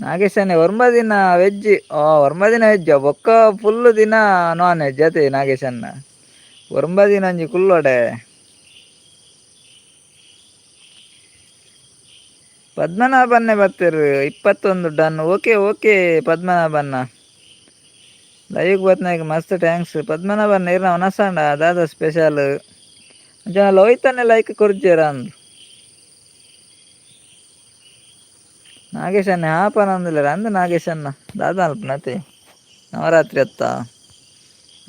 ನಾಗೇಶನೇ ಒರ್ಂಬ ದಿನ ವೆಜ್. ಓ, ಒರ್ಂಬ ದಿನ ವೆಜ್, ಬೊಕ್ಕ ಫುಲ್ ದಿನ ನಾನ್ ವೆಜ್ ಅತೆ. ನಾಗೇಶನ್ನ ಒರ್ಂಬ ದಿನ ಒಂಜಿ ಕುಲ್ಲೊಡೆ. ಪದ್ಮನಾಭನ್ನೇ ಬತ್ತೆರ್. 21 done. Okay okay ಪದ್ಮನಾಭನ್ನ, live ಬತ್ನಾಗ ಮಸ್ತ್ thanks. ಪದ್ಮನಾಭನ್ನ ಇರ್ನ ವನಸಾಂಡ ದಾದ ಸ್ಪೆಷಲ್? ಜನ ಲೋಹಿತನ್ನೇ ಲೈಕ್ ಕೊರ್ಜೆರ ಅಂದ್. ನಾಗೇಶಣ್ಣ ಹಾಪನಂದಿಲ್ಲ ಅಂದ್. ನಾಗೇಶಣ್ಣ ದಾದ ಅಲ್ಪನತೆ? ನವರಾತ್ರಿ ಅತ್ತ,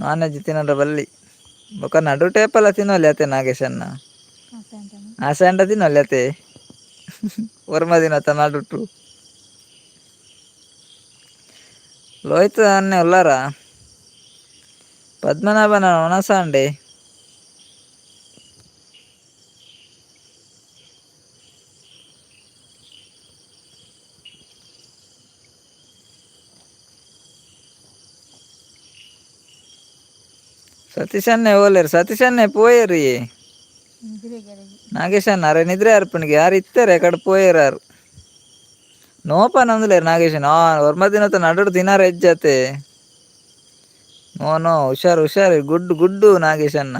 ನಾನ್ ವೆಜ್ ತಿನ್ನರ ಬಲ್ಲಿ. ಬೊಕ ನಡು ಟೇಪಲ್ಲ ತಿನ್ನೊಲಿ ಅತೆ ನಾಗೇಶಣ್ಣ? ಆಸೆ ಅಂಡ ತಿನ್ನೊಲಿ ಅತೆ ಒರ್ಮ ದಿನ ನಡುಟು. ಲೋಹಿತ ಅನ್ನೆ ಉಲ್ಲಾರ? ಪದ್ಮನಾಭನ ವನಸಾಂಡೆ. ಸತೀಶನ್ನೇ ಓಲೇರು? ಸತೀಶನ್ನೇ ಪೋಯೇರಿ. ನಾಗೇಶಣ್ಣ ಅರೆ ನಿದ್ರೆ ಅರ್ಪಣಿಗೆ ಯಾರು ಇತ್ತಾರೆ ಕಡೆ ಪೋಯೇರಾರು. ನೋಪ ನಂದುಲೇರು ನಾಗೇಶನ್. ಆ ಒರ್ಮ ದಿನತ ನಡುಡು ತಿನಾರ ಹೆಜ್ಜತೆ. ನೋ ನೋ, ಹುಷಾರು ಹುಷಾರು, ಗುಡ್ಡು ಗುಡ್ಡು ನಾಗೇಶಣ್ಣ.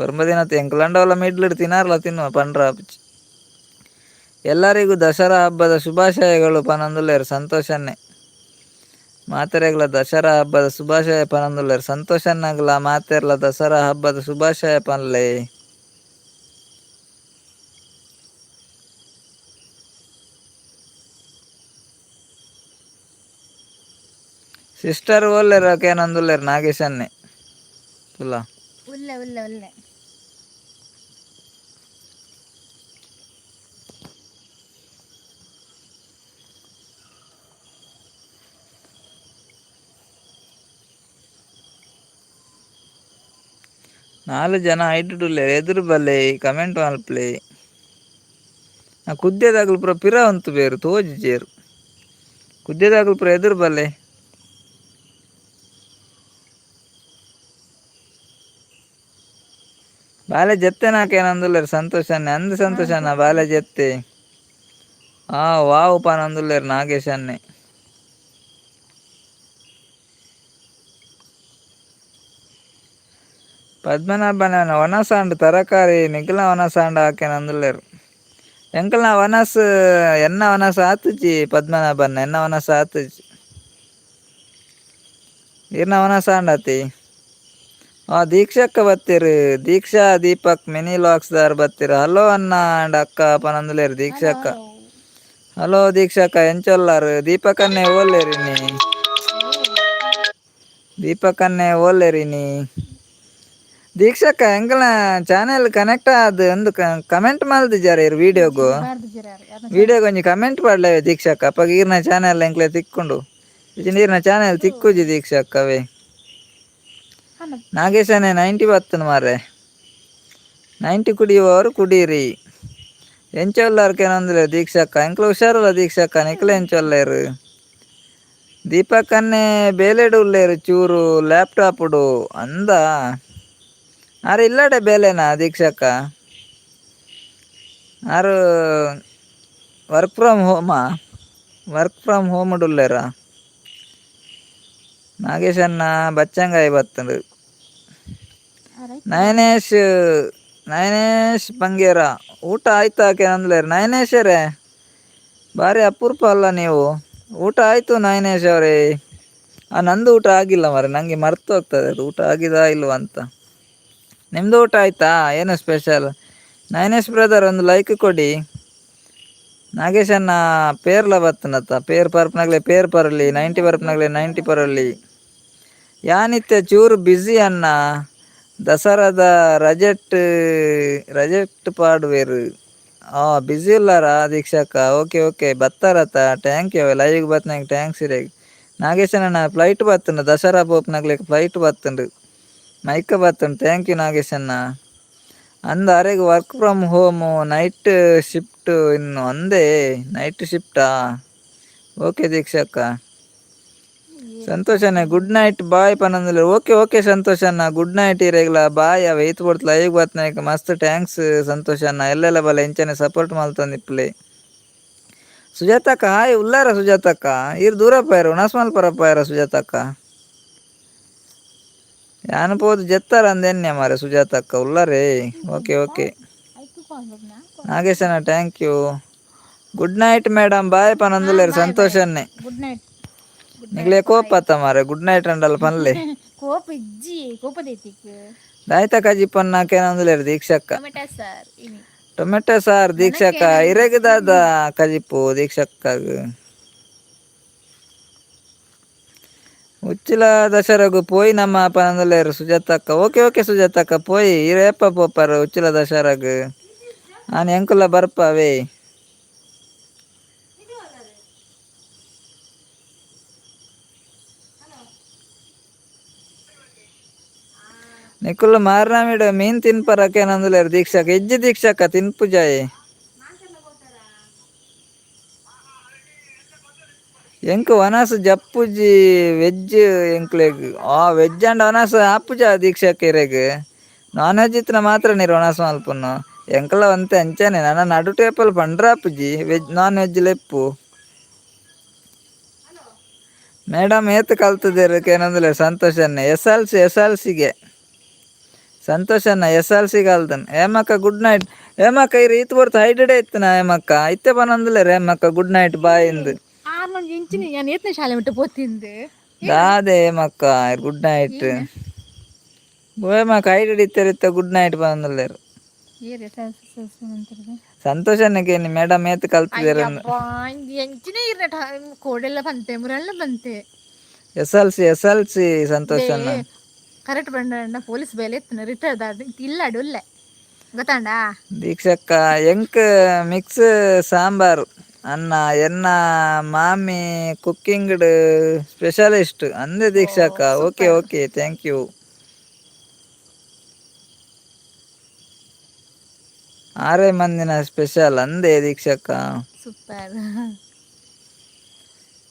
ಒರ್ಮ ದಿನತ ಎಂಕಲಂಡವಲ್ಲ ಮಿಡ್ಲಿಡ್ ತಿನಾರಲ್ಲ ತಿನ್ನುವ ಪಂಡ್ರ. ಎಲ್ಲರಿಗೂ ದಸರಾ ಹಬ್ಬದ ಶುಭಾಶಯಗಳು ಪನಂದುಲ್ಲೇರು ಸಂತೋಷನ್ನೇ. ಮಾತೆರೆಗ್ಲ ದಸರಾ ಹಬ್ಬದ ಶುಭಾಶಯ ಪನಂದುಲ್ಲೇರು. ಸಂತೋಷನ್ನಾಗ್ಲ ಮಾತೆರ್ಲ ದಸರಾ ಹಬ್ಬದ ಶುಭಾಶಯ ಪನ್ಲೆ. ಸಿಸ್ಟರ್ ಓಲ್ಲೇರು ಕೇನಂದುಲ್ಲೇರು ನಾಗೇಶನ್ನೇ ತುಲಾ. ಉಲ್ಲೆ ಉಲ್ಲೆ ಉಲ್ಲೆ. ನಾಲ್ ಜನ ಐಟುಡುಲ್ಲೆರ್, ಎದುರು ಬಲ್ಲೆ, ಕಮೆಂಟ್ ಮಲ್ಪಲೆ. ಕುದ್ಯದಾಗಲು ಪೂರ ಪಿರ ಉಂತು ಬೇರು ತೋಜಿಜೇರು. ಕುದ್ಯದಾಗಲು ಪೂರ ಎದುರು ಬಲ್ಲೆ. ಬಾಲೆ ಜತ್ತೆ ನಾಕೇನಂದುಲ್ಲೆರ್ ಸಂತೋಷನ್ನೆ. ಅಂದ್ ಸಂತೋಷನ್ನ, ಬಾಲೆ ಜತ್ತೆ. ಆ ವಾವ್ ಪನಂದುಲ್ಲೆರ್ ನಾಗೇಶನ್ನೆ. ಪದ್ಮನಾಭನ ವನಸಾಂಡ್ ತರಕಾರಿ ನಿಖಿಲ ವನಸಾಂಡ್ ಆಕೆನಂದುಲ್ಲೆರ್. ಎಂಕಲ್ನ ವನಸ್ ಎನ್ನ ವನಸ್ ಆತುಜಿ ಪದ್ಮನಾಭನ್ನ, ಎನ್ನ ವನಸ್ ಆತುಜಿ. ಇರ್ನ ವನಸ್ ಆಂಡತಿ. ಆ ದೀಕ್ಷಕ್ಕ ಬತ್ತೀರು. ದೀಕ್ಷಾ ದೀಪಕ್ ಮಿನಿ ಲಾಕ್ಸ್ ದಾರ್ ಬತ್ತೀರು. ಹಲೋ ಅಣ್ಣ ಅಂಡ್ ಅಕ್ಕ ಪನಂದುಲೇರು ದೀಕ್ಷಕ್ಕ. ಹಲೋ ದೀಕ್ಷಕ್ಕ, ಎಂಚೊಲ್ಲಾರು? ದೀಪಕ್ ಅನ್ನೆ ಓಲ್ಲೇರಿ ನೀ? ದೀಪಕ್ ಅನ್ನೆ ಓಲ್ಲೇರಿ ನೀ? ದೀಕ್ಷಕ್ಕ, ಎಂಕಲ್ನ ಚಾನೆಲ್ ಕನೆಕ್ಟ್ ಆದ್ ಒಂದು ಕಮೆಂಟ್ ಮಲ್ದಿಜಾರ ಇರ್ ವಿಡಿಯೋಗು? ವಿಡಿಯೋಗೆ ಒಂಜಿ ಕಮೆಂಟ್ ಪಾಡ್ಲೆ ದೀಕ್ಷಕ್ಕ. ಅಪ್ಪಗ ಈರ್ನ ಚಾನೆಲ್ ಎಂಕ್ಲೆ ತಿಕ್ಕೊಂಡು. ಇಜ್ಜಿಂಡ ಈರ್ನ ಚಾನೆಲ್ ತಿಕ್ಕುಜಿ ದೀಕ್ಷಕ್ಕವೇ. ನಾಗೇಶನೇ 90 ಬತ್ತನ ಮಾರ್ರೆ. 90 ಕುಡಿಯುವವರು ಕುಡೀರಿ. ಎಂಚೊಲ್ಲಾರ್ಕೇನಂದ್ರೆ ದೀಕ್ಷಕ್ಕ? ಎಂಕ್ಲ ಹುಷಾರಲ್ಲ ದೀಕ್ಷಕ್ಕ, ನಿಕ್ಲೆ ಎಂಚೊಲ್ಲೇರು? ದೀಪಕ್ಕನ್ನೇ ಬೇಲೆಡು ಉಲ್ಲೇರು ಚೂರು ಲ್ಯಾಪ್ಟಾಪುಡು ಅಂದ. ಆರು ಇಲ್ಲಡೆ ಬೇಲೆನಾ ದೀಕ್ಷಕ್ಕ? ಆರು ವರ್ಕ್ ಫ್ರಮ್ ಹೋಮಾ? Work from home ಉಲ್ಲೇರಾ? ನಾಗೇಶಣ್ಣ ಬಚ್ಚಂಗಾಯಿ ಬತ್ತಂಡು. Nayanesh, Nayanesh Bangera, ಊಟ ಆಯ್ತಾ ಕೇನಂದ್ಲೇರ್. ನಯನೇಶರೇ, ಭಾರಿ ಅಪರೂಪ ಅಲ್ಲ ನೀವು. ಊಟ ಆಯಿತು ನಯನೇಶ್ ಅವರೇ. ನಂದು ಊಟ ಆಗಿಲ್ಲ ಮಾರ್ರೆ, ನನಗೆ ಮರ್ತು ಹೋಗ್ತದೆ ಅದು ಊಟ ಆಗಿದಾ ಇಲ್ವಾ ಅಂತ. ನಿಮ್ಮದು ಊಟ ಆಯ್ತಾ? ಏನು ಸ್ಪೆಷಲ್? ನಯನೇಶ್ ಬ್ರದರ್, ಒಂದು ಲೈಕ್ ಕೊಡಿ. ನಾಗೇಶಣ್ಣ, ಪೇರ್ಲ ಬತ್ತನತ್ತ. ಪೇರ್ ಪರ್ಪನಾಗ್ಲೆ ಪೇರ್ ಪರಲಿ, 90 ಪರ್ಪನಾಗ್ಲೆ 90 ಪರಲಿ. ಯಾನಿತ್ತೆ ಚೂರು ಬ್ಯುಸಿ ಅಣ್ಣ, ದಸರಾದ ರಜೆಟ್ ರಜೆಟ್ ಪಾಡುವೆರು. ಬ್ಯುಸಿ ಇಲ್ಲಾರ ದೀಕ್ಷಕ್ಕ? ಓಕೆ ಓಕೆ, ಬತ್ತಾರತ್ತ. Thank you, live ಬತ್ತನಾಗ thanks ಇರೇಗ್. ನಾಗೇಶಣ್ಣ, flight ಬತ್ತುಂಡು. ದಸರಾ ಪೋಪನಾಗ್ಲೆ ಫ್ಲೈಟ್ ಬತ್ತುಂಡು, ಮೈಕ ಬತ್ತುಂಡು. Thank you ನಾಗೇಶಣ್ಣ. ಅಂದ ಅರೆಗ್ work from home, night shift ಇನ್ನು. ಅಂದೇ, ನೈಟ್ ಶಿಫ್ಟಾ? ಓಕೆ ದೀಕ್ಷಕ್ಕ. ಸಂತೋಷಣ್ಣ, ಗುಡ್ ನೈಟ್, ಬಾಯ್ ಪನಂದ್ರೆ. ಓಕೆ ಓಕೆ ಸಂತೋಷಣ್ಣ, ಗುಡ್ ನೈಟ್ ಇರೇಗ್ಲ, ಬಾಯ್. ಅವ ಏತ್ ಬಡ್ತು ಲೈವ್ ಬತ್ನಾಯ್ಕ ಮಸ್ತ್ thanks ಸಂತೋಷಣ್ಣ. ಎಲ್ಲೆಲ್ಲ ಬಲ ಇಂಚನೆ ಸಪೋರ್ಟ್ ಮಲ್ತೊಂದಿಪ್ಪಲೆ. ಸುಜಾತಕ್ಕ, ಹಾಯ್. ಉಲ್ಲಾರ ಸುಜಾತಕ್ಕ? ಇರ್ ದೂರ ಪಾಯರ, ಉಣಸ್ಮಲ್ ಪರ ಪಾಯರ ಸುಜಾತಕ್ಕ. ಯಾನ್ ಪೋದು ಜೆತ್ತಾರ ಅಂದೆನ್ನೆ ಮಾರೆ. ಸುಜಾತಕ್ಕ ಉಲ್ಲಾರೇ? ಓಕೆ ಓಕೆ ನಾಗೇಶಣ್ಣ, thank you. Good night madam, bye ಪನಂದುಲ್ಲೇರು ಸಂತೋಷನ್ನೇ. Good night. ನಿಗ್ಲೇ ಕೋಪ ಮಾರೆ, ಗುಡ್ ನೈಟ್ ಅಂಡಲ್ ಪನ್ಲೆ. ಕೋಪ ಇಜ್ಜಿ, ಕೋಪದೈತಿ. ದಾಯ್ತ ಕಜಿ ಪನ್ನ ಕೇನಂದುಲ್ಲೇರು ದೀಕ್ಷಕ್ಕ? ಟೊಮೆಟೊ ಸಾರ್ ಇನಿ. ಟೊಮೆಟೊ ಸಾರ್ ದೀಕ್ಷಕ್ಕ. ಇರೆಗದಾದ ಕಜಿಪು ದೀಕ್ಷಕ್ಕಾಗ? ಉಚ್ಚಿಲ ದಸರಾಗು ಪೋಯಿ ನಮ್ಮ ಪನಂದುಲ್ಲೇರು ಸುಜಾತಕ್ಕ. ಓಕೆ ಓಕೆ ಸುಜಾತಕ್ಕ, ಪೋಯಿ. ಇರೇಪ ಪೋಪಾರು ಉಚ್ಚಿಲ ದಸರಾಗು? ಆನ್ ಎಂಕುಲ ಬರ್ಪಾವೆ. ನಿಕುಲು ಮಾರ್ನಾಮಿಡ್ ಮೀನ್ ತಿನ್ಪರಕೇನಂದುಲ್ಲೇರು ದೀಕ್ಷಕ್ಕ? ಇಜ್ಜಿ ದೀಕ್ಷಕ್ಕ, ತಿನ್ಪುಜಾಯೆ. ಎಂಕ್ ವನಸ್ ಜಪ್ಪುಜಿ, ವೆಜ್ ಎಂಕ್ಲೆಗ್. ವೆಜ್ ಅಂಡ ವನಸ್ ಆಪುಜ ದೀಕ್ಷಕ್ಕ ಇರೆಗ್? ನಾನ್ ವೆಜ್ ಇತ್ತಿನ ಮಾತ್ರ ನೀರು ವನಸ್ ಮಲ್ಪುನು. ಎಂಕಲ ಒಂತೆ ಅಂಚನೆ. ನನ ನಡು ಟೇಪಲ್ ಪಂಡ್ರ ಆಪುಜಿ, veg non veg ಲೆಪ್ಪು. ಮೇಡಮ್ ಏತ್ ಕಲ್ತದೇರು ಕೇನಂದುಲ್ಲೇರು ಸಂತೋಷನ್ನೇ? S L C, S L ಸಿಗೆ ಸಂತೋಷಣ್ಣ, S L C ಕಲ್ತನ್. ಹೇಮಕ್ಕ, good night ಹೇಮಕ್ಕ. ಇರು ಈತ್ ಬರ್ತ ಹೈಟೆಡ್ ಇತ್ತನ ಹೇಮಕ್ಕ. ಇತ್ತೆ ಪನಂದುಲ್ಲೇರು ಹೇಮಕ್ಕ good night bye ಇಂದು. ಆರು ಮಂದಿ ಇಂಚಿನ ನಾನು ಏತ್ನ ಶಾಲೆ ಬಿಟ್ಟು ಪೋತಿಂದು. ದಾದೆ ಹೇಮಕ್ಕ, ಗುಡ್ ನೈಟ್ ಹೇಮಕ್ಕ. ಹೈಟೆಡ್ ಇತ್ತೆರಿತ್ತ ಗುಡ್ ನೈಟ್ ಪನಂದುಲ್ಲೇರು. ಏರ್ S L C ಅಂತಾರೆ. ಸಂತೋಷಣ್ಣಗೆ ಮೇಡಮ್ ಏತ್ ಕಲ್ತದೇರು? ಎಂಚಿನ ಇರ್ನ ಕೋಡೆಲ್ಲ ಬಂತೆ, ಮುರೆಲ್ಲ ಬಂತೆ. S L C, S L C ಸಂತೋಷಣ್ಣ. Correct ಬಂಡ ಪೊಲೀಸ್ ಬೇಲೆ ಇತ್ತು, ರಿಟೈರ್ಡ್ ಇಲ್ಲ ಉಲ್ಲೆ, ಗೊತ್ತಾಂಡ? ದೀಕ್ಷಕ್ಕ, ಎಂಕ್ ಮಿಕ್ಸ್ ಸಾಂಬಾರ್ ಅನ್ನ. ಎನ್ನ ಮಾಮಿ ಕುಕ್ಕಿಂಗ್ ಸ್ಪೆಷಲಿಸ್ಟ್ ಅಂದೆ ದೀಕ್ಷಕ್ಕ. Okay okay, thank you. ಆರೇ ಮಂದಿನ ಸ್ಪೆಷಲ್ ಅಂದೆ ದೀಕ್ಷಕ್ಕ. ಸೂಪರ್.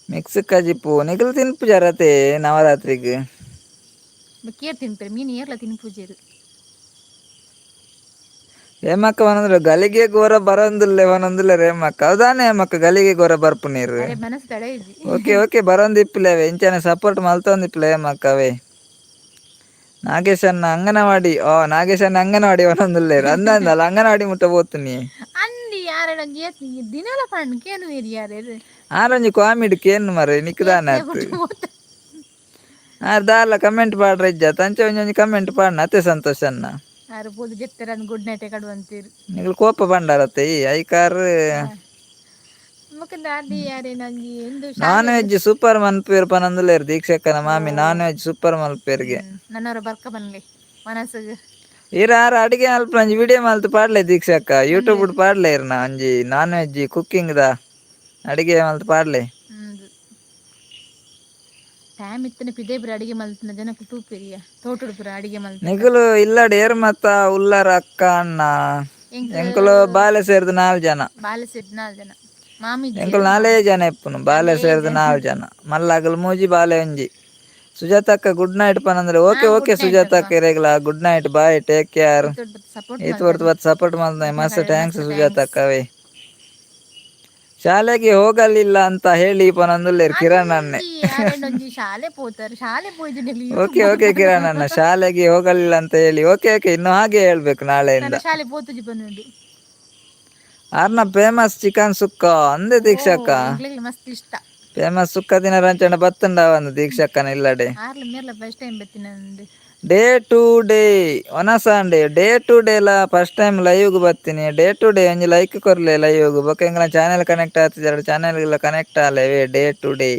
ಮಿಕ್ಸ್ ಕಜಿಪು ನಿಕಲ್ ತಿನ್ಪು ಜರತೆ ನವರಾತ್ರಿಗೆ? ಕೇರ್ ತಿನ್ಪೇರು ಮೀನು ಏರ್ಲ ತಿನ್ಪೂಜೆರು. ಹೇಮಕ್ಕ ಒಂದೊಂದ್ರೆ ಗಲಿಗೆ ಗೋರ ಬರಂದಿಲ್ಲ ಒಂದೊಂದಿಲ್ಲ ರೇಮಕ್ಕ. ಹೌದಾನೆ ಹೇಮಕ್ಕ, ಗಲಿಗೆ ಗೋರ ಬರ್ಪು ನೀರು? ಅರೆ ಮನಸ್ಸು ತಡೆ ಇಜ್ಜಿ. ಓಕೆ ಓಕೆ, ಬರೋಂದಿಪ್ಪಲೇವೆ. ಇಂಚನೆ ಸಪೋರ್ಟ್ ಮಲ್ತೊಂದಿಪ್ಪಲೆ ಹೇಮಕ್ಕವೇ. ನಾಗೇಶಣ್ಣ ಅಂಗನವಾಡಿ. ಓ ನಾಗೇಶಣ್ಣ ಅಂಗನವಾಡಿ ಒಂದೊಂದಿಲ್ಲೇರು ಅಂದಂದಲ್ಲ, ಅಂಗನವಾಡಿ ಮುಟ್ಟ ಪೋತೀನಿ. ಅಂದಿ ಯಾರ ಏತ್ ದಿನಲ ಪಂಡ್ ಕೇನು ಯಾರು. ಆರೊಂಜಿ ಕಾಮಿಡಿ ಕೇನು ಮರೆ ನಿಕ್ದಾನೆ ಆತು. ಆರ್ ದಾಲ ಕಮೆಂಟ್ ಪಾಡ್ರ ಇಜ್ಜ ತಂಚೆ ಒಂಜೊಂಜಿ ಕಮೆಂಟ್ ಪಾಡ್ನ ಅತ್ತೆ ಸಂತೋಷ್ ಅಣ್ಣ. ಆರು ಪೋದು ಜೆತ್ತರ ಗುಡ್ ನೈಟ್ ಕಡುವಂತೀರು. ನಿಕಲ್ ಕೋಪ ಬಂಡಾರತ್ತೆ ಈ ಐಕಾರ್. ಮಕ್ಕ ದಾದಿ ಯಾರೇ ನಂಜಿ ಎಂದು. Non veg super ಮನ್ಪೇರ್ ಪನಂದುಲೇರ್ ದೀಕ್ಷಕ್ಕನ ಮಾಮಿ. Non veg super ಮಲ್ಪೇರ್ಗೆ. ನನ್ನವರ ಬರ್ಕ ಬನ್ಲಿ ಮನಸ್ಸಿಗೆ. ಈರ ಆರ ಅಡಿಗೆ ಮಲ್ಪ ಒಂಜಿ ವಿಡಿಯೋ ಮಲ್ತು ಪಾಡ್ಲೆ ದೀಕ್ಷಕ್ಕ, ಯೂಟ್ಯೂಬ್ ಪಾಡ್ಲೆ. ಇರ್ನ ಒಂಜಿ non veg cooking the ಅಡಿಗೆ ಮಲ್ತು ಪಾಡ್ಲೆ. ಟೈಮ್ ಇತ್ತನೆ ಪಿದೆ ಪುರ ಅಡಿಗೆ ಮಲ್ತಿನ ಜನಕ್ಕೆ ತೂಪೆರಿಯ ತೋಟಡು ಪುರ ಅಡಿಗೆ ಮಲ್ತ. ನಿಕುಲು ಇಲ್ಲಡ್ ಏರ್ ಮತ್ತ ಉಲ್ಲರ ಅಕ್ಕ ಅಣ್ಣ? ಎಂಕುಲು ಬಾಲೆ ಸೇರ್ದು ನಾಲ್ ಜನ. ಬಾಲೆ ಸೇರ್ದು ನಾಲ್ ಜನ, ಮಾಮಿ. ಎಂಕುಲು ನಾಲೇ ಜನ ಇಪ್ಪುನು, ಬಾಲೆ ಸೇರ್ದು ನಾಲ್ ಜನ. ಮಲ್ಲಾಗಲು ಮೂಜಿ, ಬಾಲೆ ಒಂಜಿ. ಸುಜಾತಕ್ಕ ಗುಡ್ ನೈಟ್ ಪನಂದ್ರೆ. ಓಕೆ ಓಕೆ ಸುಜಾತಕ್ಕ, ಇರೆಗ್ಲ good night, bye, take care. Support. ಈತ್ ಹೊರ್ತು ಬತ್ ಸಪೋರ್ಟ್ ಮಲ್ತ ಮಸ್ತ್ thanks ಸುಜಾತಕ್ಕವೇ. ಶಾಲೆಗೆ ಹೋಗಲಿಲ್ಲ ಅಂತ ಹೇಳಿ ಪನೊಂದುಲ್ಲೆರ್ ಕಿರಣ್ ಅಣ್ಣೆ. ಒಂಜಿ ಶಾಲೆ ಪೋತಾರೆ, ಶಾಲೆ ಪೋಯ್ದಿನಿ. ಓಕೆ ಓಕೆ ಕಿರಣ್ ಅಣ್ಣ, ಶಾಲೆಗೆ ಹೋಗಲಿಲ್ಲ ಅಂತ ಹೇಳಿ. ಓಕೆ ಓಕೆ, ಇನ್ನು ಹಾಗೆ ಹೇಳ್ಬೇಕು ನಾಳೆಯಿಂದ. ಶಾಲೆ ಪೋತುಜಿ ಬಂದುಂಡು. ಆರ್ನ ಫೇಮಸ್ ಚಿಕನ್ ಸುಕ್ಕ ಅಂದೆ ದೀಕ್ಷಕ್ಕ. ಮಸ್ತ್ ಇಷ್ಟ. ಫೇಮಸ್ ಸುಕ್ಕ ದಿನ ರಂಚಣ ಬತ್ತುಂಡ ಒಂದು ದೀಕ್ಷಕ್ಕನ ಇಲ್ಲಡೆ. ಆರ್ಲ ಮೇರ್ಲ ಫಸ್ಟ್ ಟೈಮ್ ಬತ್ತಿನ. Day to day ಒನಸಾಂಡೆ day to day law first time ಲೈವ್ಗೆ ಬರ್ತೀನಿ. Day to day ಒಂಜಿ ಲೈಕ್ ಕೊರ್ಲೆ ಲೈವ್ಗ್. ಬೊಕ ಎಂಗ್ಲ ಚಾನೆಲ್ ಕನೆಕ್ಟ್ ಆತಿಜ, channel connect Aale. Day to day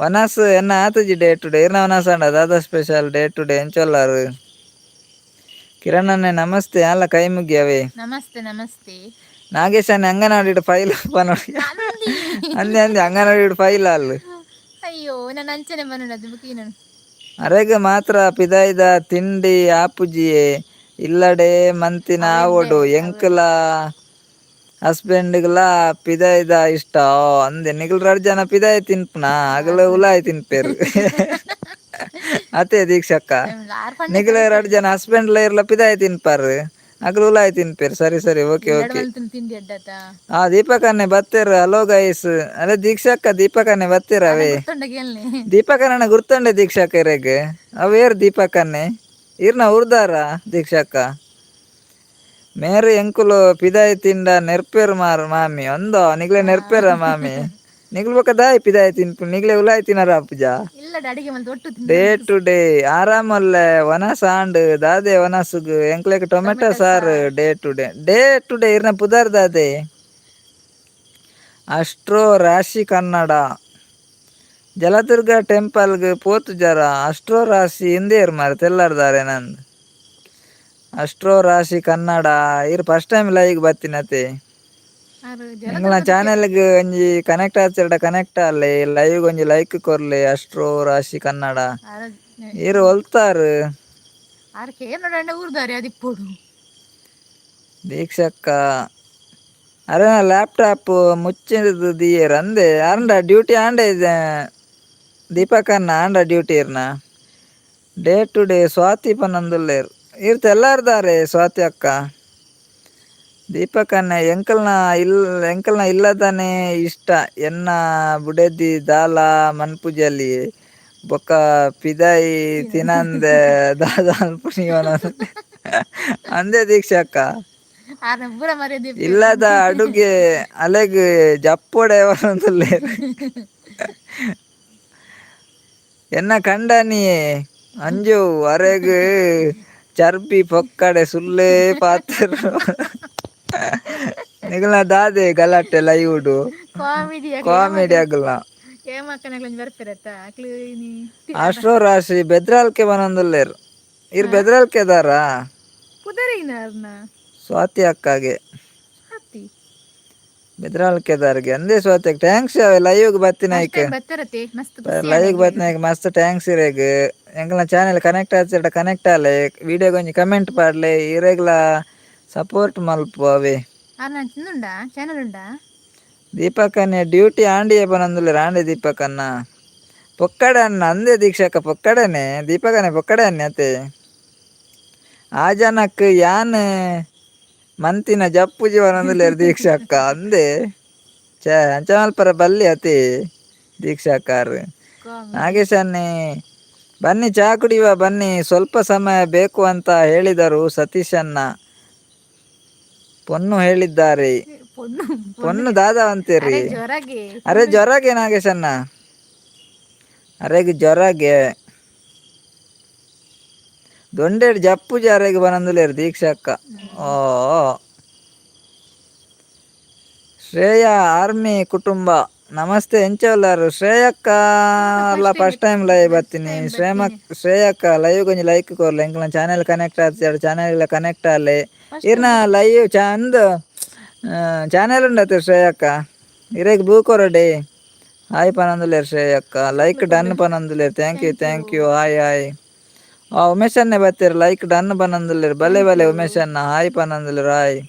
ಒನಸ್ ಎನ್ನ ಆತುಜಿ. Day to day ಇರ್ನ ಒನಸಾಂಡ ದಾದಾ special? Day to day ಎಂಚೊಲ್ಲಾರು? Kiran ಅಣ್ಣೆ namaste ಅಲ್ಲ, ಕೈ ಮುಗಿಯವೇ. ನಮಸ್ತೆ ನಮಸ್ತೆ. ನಾಗೇಶ್ ಅಣ್ಣೆ ಅಂಗನವಾಡಿ ಫೈಲ್ ನೋಡಿ ಅಂದೆ ಅಂದೆ ಅಂಗನವಾಡಿ ಫೈಲ್ ಅಲ್ಲ. ಅಯ್ಯೋ, ನಾನು ಅಂಚನೆ ಬನ್ನದು ಬುಕೀನನು. ಅರೆಗ್ ಮಾತ್ರ ಪಿದಾಯ್ದ ತಿಂಡಿ ಆಪುಜಿಯೇ, ಇಲ್ಲಡೆ ಮಂತಿನ ಆವೊಡು. ಎಂಕಲ ಹಸ್ಬೆಂಡ್ಗ್ಲ ಪಿದಾಯ್ದ ಇಷ್ಟ ಅಂದೆ. ನಿಗಲ್ ರಡ್ ಜನ ಪಿದಾಯ್ ತಿನ್ಪುನ, ಅಗಲ ಉಲಾಯ್ ತಿನ್ಪೇರು ಅತೆ ದೀಕ್ಷಕ್ಕ. ನಿಗಲ ರಡ್ ಜನ ಹಸ್ಬೆಂಡ್ ಲ ಇರ್ಲ ಪಿದಾಯ್ ತಿನ್ಪಾರು, ಅಗಲ ಉಲಾಯ್ ತಿನ್ಪೇರು. ಸರಿ ಸರಿ, ಓಕೆ ಓಕೆ. ತಿಂಡಿ ಅಡ್ಡಾತ. ಆ ದೀಪಕ್ ಅಣ್ಣೆ ಬತ್ತೇರು. Hello guys. ಅಲ್ಲ ದೀಕ್ಷಕ್ಕ, ದೀಪಕ್ ಅಣ್ಣೆ ಬತ್ತೀರ ಅವೇ? ದೀಪಕ್ ಅಣ್ಣ ಗುರ್ತಂಡೆ ದೀಕ್ಷಕ್ಕ ಇರೆಗ್? ಅವೇರ್ ದೀಪಕ್ ಅಣ್ಣೆ ಇರ್ನ ಉರ್ದಾರ ದೀಕ್ಷಕ್ಕ? ಮೇರು ಎಂಕುಲು ಪಿದಾಯ್ ತಿಂಡ ನೆರ್ಪೇರು ಮಾರು ಮಾಮಿ ಒಂದೋ. ನಿಗ್ಲೆ ನೆರ್ಪೇರ ಮಾಮಿ? ನಿಗ್ಲು ಬೊಕ ದಾಯ್ ಪಿದಾಯ್ ತಿನ್ಪು? ನಿಗ್ಲೆ ಉಲಾಯ್ ತಿನ್ನರ ಅಪ್ಪುಜ? ಇಲ್ಲ, ಅಡಿಗೆ ಮಲ್ತ್ ಒಟ್ಟು. Day to day ಆರಾಮಲ್ಲೆ. ಒನಸ್ ಆಂಡ್ ದಾದೆ ಒನಸುಗು? ಎಂಕ್ಲೆಗ್ ಟೊಮೆಟೊ ಸಾರು. Day to day, day to day ಇರ್ನ ಪುದರ್ ದಾದೆ? ಅಷ್ಟ್ರೋ ರಾಶಿ ಕನ್ನಡ ಜಲದುರ್ಗ ಟೆಂಪಲ್ಗ್ ಪೋತು ಜರ? ಅಷ್ಟ್ರೋ ರಾಶಿ ಇಂದೇರ್ ಮಾರೆ ತೆಲ್ಲಾರ್ದಾರೆ ನಂದು. ಅಷ್ಟ್ರೋ ರಾಶಿ ಕನ್ನಡ ಇರ್ first time live ಬತ್ತಿನತೆ. ಎಂಗ್ಲ ಚಾನೆಲ್ಗ್ ಒಂಜಿ ಕನೆಕ್ಟ್ ಆಚರಡ ಕನೆಕ್ಟ್ ಆಲೆ, ಲೈವ್ ಒಂಜಿ ಲೈಕ್ ಕೊರ್ಲೆ. ಅಷ್ಟ್ರೋ ರಾಶಿ ಕನ್ನಡ ಇರು ಒಲ್ತಾರು? ಆರ್ ಕೇನೋಡ ಊರ್ದಾರೆ ಅದಿಪ್ಪೊಡು. ದೀಕ್ಷಕ್ಕ ಅರೆ ಲ್ಯಾಪ್ಟಾಪ್ ಮುಚ್ಚಿದ್ದು ದಿಯೇರ್ ಅಂದೆ. ಆಂಡ ಡ್ಯೂಟಿ ಆಂಡೆ ಇದೆ ದೀಪಕ್ ಅಣ್ಣ, ಆಂಡ ಡ್ಯೂಟಿ ಇರ್ನ? Day to day Swati ಪನೊಂದುಲ್ಲೆರ್. ಇರ್ತ ಎಲ್ಲಾರ್ದಾರೆ ಸ್ವಾತಿ ಅಕ್ಕ? ದೀಪಕ್ ಅಣ್ಣ ಎಂಕಲ್ನ ಇಲ್ ಎಂಕಲ್ನ ಇಲ್ಲದನೆ ಇಷ್ಟ. ಎನ್ನ ಬುಡೆದಿ ದಾಲ ಮನ್ಪುಜಲಿ, ಬೊಕ್ಕ ಪಿದಾಯಿ ತಿನಂದೆ ದಾದ ಅನ್ಪುನಿ ಅಂದೆ ದೀಕ್ಷಕ್ಕ. ಆರ್ನ ಪೂರ ಮರ್ಯಾದೆ. ಇಲ್ಲದ ಅಡುಗೆ ಅಲೆಗ್ ಜಪ್ಪೊಡೆ ಬರೊಂದುಲ್ಲೆರ್. ಎನ್ನ ಕಂಡನಿಯೇ ಅಂಜು ಅರೆಗ್ ಚರ್ಬಿ ಪೊಕ್ಕಡೆ ಸುಲ್ಲೇ ಪಾತೆರ್. ನಿಗಲ್ನ ದಾದೆ ಗಲಾಟೆ ಲೈವುಡು? ಕಾಮಿಡಿ. ಕಾಮಿಡಿ ಆಗಲ್ಲ. ಹೇಮಕ್ಕನಗ್ಲೊಂಜಿ ಬರ್ಪಿರತ್ತ ಅಕ್ಲು ಇನಿ. ಅಷ್ಟ್ರೋ ರಾಶಿ ಬೆದ್ರಾಲ್ಕೆ ಬನೊಂದುಲ್ಲೆರ್. ಇರ್ ಬೆದ್ರಾಲ್ಕೆದಾರ? ಪುದರಿನ ಅರ್ನ? ಸ್ವಾತಿ ಅಕ್ಕಾಗೆ. ಸ್ವಾತಿ. ಬೆದ್ರಾಲ್ಕೆದಾರ್ಗೆ ಅಂದೇ. ಸ್ವಾತಿ thanks live ಬತ್ತಿನ. ಬತ್ತರತೆ ಮಸ್ತ್. ಲೈವ್ ಬತ್ತಿನಾಯ್ಕ್ ಮಸ್ತ್ thanks ಇರೆಗ್. ಎಂಕಲ್ನ ಚಾನೆಲ್ ಕನೆಕ್ಟ್ ಆಚೆಡ ಕನೆಕ್ಟ್ ಆಲೆ, ವಿಡಿಯೋಗ್ ಒಂಜಿ ಕಮೆಂಟ್ ಪಾಡ್ಲೆ, ಇರೆಗ್ಲ ಸಪೋರ್ಟ್ ಮಲ್ಪು ಅವೇ. ಆರ್ನ ಉಂಡಾ ಚಾನಲ್ ಉಂಡಾ? ದೀಪಕ್ ಅಣ್ಣೆ ಡ್ಯೂಟಿ ಆಂಡಿಯೇ ಪನೊಂದುಲ್ಲೆರ್. ಆಂಡೆ ದೀಪಕ್ ಅಣ್ಣ? ಪೊಕ್ಕಡೆ ಅಣ್ಣ ಅಂದೆ ದೀಕ್ಷಕ್ಕ. ಪೊಕ್ಕಡೆನೆ ದೀಪಕ್ ಅಣ್ಣೆ, ಪೊಕ್ಕಡೆ ಅಣ್ಣೆ ಅತೆ. ಆ ಜನಕ್ ಯಾನ್ ಮಂತಿನ ಜಪ್ಪುಜಿ ಪನೊಂದುಲ್ಲೆರ್ ದೀಕ್ಷಕ್ಕ ಅಂದೆ. ಛೇ, ಅಂಚ ಮಲ್ಪರ ಬಲ್ಲಿ ಅತಿ ದೀಕ್ಷಾಕಾರ್. ನಾಗೇಶ್ ಅಣ್ಣೆ ಬನ್ನಿ, ಚಾ ಕುಡಿಯುವ ಬನ್ನಿ, ಸ್ವಲ್ಪ ಸಮಯ ಬೇಕು ಅಂತ ಹೇಳಿದರು ಸತೀಶ್ ಅಣ್ಣ. ಪೊನ್ನು ಹೇಳಿದ್ದಾರೆ. ಪೊಣ್ಣು. ಪೊನ್ನು ದಾದಾ ಅಂತೀರಿ? ಜ್ವರಗೆ. ಅರೆ ಜ್ವರಗೆ ನಾಗೇಶ್ ಅಣ್ಣ, ಅರೆಗ್ ಜ್ವರಗೆ ದೊಂಡೆಡ್ ಜಪ್ಪುಜಿ ಅರೆಗ್ ಬನೊಂದುಲ್ಲೆರ್ ದೀಕ್ಷಕ್ಕ. ಓ ಶ್ರೇಯಾ ಆರ್ಮಿ ಕುಟುಂಬ ನಮಸ್ತೆ, ಎಂಚ ಉಲ್ಲಾರು ಶ್ರೇಯಕ್ಕ? ಅಲ್ಲ first time live ಬರ್ತೀನಿ. ಶ್ರೇಮ ಶ್ರೇಯಕ್ಕ ಲೈವ್ ಒಂಜಿ ಲೈಕ್ ಕೊರ್ಲೆ. ಎಂಕಲ್ನ ಚಾನೆಲ್ ಕನೆಕ್ಟ್ ಆತಿಜ, ಚಾನೆಲ್ ಕನೆಕ್ಟ್ ಆಲೆ. ಇರ್ನ ಲೈವ್ ಚಂದ ಚಾನೆಲ್ ಉಂಡತೆ ಶ್ರೇಯಕ್ಕ? ಇರೆಗ್ ಬ್ಲೂ ಕೊರಡೆ. ಹಾಯ್ ಪನೊಂದುಲ್ಲೆರ್ ಶ್ರೇಯಕ್ಕ. ಲೈಕ್ ಡನ್ ಪನೊಂದುಲ್ಲೆರ್. Thank you thank you. Hi hi. ಆ ಉಮೇಶ್ ಅಣ್ಣೆ ಬತ್ತೆರ್, ಲೈಕ್ ಡನ್ ಪನೊಂದುಲ್ಲೆರ್. ಬಲೆ ಬಲೆ ಉಮೇಶ್ ಅಣ್ಣ. ಹಾಯ್ ಪನೊಂದುಲ್ಲೆರ್. ಹಾಯ್.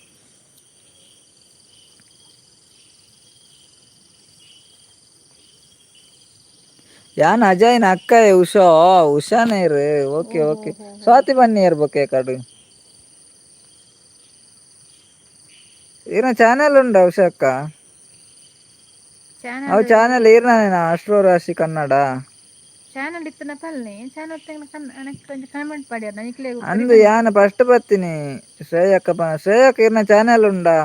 ಯಾನ್ ಅಜಯ್ನ ಅಕ್ಕ ಉಷಾ. ಉಷಾನೇರ್, ಓಕೆ ಓಕೆ. ಸ್ವಾತಿ ಬನ್ನಿ ಬೊಕ್ಕೆ ಕಡು. ಈರ್ನ ಚಾನೆಲ್ ಉಂಡ ಉಷಕ್ಕ? Channel ಅವು ಚಾನೆಲ್ ಇರ್ನ ಅಷ್ಟ್ರೋ ರಾಶಿ ಕನ್ನಡ. ಚಾನಲ್ ಇತ್ತನ ಪಲ್ನೆ ಚಾನಲ್ ಒಂಜಿ ಕಮೆಂಟ್ ಪಾಡ್ಯಾರ ನಿಕ್ಲೆ. ಅಂದು ಯಾನ್ ಫಸ್ಟ್ ಬತ್ತೀನಿ ಶ್ರೇಯಕ್ಕ. ಶ್ರೇಯಕ್ಕ, ಇರ್ನ ಚಾನೆಲ್ ಉಂಡಾ?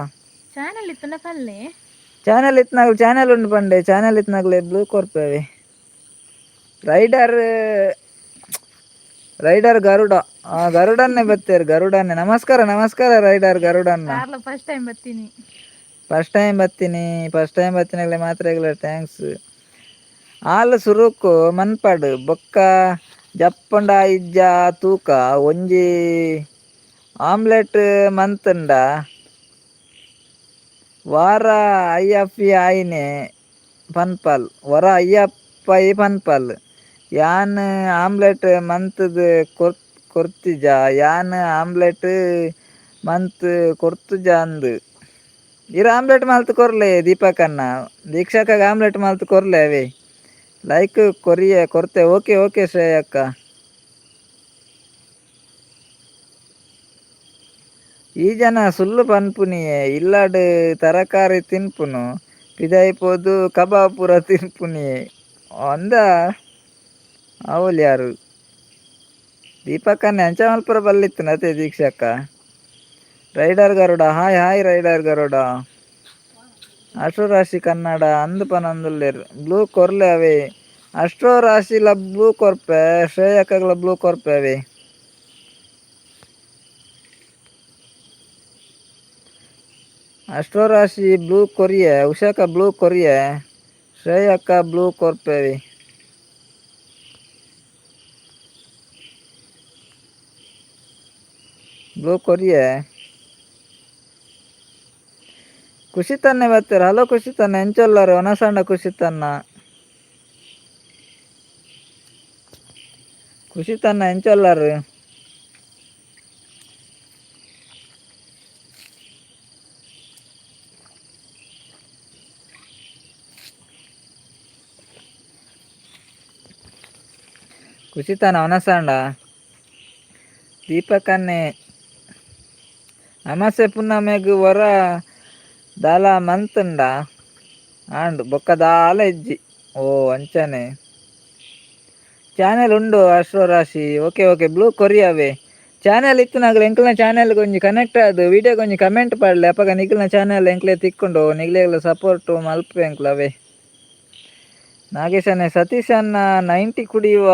ಚಾನಲ್ ಇತ್ತನ ಪಲ್ನೆ. ಚಾನೆಲ್ ಇತ್ನಾಗಲು ಚಾನೆಲ್ ಉಂಡು ಪಂಡೆ. ಚಾನೆಲ್ ಇತ್ನಾಗಲೇ ಬ್ಲೂ ಕೊರ್ಪೇವೆ. ರೈಡರ್, ರೈಡರ್ ಗರುಡ, ಆ ಗರುಡನ್ನೇ ಬತ್ತೇರು. ಗರುಡನ್ನೇ, ನಮಸ್ಕಾರ, ನಮಸ್ಕಾರ ರೈಡರ್ ಗರುಡನ್ನ. ಕಾರ್ಲ ಫಸ್ಟ್ ಟೈಮ್ ಬರ್ತೀನಿ. ಫಸ್ಟ್ ಟೈಮ್ ಬತ್ತೀನಿ, ಫಸ್ಟ್ ಟೈಮ್ ಬತ್ತಿನಾಗಲೇ ಮಾತ್ರ thanks. ಆಲ್ ಸುರುಕು ಮನ್ಪಡು, ಬೊಕ್ಕ ಜಪ್ಪಂಡ ಇಜ್ಜ ತೂಕ. ಒಂಜಿ ಆಮ್ಲೆಟ್ ಮಂತುಂಡ ವಾರ ಅಯ್ಯಪ್ಪಿ ಆಯಿನೆ ಪನ್ಪಲ್, ವರ ಅಯ್ಯಪ್ಪೈ ಪನ್ಪಲ್. ಯಾನ್ ಆಮ್ಲೆಟ್ ಮಂತುದು ಕೊರ್ತಿಜ, ಯಾನ್ ಆಮ್ಲೆಟ್ ಮಂತ್ ಕೊರ್ತುಜ ಅಂದು. ಇರ ಆಮ್ಲೆಟ್ ಮಲ್ತ್ ಕೊರ್ಲೆ ದೀಪಕನ್ನ. ದೀಕ್ಷಕ್ಕಗ್ ಆಮ್ಲೆಟ್ ಮಲ್ತ್ ಕೊರ್ಲೆ ಅವೇ. ಲೈಕ್ ಕೊರಿಯ ಕೊರ್ತೆ. ಓಕೆ ಓಕೆ ಶ್ರೇಯಕ್ಕ. ಈ ಜನ ಸುಳ್ಳು ಪನ್ಪುನಿಯೇ. ಇಲ್ಲಡ್ ತರಕಾರಿ ತಿನ್ಪುನು, ಪಿದಾಯಿ ಪೋದು ಕಬಾಬ್ ಪೂರ ತಿನ್ಪುನಿಯೇ ಅಂದ. ಅವಲ್ ಯಾರು? ದೀಪಕ್ಕನ್ನೇ ಅಂಚ ಮಲ್ಪುರ ಬಲ್ಲಿತ್ತು ನತೆ ದೀಕ್ಷಕ್ಕ. Rider Garuda, hi hi rider Garuda. ಅಶ್ವರಾಶಿ Kannada ಅಂದು ಪನಂದುಲ್ಲೆರ್. ಬ್ಲೂ ಕೊರ್ಲೆ ಅವೇ. ಅಷ್ಟ್ರೋ ರಾಶಿಲ ಬ್ಲೂ ಕೊರ್ಪೆ, ಶ್ರೇಯಕ್ಕಗ್ಲ ಬ್ಲೂ ಕೊರ್ಪೆ ಅವೇ. ಅಷ್ಟ್ರೋ ರಾಶಿ ಬ್ಲೂ ಕೊರಿಯೆ, ಉಷಾಕ ಬ್ಲೂ ಕೊರಿಯೆ, ಶ್ರೇಯಕ್ಕ ಬ್ಲೂ ಕೊರ್ಪೆವಿ. ಬ್ಲೂ ಕೊರಿಯೆ. ಖುಷಿತನ್ನೇ ಬರ್ತಾರೆ. ಹಲೋ ಖುಷಿತನ್ನ, ಎಂಚೊಲ್ಲಾರು? ಒನಸಂಡ ಖುಷಿತನ್ನ, ಖುಷಿತನ್ನ, ಎಂಚೊಲ್ಲಾರು? ಖುಷಿತನ ಒನಸಂಡ. ದೀಪಕನ್ನೇ, ಅಮಾಸೆ ಪುನ್ನಮೆಗ್ ವರ ದಾಲ ಮಂತುಂಡ ಆಂಡ್, ಬೊಕ್ಕ ದಾಲ ಇಜ್ಜಿ. ಓ ಅಂಚನೆ. ಚಾನೆಲ್ ಉಂಡು ಅಶ್ವರಾಶಿ. Okay okay, blue ಕೊರಿಯಾವೆ. Channel ಇತ್ತಿನಾಗಲ ಎಂಕ್ಲ್ನ ಚಾನೆಲ್ಗೆ ಒಂಜಿ ಕನೆಕ್ಟ್ ಆದ್ ವಿಡಿಯೋಗೆ ಒಂಜಿ ಕಮೆಂಟ್ ಪಾಡ್ಲೆ. ಅಪಗ ನಿಕಲ್ನ ಚಾನೆಲ್ ಎಂಕ್ಲೆ ತಿಕ್ಕೊಂಡು ನಿಗ್ಲೆಗ್ಲ ಸಪೋರ್ಟ್ ಮಲ್ಪು ಎಂಕ್ಲವೇ. ನಾಗೇಶನೇ, ಸತೀಶ್ ಅಣ್ಣ 90 ಕುಡಿಯುವ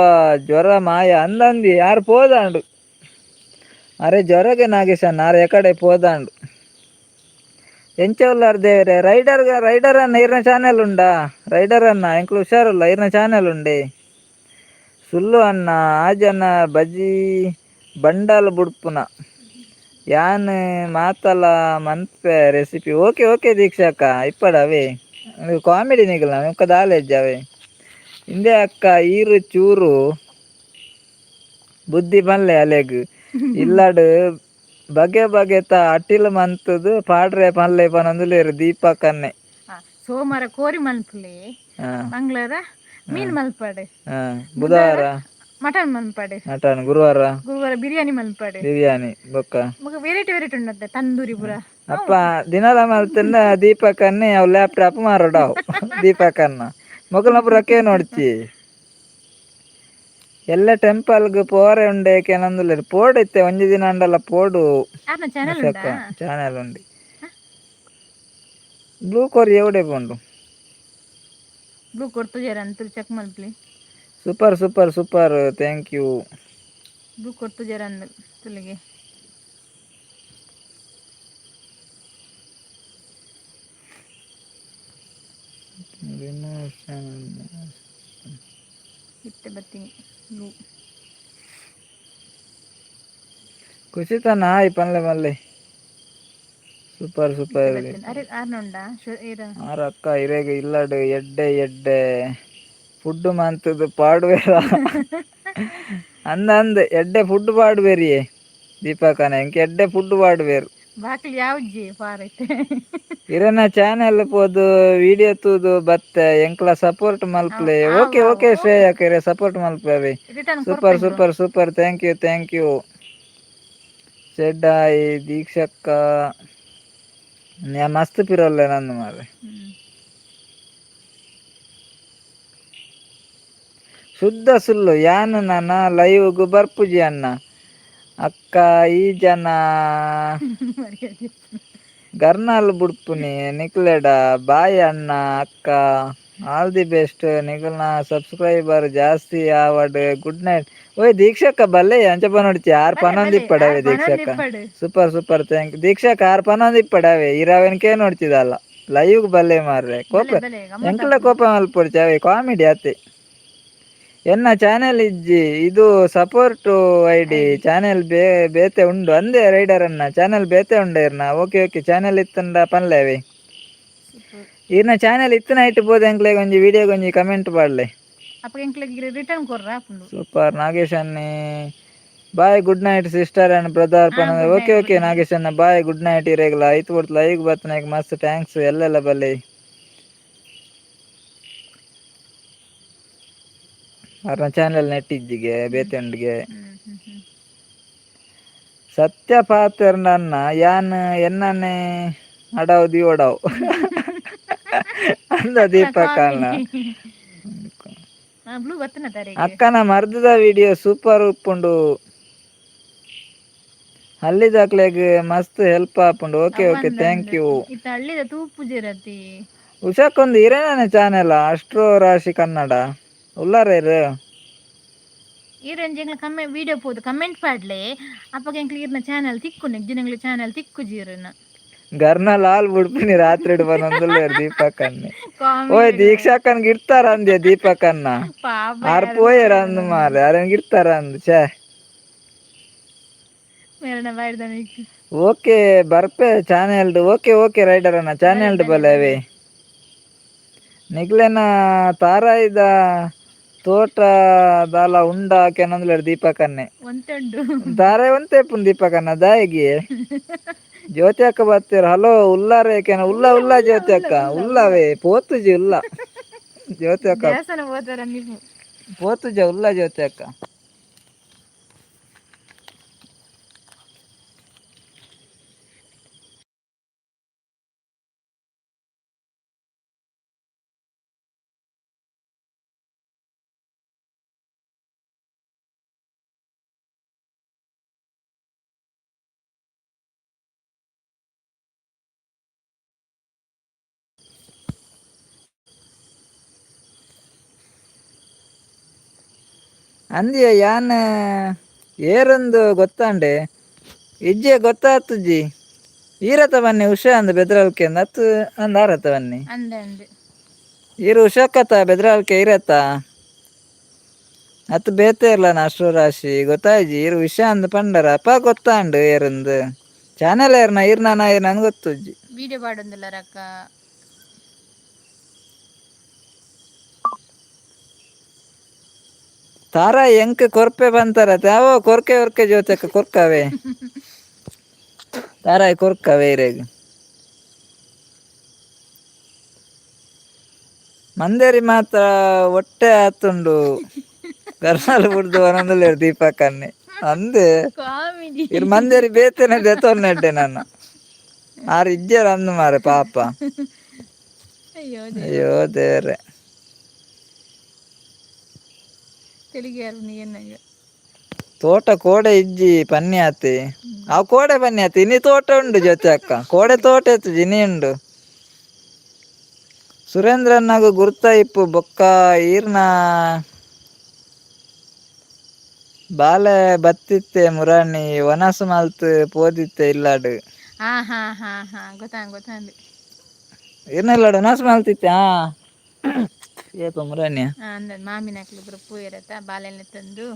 ಜ್ವರ ಮಾಯ ಅಂದಂದಿ. ಯಾರು ಪೋದಾಂಡು? ಅರೆ ಜ್ವರಗೆ ನಾಗೇಶ್ ಅಣ್ಣ ಆರ್ ಎಕಡೆ ಪೋದಾಂಡು. ಎಂಚ ಉಲ್ಲಾರ್ ದೇವರೆ? ರೈಡರ್, ರೈಡರ್ ಅಣ್ಣ, ಇರ್ನ ಚಾನೆಲ್ ಉಂಡಾ? ರೈಡರ್ ಅಣ್ಣ, ಎಂಕ್ಲು ಹುಷಾರುಲ್ಲ. ಇರ್ನ ಚಾನೆಲ್ ಉಂಡೆ? ಸುಳ್ಳು ಅಣ್ಣ, ಆ ಜನ ಬಜಿ ಬಂಡಲ್ ಬುಡ್ಪುನ. ಯಾನ್ ಮಾತಲ ಮನ್ಪೆ recipe. Okay okay ದೀಕ್ಷಕ್ಕ, ಇಪ್ಪಡವೇ. Comedy ನಿಗಲ Mukka ದಾಲೇಜ್ ಅವೇ. ಇಂದೆ ಅಕ್ಕ, ಈರು ಚೂರು ಬುದ್ಧಿ ಬಲ್ಲೆ ಅಲೆಗ್. ಇಲ್ಲಡ್ ಬಗೆ ಬಗೆತ ಅಟಿಲ್ ಮಂತುದು ಪಾಡ್ರೆ ಪನ್ಲೆ ಪನೊಂದುಲ್ಲೆರ್ ದೀಪಕ್ಕನ್ನೆ. ಸೋಮವಾರ ಕೋರಿ ಮನ್ಪುಲೆ. ಮಂಗಳವಾರ ಮೀನ್ ಮಲ್ಪಡೆ. ಬುಧವಾರ? ಮಟನ್ ಮನ್ಪಡೆ. ಮಟನ್. ಗುರುವಾರ? ಗುರುವಾರ ಬಿರಿಯಾನಿ ಮನ್ಪಡೆ. ಬಿರಿಯಾನಿ. ಬೊಕ್ಕ? ವೆರೈಟಿ ವೆರೈಟಿ ಉಂಡತ್ತೆ, ತಂದೂರಿ ಪೂರ. ಅಪ್ಪ ದಿನಲ ಮಲ್ತಂಡ ದೀಪಕ್ಕನ್ನೆ ಅವು ಲ್ಯಾಪ್ಟಾಪ್ ಮಾರೋಡವು. ದೀಪಕ್ಕನ್ನ ಮೊಕಲ್ನ ಪೂರ ನೋಡ್ಚಿ. ಎಲ್ಲ ಟೆಂಪಲ್ಗ್ ಪೋರೆ ಉಂಡೆ ಕೆನಂದುಲ್ಲೆರ್. ಪೋಡು ಇತ್ತೆ ಒಂಜಿ ದಿನ ಅಂಡಲ ಪೋಡು. ಆರ್ನ ಚಾನಲ್ ಉಂಡಾ? ಚಾನೆಲ್ ಉಂಡು. ಬ್ಲೂ ಕೊರಿ ಎವಡೆ ಪೋಂಡು? ಬ್ಲೂ ಕೊರ್ತುಜಾರ ಅಂತ ಚೆಕ್ ಮಲ್ಪಲಿ. Super super super, thank you. Blue ಕೊರ್ತುಜಾರ ಅಂದ್ ತುಲಿಗೆ. ಇತ್ತೆ ಬತ್ತೀನಿ ಬ್ಲೂ. ಖುಷಿತನ, ಹಾಯ್ ಪನ್ಲೆ ಮಲ್ಲೆ. Super super. ಅರೆ ಆರ್ನ ಉಂಡಾ ಏರ? ಆರ್ ಅಕ್ಕ ಇರೆಗ್ ಇಲ್ಲಡ್ ಎಡ್ಡೆ ಎಡ್ಡೆ ಫುಡ್ ಮಂತುದು ಪಾಡುವೆರ ಅಂದ ಅಂದ್. ಎಡ್ಡೆ ಫುಡ್ ಪಾಡುವೆರಿಯೇ ದೀಪಕನ. ಎಂಕ್ ಎಡ್ಡೆ ಫುಡ್ ಪಾಡುವೆರ್. ಬಾಕಲಿ ಯಾವ್ಜಿ ಪಾರೈತೆ. ಇರೆನ ಚಾನೆಲ್ ಪೋದು ವಿಡಿಯೋ ತೂದು ಬತ್ತೆ, ಎಂಕ್ಲ ಸಪೋರ್ಟ್ ಮಲ್ಪಲೆ. ಓಕೆ ಓಕೆ ಶ್ರೇಯಕ್, ಇರೆ ಸಪೋರ್ಟ್ ಮಲ್ಪವೆ. Return. Super super super, thank you, thank you. Said hi ದೀಕ್ಷಕ್ಕ. ಮಸ್ತ್ ಪಿರೋಲ್ಲೆ ನಂದು ಮಾರ್ರೆ. ಶುದ್ಧ ಸುಳ್ಳು. ಯಾನ್ ನನ ಲೈವ್ಗ್ ಬರ್ಪುಜಿ ಅಣ್ಣ. ಅಕ್ಕ, ಈ ಜನ ಗರ್ನಾಲ್ ಬುಡ್ಪುನಿ ನಿಕ್ಲೆಡ. ಬಾಯ್ ಅಣ್ಣ, ಅಕ್ಕ, all the best. ನಿಕಲ್ನ subscriber ಜಾಸ್ತಿ ಆವಡ್. Good night. ಓಯ್ ದೀಕ್ಷಕ್ಕ, ಬಲ್ಲೆ ಅಂಚ ಪನೊಡ್ಚಿ. ಆರ್ ಪನೊಂದು ಇಪ್ಪಡವೆ ದೀಕ್ಷಕ್ಕ. Super super, thank ದೀಕ್ಷಕ್ಕ. R ಪನೊಂದು ಇಪ್ಪಡವೆ ಇರವೆನ್ ಕೇ ನೋಡ್ತಿದಲ್ಲ. ಲೈವ್ ಬಲ್ಲೆ ಮಾರ್ರೆ, ಕೋಪ ಎಂಕಲ ಕೋಪ ಮಲ್ಪೊಡ್ಚಿ. ಅವೆ ಕಾಮಿಡಿ ಅತ್ತೆ. ಎನ್ನ ಚಾನೆಲ್ ಇಜ್ಜಿ, ಇದು support ID. Channel ಬೇತೆ ಉಂಡು ಅಂದೆ. ರೈಡರ್ ಅನ್ನ ಚಾನೆಲ್ ಬೇತೆ ಉಂಡು ಇರ್ನ. Okay okay, channel ಇತ್ತಂಡ ಪನ್ಲೆ ಅವೆ. ಇರ್ನ ಚಾನೆಲ್ ಇತ್ತಿನ ಇಟ್ಟು ಬೋದೆ. ಎಂಕ್ಲೆಗ್ ಒಂಜಿ ವಿಡಿಯೋ ಒಂಜಿ ಕಮೆಂಟ್ ಪಾಡ್ಲೆ. ಅಪ್ಪ, ಎಂಕ್ಲೆಗ್ ರಿಟರ್ನ್ ಕೊರ್ರ ಆಪುಂಡು. ಸೂಪರ್ ನಾಗೇಶ್ ಅನ್ನಿ. Bye, good night sister and brother. Okay okay Nagesh ಅಣ್ಣ, bye, good night. ಇರೇಗ್ಲ ಐತು ಕೊಡ್ತು ಲೈವ್ ಬತ್ತನಾಗ ಮಸ್ತ್ thanks. ಎಲ್ಲೆಲ್ಲ ಬಲ್ಲೆ. ಅವ್ರನ್ನ ಚಾನೆಲ್ ನೆಟ್ ಇಜ್ಜಿಗೆ, ಬೇತೆ ಉಂಡಿಗೆ. ಹ್ಮ್ ಹ್ಮ್ ಹ್ಮ್ ಸತ್ಯ ಪಾತೆರ್ನ ಯಾನ್ ಎನ್ನನೆ ಅಡವು ದಿವಡವು ಅಂದ ದೀಪಕ್ ಅಣ್ಣ. ಬ್ಲೂ ಬತ್ತನ ತಾರೀಖ್. ಅಕ್ಕನ ಮರ್ದದ ವಿಡಿಯೋ ಸೂಪರ್ ಉಪ್ಪುಂಡು. ಹಳ್ಳಿದಾಕ್ಲೆಗ್ ಮಸ್ತ್ ಹೆಲ್ಪ್ ಆಪುಂಡು. Okay okay, thank you. ಇತ್ತ ಹಳ್ಳಿದ ತೂಪುಜಿರತಿ. ಉಷಕ್ಕೊಂದು ಇರೇನ ಚಾನೆಲ್ ಅಷ್ಟ್ರೋ ರಾಶಿ ಕನ್ನಡ ಉಲ್ಲಾರೇರು. ಈರೆಂಜಿ ಎಂಕ್ಲ ಕಮ್ಮೆ ವಿಡಿಯೋ ಪೋದು ಕಮೆಂಟ್ ಪಾಡ್ಲೆ. ಅಪ್ಪಗ ಎಂಕ್ಲ ಈರ್ನ ಚಾನೆಲ್ ತಿಕ್ಕು, ನೆಗ್ ಚಾನೆಲ್ ತಿಕ್ಕು ಜೀರನ. ಗರ್ನ ಲಾಲ್ ಬುಡ್ಪಿನಿ ರಾತ್ರಿ ಬನ್ನೊಂದುಲ್ಲೇರು ದೀಪಕ್ ಅನ್ನೆ. ಓಯ್ ದೀಕ್ಷಾಕ್ಕನ್ ಗಿಡ್ತಾರ ಅಂದೆ ದೀಪಕ್ ಅನ್ನ. ಪಾಪ. ಆರ್ ಪೋಯೆರ ಅಂದ್ ಮಾರ್ರೆ, ಅರೆನ್ ಗಿಡ್ತಾರ ಅಂದ್, ಛೇ. ಮೇರಣ ಬಾಯ್ದ ಮಿಕ್. ಓಕೆ, ಬರ್ಪೆ ಚಾನೆಲ್ಡ್. Okay okay rider ಅಣ್ಣ, ಚಾನೆಲ್ಡ್ ಬಲ್ಲೆ ಅವೇ. ನಿಗ್ಲೆನ ತಾರಾಯಿದ ತೋಟ ದಾಲ ಉಂಡ ಕೆನೊಂದುಲ್ಲೆರ್ ದೀಪಕ್ ಅನ್ನೆ. ಒಂತೆ ಉಂಡು. ತಾರಾಯಿ ಒಂತೆ ಇಪ್ಪುಂಡು ದೀಪಕ್ ಅಣ್ಣ ದಾಯೆಗೆ. ಜ್ಯೋತಿ ಅಕ್ಕ ಬತ್ತೀರ. ಹಲೋ, ಉಲ್ಲಾರೆ ಕೆನ. ಉಲ್ಲ ಉಲ್ಲ ಜ್ಯೋತಿ ಅಕ್ಕ, ಉಲ್ಲವೇ. ಪೋತುಜಿ, ಉಲ್ಲ ಜ್ಯೋತಿ ಅಕ್ಕ. ದೇವಸ್ಥಾನ ಹೋತಾರ ನೀವು. ಪೋತುಜ, ಉಲ್ಲ ಜ್ಯೋತಿ ಅಕ್ಕ. ಅಂದ್ಯ ಯಾನ್ ಏರೊಂದು ಗೊತ್ತಾಂಡೆ ಇಜ್ಜೆ ಗೊತ್ತಾತುಜಿ. ಈರತ ಬನ್ನಿ ಉಷಾ ಅಂದ್ ಬೆದ್ರಲ್ಕೆ ಅಂದ್ ಅತ್ತು ಅಂದ್ ಆರತ ಬನ್ನಿ. ಅಂದೆ ಅಂದೆ. ಈರು ಉಷಾಕತ ಬೆದ್ರಲ್ಕೆ ಇರತ್ತ ಅತ್ತು ಬೇತೆ ಇರ್ಲ ಅಷ್ಟ್ರ ರಾಶಿ ಗೊತ್ತಾಯ್ಜಿ. ಈರು ವಿಷ ಅಂದ್ ಪಂಡರ ಅಪ್ಪ ಗೊತ್ತಾಂಡು. ಏರಂದು ಚಾನೆಲ್ ಏರ್ನ ಈರ್ನ ಏರ್ನ ಗೊತ್ತುಜ್ಜಿ. ವಿಡಿಯೋ ಪಾಡೊಂದುಲ್ಲ ರಕ್ಕ. ತಾರ ಎಂಕ್ ಕೊರ್ಪೆ ಬಂತಾರ ಯಾವ ಕೊರ್ಕೆ ಒರ್ಕೆ ಜೊತೆಕ್ ಕೊರ್ಕವೆ. ತಾರಾಯಿ ಕೊರ್ಕವೆ ಇರೆಗ್. ಮಂದೇರಿ ಮಾತ್ರ ಹೊಟ್ಟೆ ಆತುಂಡು. ಗರ್ನಾಲ್ ಬುಡ್ದು ಬರಂದುಲ್ಲೆರ್ ದೀಪಕ್ ಅನ್ನೆ ಅಂದೆ. ಕಾಮಿಡಿ. ಇರ್ ಮಂದೇರಿ ಬೇತೆನೆ ದೆತೊನ್ನೆಡ್ಡೆ ನನ್ನ. ಆರ್ ಇಜ್ಜೆರ್ ಅಂದ್ ಮಾರೆ ಪಾಪ. ಅಯ್ಯೋ. ಅಯ್ಯೋ ದೇವ್ರೆ. ತೆಲಿಗೆ ಏನಾಗ. ತೋಟ ಕೋಡೆ ಇಜ್ಜಿ ಪನ್ಯಾತಿ. ಅವು ಕೋಡೆ ಪನ್ಯಾತಿ. ಇನಿ ತೋಟ ಉಂಡು ಜೊತೆ ಅಕ್ಕ. ಕೋಡೆ ತೋಟ ಇತ್ತು ಇನಿ ಉಂಡು. ಸುರೇಂದ್ರನ್ನಾಗ ಗುರ್ತ ಇಪ್ಪು ಬೊಕ್ಕ ಈರ್ನ ಬಾಲೆ ಬತ್ತಿತ್ತೆ ಮುರಾಣಿ ವನಸು ಮಲ್ತ್ ಪೋದಿತ್ತೆ ಇಲ್ಲಾಡು. ಹಾ ಹಾ ಹಾ ಹಾ, ಗೊತ್ತಾಂಗ್ ಗೊತ್ತಾಂಡ್. ಈರ್ನ ಇಲ್ಲಾಡು ವನಸು ಮಲ್ತಿತ್ತೆ. ಹಾ, ಏಪ ಮುರಾಣಿಯ? ಹಾ, ಅಂದ ಮಾಮಿನ ಹಾಕ್ಲಿ ಪೂರ ಪೂಯರತ್ತ ಬಾಲೆಲ್ಲ ತಂದು.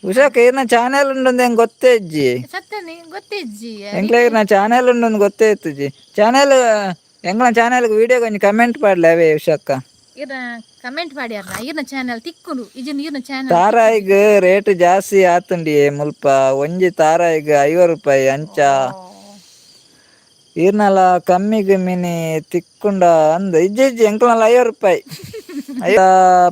ಉಷಾಕ ಈರ್ನ ಚಾನೆಲ್ ಉಂಡು ಹೆಂಗ್ ಗೊತ್ತೇ ಇಜ್ಜಿ. ಸತ್ತನಿ ಗೊತ್ತಿಜ್ಜಿ. ಎಂಕ್ಲ ಈರ್ನ ಚಾನೆಲ್ ಉಂಡು ಗೊತ್ತೇ ಇತ್ತುಜಿ. ಚಾನೆಲ್ ಎಂಗ್ಲ ಚಾನೆಲ್ ವಿಡಿಯೋ ಒಂಜಿ ಕಮೆಂಟ್ ಪಾಡ್ಲೆ ಅವೇ ಉಷಾಕ್ಕ. ಇರ್ನ ಕಮೆಂಟ್ ಮಾಡ್ಯಾರ ಈರ್ನ ಚಾನೆಲ್ ತಿಕ್ಕುನು ಇಜಿನ ಈರ್ನ ಚಾನೆಲ್. ತಾರಾಯಿಗ್ ರೇಟ್ ಜಾಸ್ತಿ ಆತುಂಡಿಯೇ. ಮುಲ್ಪ ಒಂಜಿ ತಾರಾಯಿಗ್ 50 ರೂಪಾಯಿ ಅಂಚ. ಈರ್ನಲ ಕಮ್ಮಿಗ್ ಮಿನಿ ತಿಕ್ಕುಂಡ ಅಂದ್. ಇಜ್ಜಿ ಇಜ್ಜಿ, ಎಂಕ್ಲನಲ 50 ರೂಪಾಯಿ. ಅಯ್ಯ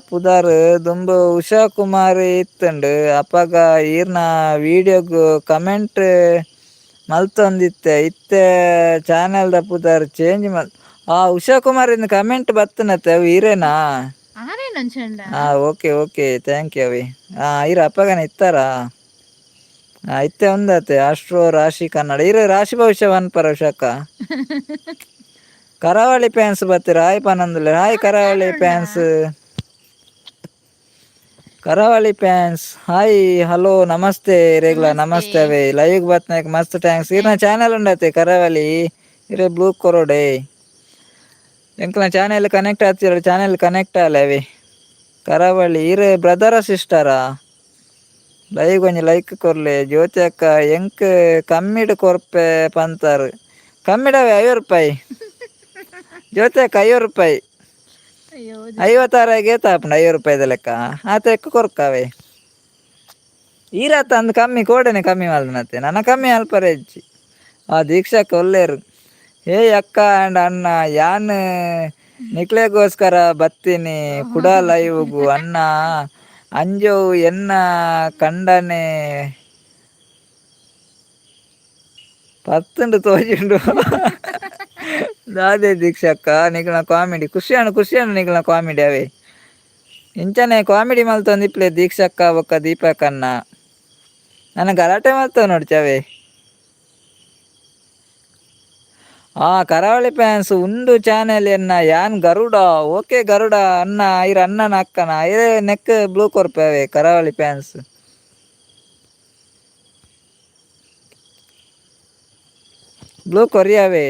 ಪುದರ್ ದುಂಬು ಉಷಾ ಕುಮಾರಿ ಇತ್ತುಂಡು. ಅಪಗ ಈರ್ನ ವಿಡಿಯೋಗ್ ಕಮೆಂಟ್ ಮಲ್ತೊಂದಿತ್ತೆ. ಇತ್ತೆ ಚಾನೆಲ್ ದ ಪುದರ್ ಚೇಂಜ್ ಮಲ್. ಆ ಉಷಾ ಕುಮಾರಿನ ಕಮೆಂಟ್ ಬತ್ತನತ್ತೆ, ಅವು ಈರೇನಾ? ಆರೇನಂಚಂಡ. ಹಾ, okay okay, thank you ಅವಿ. ಹಾ, ಇರ ಅಪ್ಪಗನ ಇತ್ತಾರಾ? ಇತ್ತೆ ಒಂದತೆ ಆಸ್ಟ್ರೋ ರಾಶಿ ಕನ್ನಡ ಇರ ರಾಶಿ ಭವಿಷ್ಯ ಪರ ಉಷಕ್ಕ. ಕರಾವಳಿ ಫ್ಯಾನ್ಸ್ ಬತ್ತೀರ, ಹಾಯ್ ಪನಂದುಲೆ. Hi Karavali fans, Karavali fans, hi, hello, ನಮಸ್ತೆ ರೇಗ್ಲ. ನಮಸ್ತೆ ಅವೇ, ಲೈವ್ ಬತ್ನಾಕ್ ಮಸ್ತ್ thanks. ಇರ್ನ ಚಾನೆಲ್ ಉಂಡತೆ ಕರಾವಳಿ, ಇರೆ ಬ್ಲೂ ಕೊರೋಡೆ. ಎಂಕ್ಲ ಚಾನೆಲ್ ಕನೆಕ್ಟ್ ಆಗ್ತಿರ, ಚಾನೆಲ್ ಕನೆಕ್ಟ್ ಆಲೆ ಅವೆ. ಕರಾವಳಿ ಇರೆ ಬ್ರದರ ಸಿಸ್ಟರಾ? ಲೈವ್ ಒಂಜಿ ಲೈಕ್ ಕೊರ್ಲೆ. ಜ್ಯೋತಿ ಅಕ್ಕ, ಎಂಕ್ ಕಮ್ಮಿಡ್ ಕೊರ್ಪೆ ಪಂತಾರು. ಕಮ್ಮಿಡವೆ 50 ರೂಪಾಯಿ ಜ್ಯೋತಿ ಅಕ್ಕ, 50 ರೂಪಾಯಿ. ಅಯ್ಯೋ. 56ಗೆ ತಾಪುಂಡು 50 ರೂಪಾಯಿದ ಲೆಕ್ಕ. ಆತ ಎಕ್ಕು ಕೊರ್ಕಾವೆ ಈರಾತ ಅಂದ್ ಕಮ್ಮಿ ಕೋಡೆನೆ ಕಮ್ಮಿ ಮಲ್ದನತ್ತೆ ನನ್ನ ಕಮ್ಮಿ ಅಲ್ಪರೆ ಹೆಚ್ಚಿ. ಆ ದೀಕ್ಷಕ್ಕ ಒಲ್ಲೇರು. ಹೇ ಅಕ್ಕ ಆ್ಯಂಡ್ ಅಣ್ಣ, ಯಾನ್ ನಿಕ್ಲೆಗೋಸ್ಕರ ಬತ್ತೀನಿ ಕುಡ ಲೈವ್ಗು. ಅಣ್ಣ, ಅಂಜೋವು ಎನ್ನ ಕಂಡನೆ ಪತ್ತುಂಡು ತೋಜುಂಡು. ದಾದೆ ದೀಕ್ಷಕ್ಕ ನಿಕ್ಲ ಕಾಮಿಡಿ? ಖುಷಿಯಾಣ ಖುಷಿಯಾಣ ನಿಕ್ಲ ಕಾಮಿಡಿ ಅವೇ. ಇಂಚನೆ ಕಾಮಿಡಿ ಮಲ್ತೊಂದಿಪ್ಲೆ ದೀಕ್ಷಕ್ಕ ಬೊಕ್ಕ ದೀಪಕ್ಕನ್ನ. ನನ್ನ ಗಲಾಟೆ ಮಲ್ತವ ನೋಡಿ ಚವೇ. ಆ ಕರಾವಳಿ ಫ್ಯಾನ್ಸ್ ಉಂಡು ಚಾನೆಲ್ ಎನ್ನ ಯಾನ್ ಗರುಡ. ಓಕೆ ಗರುಡ ಅಣ್ಣ, ಇರ ಅಣ್ಣನ ಅಕ್ಕನ ಇರೇ ನೆಕ್ ಬ್ಲೂ ಕೊರ್ಪೆ. ಕರಾವಳಿ ಫ್ಯಾನ್ಸ್ ಬ್ಲೂ ಕೊರಿಯಾವೆ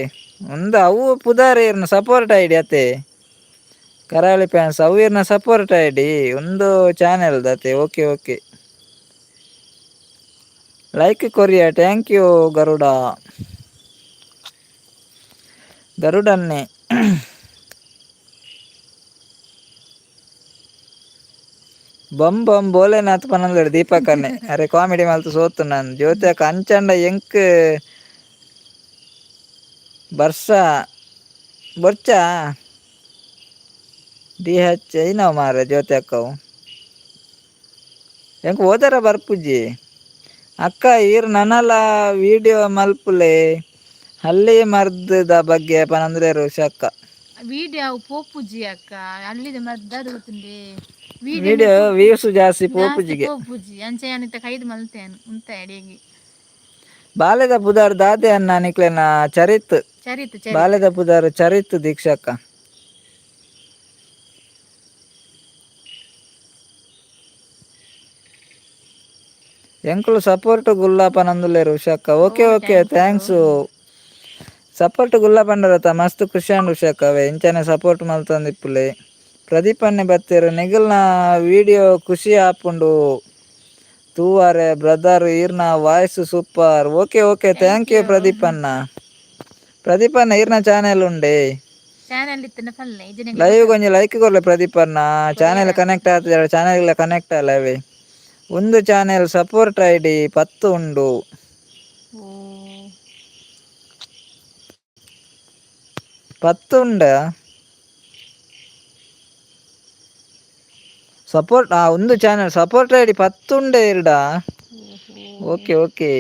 ಒಂದು ಅವು ಪುದಾರ್ ಇರ್ನ ಸಪೋರ್ಟ್ ಐಡಿ ಅತ್ತೆ. ಕರಾವಳಿ ಫ್ಯಾನ್ಸ್ ಅವು ಇರ್ನ ಸಪೋರ್ಟ್ ಐಡಿ ಒಂದು ಚಾನೆಲ್ ದತೆ. Okay okay, like Korea. Thank you Garuda, ಗರುಡನ್ನೇ. ಬಂ ಬಂ ಬೋಲೆನಾಥ್ ಪನಂದಡು ದೀಪಕನ್ನೇ. ಅರೆ ಕಾಮಿಡಿ ಮಲ್ತು ಸೋತು ನಾನು. ಜ್ಯೋತಿ ಅಕ್ಕ, ಅಂಚಂಡ ಎಂಕ್ ಬರ್ಸ ಬೊರ್ಚ ಡಿ ಹೆಚ್ ಐನವ್ ಮಾರೆ. ಜ್ಯೋತಿ ಅಕ್ಕವು ಎಂಕ್ ಓದರ ಬರ್ಪುಜಿ ಅಕ್ಕ. ಈರ್ ನನಲ ವಿಡಿಯೋ ಮಲ್ಪುಲೆ ಹಲ್ಲಿ ಮರ್ದದ ಬಗ್ಗೆ ಪನಂದ್ರೆ ರುಷಕ್ಕ. ವಿಡಿಯೋ ಅವು ಪೋಪುಜಿ ಅಕ್ಕ, ಅಲ್ಲಿದ ಮದ್ದಾದ ಗೊತ್ತುಂಡೆ. ವಿಡಿಯೋ ವ್ಯೂಸ್ ಜಾಸ್ತಿ ಪೋಪುಜಿಗೆ. ಪೋಪುಜಿ ಅಂಚೆ ಯಾನಿತ್ತ ಕೈದು ಮಲ್ತೇನು ಉಂತ ಅಡಿಗೆ. ಬಾಲೆದ ಪುದಾರ್ ದಾದೆ ಅನ್ನ ನಿಕ್ಲೆನ? ಚರಿತ್. ಚರಿತ್ ಚರಿತ್. ಬಾಲೆದ ಪುದಾರ್ ಚರಿತ್ ದೀಕ್ಷಕ್ಕ. ಎಂಕುಲು ಸಪೋರ್ಟ್ ಗುಲ್ಲ ಪನಂದುಲ್ಲೇರು ಉಷಕ್ಕ. Okay okay, thanks. Support ಗುಲ್ಲ ಪಂಡರತ ಮಸ್ತ್ ಖುಷಿ ಅಂಡ್ ಉಷಕ್ಕ ಅವೆ. ಇಂಚನೆ ಸಪೋರ್ಟ್ ಮಲ್ತೊಂದಿಪ್ಪುಲೆ. ಪ್ರದೀಪ್ ಅಣ್ಣೆ ಬತ್ತೆರ್. ನಿಗಲ್ನ ವಿಡಿಯೋ ಖುಷಿ ಆಪುಂಡು ತೂವಾರೆ. ಬ್ರದರ್, ಈರ್ನ voice super. Okay okay, thank you Pradeep ಅಣ್ಣ. ಪ್ರದೀಪ್ ಅಣ್ಣ, ಈರ್ನ ಚಾನೆಲ್ ಉಂಡೆ? ಚಾನೆಲ್ ಇತ್ತಿನ ಪಲ್ಲೆ ಇಜನೆ. ಲೈವ್ ಒಂಜಿ ಲೈಕ್ ಕೊರ್ಲೆ ಪ್ರದೀಪ್ ಅಣ್ಣ. ಚಾನೆಲ್ ಕನೆಕ್ಟ್ ಆಗ್ತದೆ, ಚಾನೆಲ್ ಕನೆಕ್ಟ್ ಅಲ್ಲ ಅವೇ. ಒಂದು channel support ID 10 ಉಂಡು. ಓ. 10 ಉಂಡ ಸಪೋರ್ಟ್. ಆ ಒಂದು channel support ID 10 ಉಂಡೆ ಇರ್ಡ. ಓಕೆ ಓಕೆ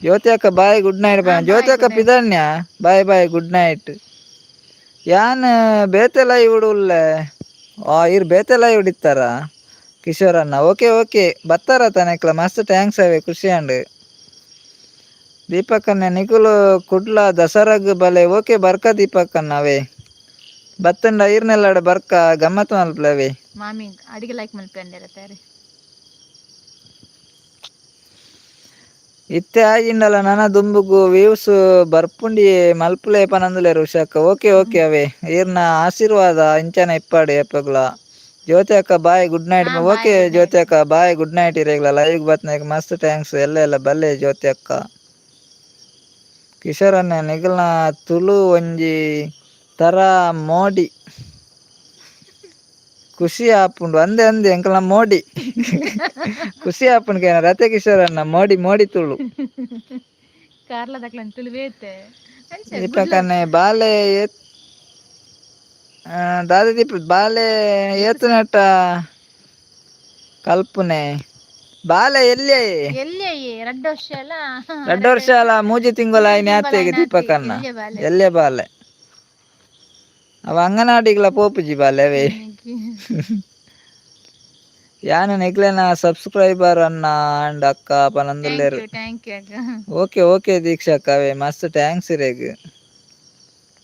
ಜ್ಯೋತಿ ಅಕ್ಕ, bye, good night. ಬಾಯ್ ಜ್ಯೋತಿ ಅಕ್ಕ, ಪಿದಣ್ಯ, ಬಾಯ್ bye, good night. ಯಾನ್ ಬೇತೆ ಲೈವ್ ಉಲ್ಲೆ. ಆ ಇರ್ ಬೇತೆ ಲೈವ್ ಇತ್ತಾರ ಕಿಶೋರ್ ಅಣ್ಣ. ಓಕೆ ಓಕೆ, ಬತ್ತಾರ ತನಕ್ಲ ಮಸ್ತ್ thanks ಅವೇ, ಖುಷಿ ಅಂಡ್. ದೀಪಕ್ ಅಣ್ಣ, ನಿಕುಲು ಕುಡ್ಲ ದಸರಾಗ್ ಬಲೆ. ಓಕೆ, ಬರ್ಕ ದೀಪಕ್ ಅಣ್ಣ ಅವೇ. ಬತ್ತಂಡ ಈರ್ನೆಲ್ಲಾಡ ಬರ್ಕ, ಗಮ್ಮತ್ ಮಲ್ಪಲೆ. ಮಾಮಿ ಅಡಿಗೆ ಲೈಕ್ ಮಲ್ಪೆ ಅಂದಿರತ್ತಾರೆ. ಇತ್ತೆ ಆಯಿಂಡಲ ನನ ದುಂಬುಗು ವ್ಯೂಸ್ ಬರ್ಪುಂಡಿ ಮಲ್ಪುಲೆ ಪನಂದುಲೆ ರುಷಕ್ಕ. ಓಕೆ ಓಕೆ ಅವೇ, ಈರ್ನ ಆಶೀರ್ವಾದ ಇಂಚನ ಇಪ್ಪಾಡು ಎಪ್ಪಗ್ಲ. ಜ್ಯೋತಿ ಅಕ್ಕ, bye, good night. Okay ಜ್ಯೋತಿ ಅಕ್ಕ, bye, good night. ಇರೇಗ್ಲ live ಬತ್ನಾಗ ಮಸ್ತ್ thanks. ಎಲ್ಲ ಎಲ್ಲ ಬಲ್ಲೆ ಜ್ಯೋತಿ ಅಕ್ಕ. ಕಿಶೋರ್ ಅಣ್ಣ, ನಿಗಲ್ನ ತುಳು ಒಂಜಿ ತರ ಮೋಡಿ, ಖುಷಿ ಆಪುಂಡು. ಅಂದೆ ಅಂದೆ, ಎಂಕಲ್ನ ಮೋಡಿ ಖುಷಿ ಆಪುಂಡು ಕೇನ ರತೆ ಕಿಶೋರ್ ಅಣ್ಣ. ಮೋಡಿ ಮೋಡಿ ತುಳು. ಕಾರ್ಲದಕ್ಲನ್ ತುಳುವೇತೆ ಅಂಚೆ. ದೀಪಕನ್ನೆ ಬಾಲೆ ಏತ್ ದಾದ ದೀಪ ಬಾಲೆ ಏತುನಟ ಕಲ್ಪನೆ ಬಾಲೆ ಎಲ್ಲಿ? ಎಲ್ಲಿ 2 ವರ್ಷ ಅಲ್ಲ? 2 ವರ್ಷ ಅಲ್ಲ, ಮೂಜಿ ತಿಂಗಳ ಆಯ್ನೆ ಆತೆಗೆ ದೀಪಕನ್ನ. ಎಲ್ಯ ಬಾಲೆ. ಎಲ್ಲೆ ಬಾಲೆ ಅವ? ಅಂಗನವಾಡಿಗ್ಲ ಪೋಪುಜಿ ಬಾಲೆ ಅವೇ. Thank you. ಯಾನ್ ನಿಕ್ಲೆನ ಸಬ್ಸ್ಕ್ರೈಬರ್ ಅಣ್ಣ ಅಂಡ್ ಅಕ್ಕ. Thank ಪನೊಂದುಲ್ಲೆರ್. You, thank you ಅಕ್ಕ. ಓಕೆ ಓಕೆ ದೀಕ್ಷಕ್ಕ, ಅವೇ ಮಸ್ತ್ thanks ಇರೆಗ್.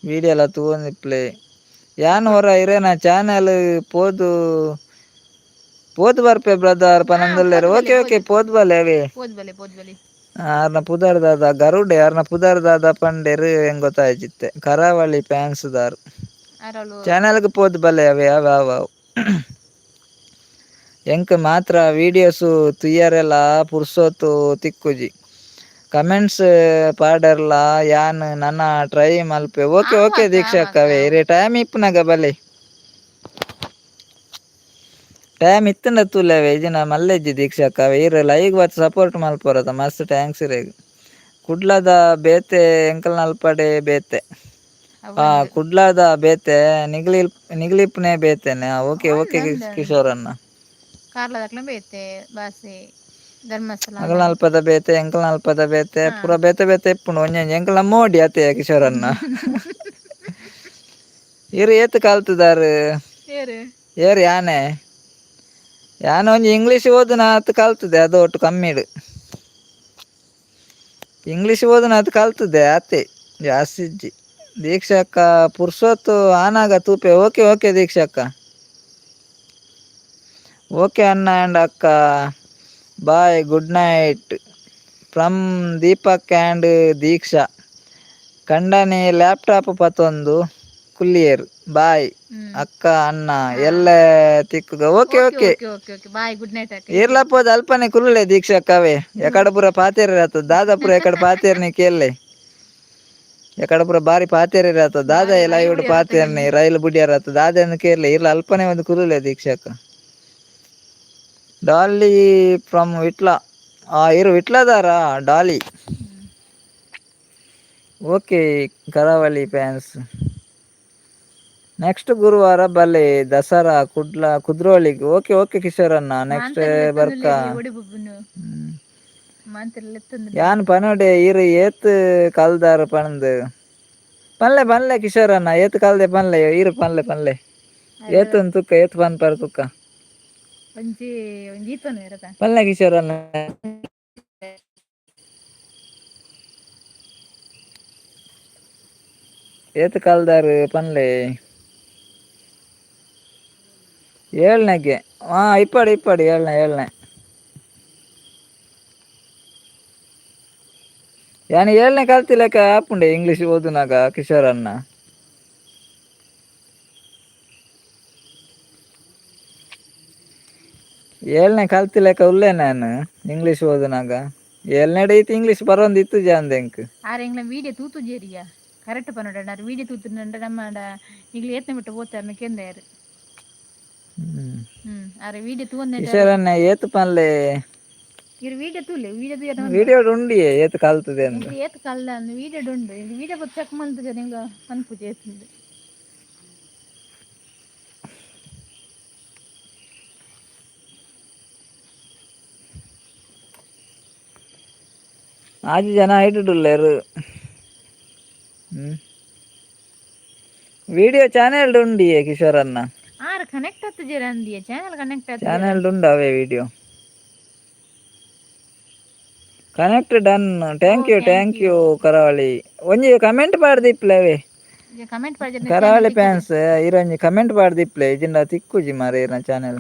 ವಿಡಿಯೋಲ ತೂವೊಂದಿಪ್ಲೆ. ಯಾನ್ ಒರ ಇರೆನ ಚಾನೆಲ್ ಪೋದು ಪೋದು ಬರ್ಪೆ ಬ್ರದರ್ ಪನೊಂದುಲ್ಲೆರ್. ಪೋದು ಓಕೆ. ಬಲೆ. ಓಕೆ, ಪೋದು ಬಲೆ ಅವೇ. ಪೋದು ಬಲೆ, ಪೋದು ಬಲೆ. ಆರ್ನ ಪುದರ್ ದಾದ? ಗರುಡೆ. ಆರ್ನ ಪುದರ್ ದಾದ ಪಂಡೆರ್ ಎಂಕ್ ಗೊತ್ತಾಯ್ಜಿತ್ತೆ. ಕರಾವಳಿ ಫ್ಯಾನ್ಸ್ ದಾರ್. ಅರಳು. ಚಾನೆಲ್ಗ್ ಪೋದು ಬಲೆ ಅವೇ. ಅವ ಅವ ಅವ್ ಎಂಕ್ ಮಾತ್ರ ವೀಡಿಯೋಸ್ ತುಯ್ಯರೆಲ ಪುರ್ಸೊತ್ತು ತಿಕ್ಕುಜಿ, ಕಮೆಂಟ್ಸ್ ಪಾಡರ್ಲ. ಯಾನ್ ನನ ಟ್ರೈ ಮಲ್ಪೆ. ಓಕೆ. ಆವು ಓಕೆ. ಅಕ್ಕ, ದೀಕ್ಷಕ್ಕ. ಆವು. ಅವೇ, ಇರೆ ಟೈಮ್ ಇಪ್ಪುನಗ ಬಲೆ. ಟೈಮ್ ಇತ್ತಂಡ ತೂಲೆ, ಇಜಿನ ಮಲ್ಲೆಜ್ಜಿ. ದೀಕ್ಷಕ್ಕ ಅವೇ, ಇರ್ ಲೈಕ್ ಬತ್ ಸಪೋರ್ಟ್ ಮಲ್ಪೊರತ, ಮಸ್ತ್ thanks ಇರೆಗ್. ಕುಡ್ಲದ ಬೇತೆ, ಎಂಕಲ್ನಲ್ಪಡೆ ಬೇತೆ. ಕುಡ್ಲದ ಬೇತೆ, ನಿಗ್ಲಿ ನಿಗ್ಲಿಪ್ಪನೆ ಬೇತೆನೆ. Okay okay. Kishore ಅಣ್ಣ. ಕಾರ್ಲದಕ್ಲ ಬೇತೆ ಬಾಸೆ, ಧರ್ಮಸ್ಥಳ. ಅಗಲ್ನಲ್ಪದ ಬೇತೆ, ಎಂಕಲ್ನಲ್ಪದ ಬೇತೆ, ಪೂರ ಬೇತೆ ಬೇತೆ ಇಪ್ಪುಂಡು ಒಂಜೊಂಜಿ. ಎಂಕಲ್ನ ಮೋಡಿ ಅತೆ. ಕಿಶೋರ್ ಅಣ್ಣ, ಇರು ಏತ್ ಕಲ್ತದಾರು? ಏರು? ಏರ್? ಯಾನೆ ಯಾನೆ ಒಂಜಿ ಇಂಗ್ಲೀಷ್ ಓದುನ ಆತ್ ಕಲ್ತದೆ. ಅದು ಒಟ್ಟು ಕಮ್ಮಿಡು. ಇಂಗ್ಲೀಷ್ ಓದುನ ಆತ್ ಕಲ್ತದೆ, ಆತೆ, ಜಾಸ್ತಿ ಇಜ್ಜಿ. ದೀಕ್ಷಕ್ಕ, ಪುರ್ಸೊತ್ತು ಆನಾಗ ತೂಪೆ. ಓಕೆ ಓಕೆ ದೀಕ್ಷಕ್ಕ. ಓಕೆ ಅಣ್ಣ ಆ್ಯಂಡ್ ಅಕ್ಕ, bye, good night from Deepak and Deeksha. ಕಂಡನಿ ಲ್ಯಾಪ್ಟಾಪ್ ಪತ್ತೊಂದು ಕುಲ್ಲಿಯೇರು. ಬಾಯ್ ಅಕ್ಕ ಅಣ್ಣ, ಎಲ್ಲ ತಿಕ್ಕುಗ. Okay okay. Okay okay okay, bye, good night ಅಕ್ಕ. ಇರ್ಲಪ್ಪದ ಅಲ್ಪನೆ ಕುಲ್ಲಲೆ ದೀಕ್ಷಕ್ಕವೇ. ಎಕಡ ಪೂರ ಪಾತೇರಿ ಆತ ದಾದ ಪೂರ. ಎಕಡ ಪಾತೇರ್ನಿ ಕೇಳ್ಲೆ. ಎಕಡ ಪೂರ ಬಾರಿ ಪಾತೇರಿ ಆತ ದಾದ. ಎಲ್ಲ ಇವಿಡು ಪಾತೇರ್ನಿ ರೈಲು ಬುಡಿಯಾರ ಆತ ದಾದ ಕೇರ್ಲೆ. ಇರ್ಲ ಅಲ್ಪನೆ ಒಂದು ಕುಲ್ಲಲೆ ದೀಕ್ಷಕ್ಕ. Dolly from Vitla. ಆ ಇರು ವಿಟ್ಲದಾರ Dolly. Okay Karavali fans, next ಗುರುವಾರ ಬಲೆ ದಸರಾ ಕುಡ್ಲ ಕುದ್ರೋಳಿಗೆ. ಓಕೆ ಓಕೆ ಕಿಶೋರಣ್ಣ, ನೆಕ್ಸ್ಟ್ ಬರ್ಕ. ಒಡಿ ಬೊಬ್ಬುನು ಮಾಂತೆಲ್ಲ. ಯಾನ್ ಪನೋಡೆ, ಇರು ಏತ್ ಕಲ್ದಾರ ಪಂದ್ ಪನ್ಲೆ ಪನ್ಲೆ. ಕಿಶೋರಣ್ಣ, ಏತ್ ಕಲ್ದೆ ಪನ್ಲೆ. ಇರು ಪನ್ಲೆ ಪನ್ಲೆ. ಏತುನ್ ತುಕ್ಕ, ಏತ್ ಪನ್ಪರ್ ತುಕ್ಕ. ಒಂಜಿ ಒಂಜಿ ಈತನು ಇರತ. ಪನ್ಲೆ ಕಿಶೋರಣ್ಣ, ಏತ್ ಕಲ್ದಾರು ಪನ್ಲೆ. ಏಳ್ನೆಗೆ. ಹಾ, ಇಪ್ಪಡು ಇಪ್ಪಡು. ಏಳ್ನೇ ಏಳ್ನೇ. ಯಾನ್ ಏಳ್ನೇ ಕಲ್ತಿಲೆಕ್ಕ ಆಪುಂಡೆ ಇಂಗ್ಲೀಷ್ ಓದುನಾಗ ಕಿಶೋರ್ ಅಣ್ಣ. ಏಳ್ನೇ ಕಲ್ತಿಲೆಕ್ಕ ಉಲ್ಲೆ ನಾನು ಇಂಗ್ಲೀಷ್ ಓದುನಾಗ. ಏಳ್ನೇಡೆ ಇತ್ತು ಇಂಗ್ಲೀಷ್ ಬರೋಂದು ಇತ್ತು ಜಾಂದ ಎಂಕ್. ಆರ್ ಎಂಗ್ಲ ವಿಡಿಯೋ ತೂತು ಜೇರಿಯ, ಕರೆಕ್ಟ್ ಪನೋಡ. ವಿಡಿಯೋ ತೂತು ನಮ್ಮ ನಿಗ್ಲು ಏತ್ನ ಬಿಟ್ಟು ಪೋತಾರನ ಕೆಂದಾರು. ಆರ್ ವಿಡಿಯೋ ತೂವೊಂದೆ. ಕಿಶೋರ್ ಅಣ್ಣ, ಏತ್ ಪನ್ಲೆ. ಇರು ವಿಡಿಯೋ ತೂಲೆ, ವಿಡಿಯೋ ತೂಯರ. ವಿಡಿಯೋ ಉಂಡಿಯೇ ಏತ್ ಕಲ್ತದೆ ಅಂದ್. ಏತ್ ಕಲ್ದ ವಿಡಿಯೋ ಉಂಡು. ವಿಡಿಯೋ ಚೆಕ್ ಮಲ್ತದೆ, ನಿಂಗೆ ಪನ್ಪುಜಿ ಏತುಂಡು. ಆಜಿ ಜನ ಐಟುಡುಲ್ಲೆರ್. ವಿಡಿಯೋ ಚಾನೆಲ್ ಉಂಡಿಯೇ ಕಿಶೋರ್ ಅಣ್ಣ. ಆರ್ ಕನೆಕ್ಟ್ ಆತು ಅಂದಿಯ, ಚಾನಲ್ ಕನೆಕ್ಟ್ ಆತು. ಚಾನೆಲ್ ಉಂಡು ಅವೇ. Video connect done. Thank you, thank you ಕರಾವಳಿ. ಒಂಜಿ ಕಮೆಂಟ್ ಪಾಡ್ದಿಪ್ಲೆ ಅವೇ. ಕಮೆಂಟ್ ಪಾಡ್ಜೆ. ಕರಾವಳಿ ಫ್ಯಾನ್ಸ್, ಇರೊಂಜಿ ಕಮೆಂಟ್ ಪಾಡ್ದಿಪ್ಲೆ. ಇಜಿಂಡ ತಿಕ್ಕುಜಿ ಮಾರೆ ಇರ್ನ ಚಾನೆಲ್.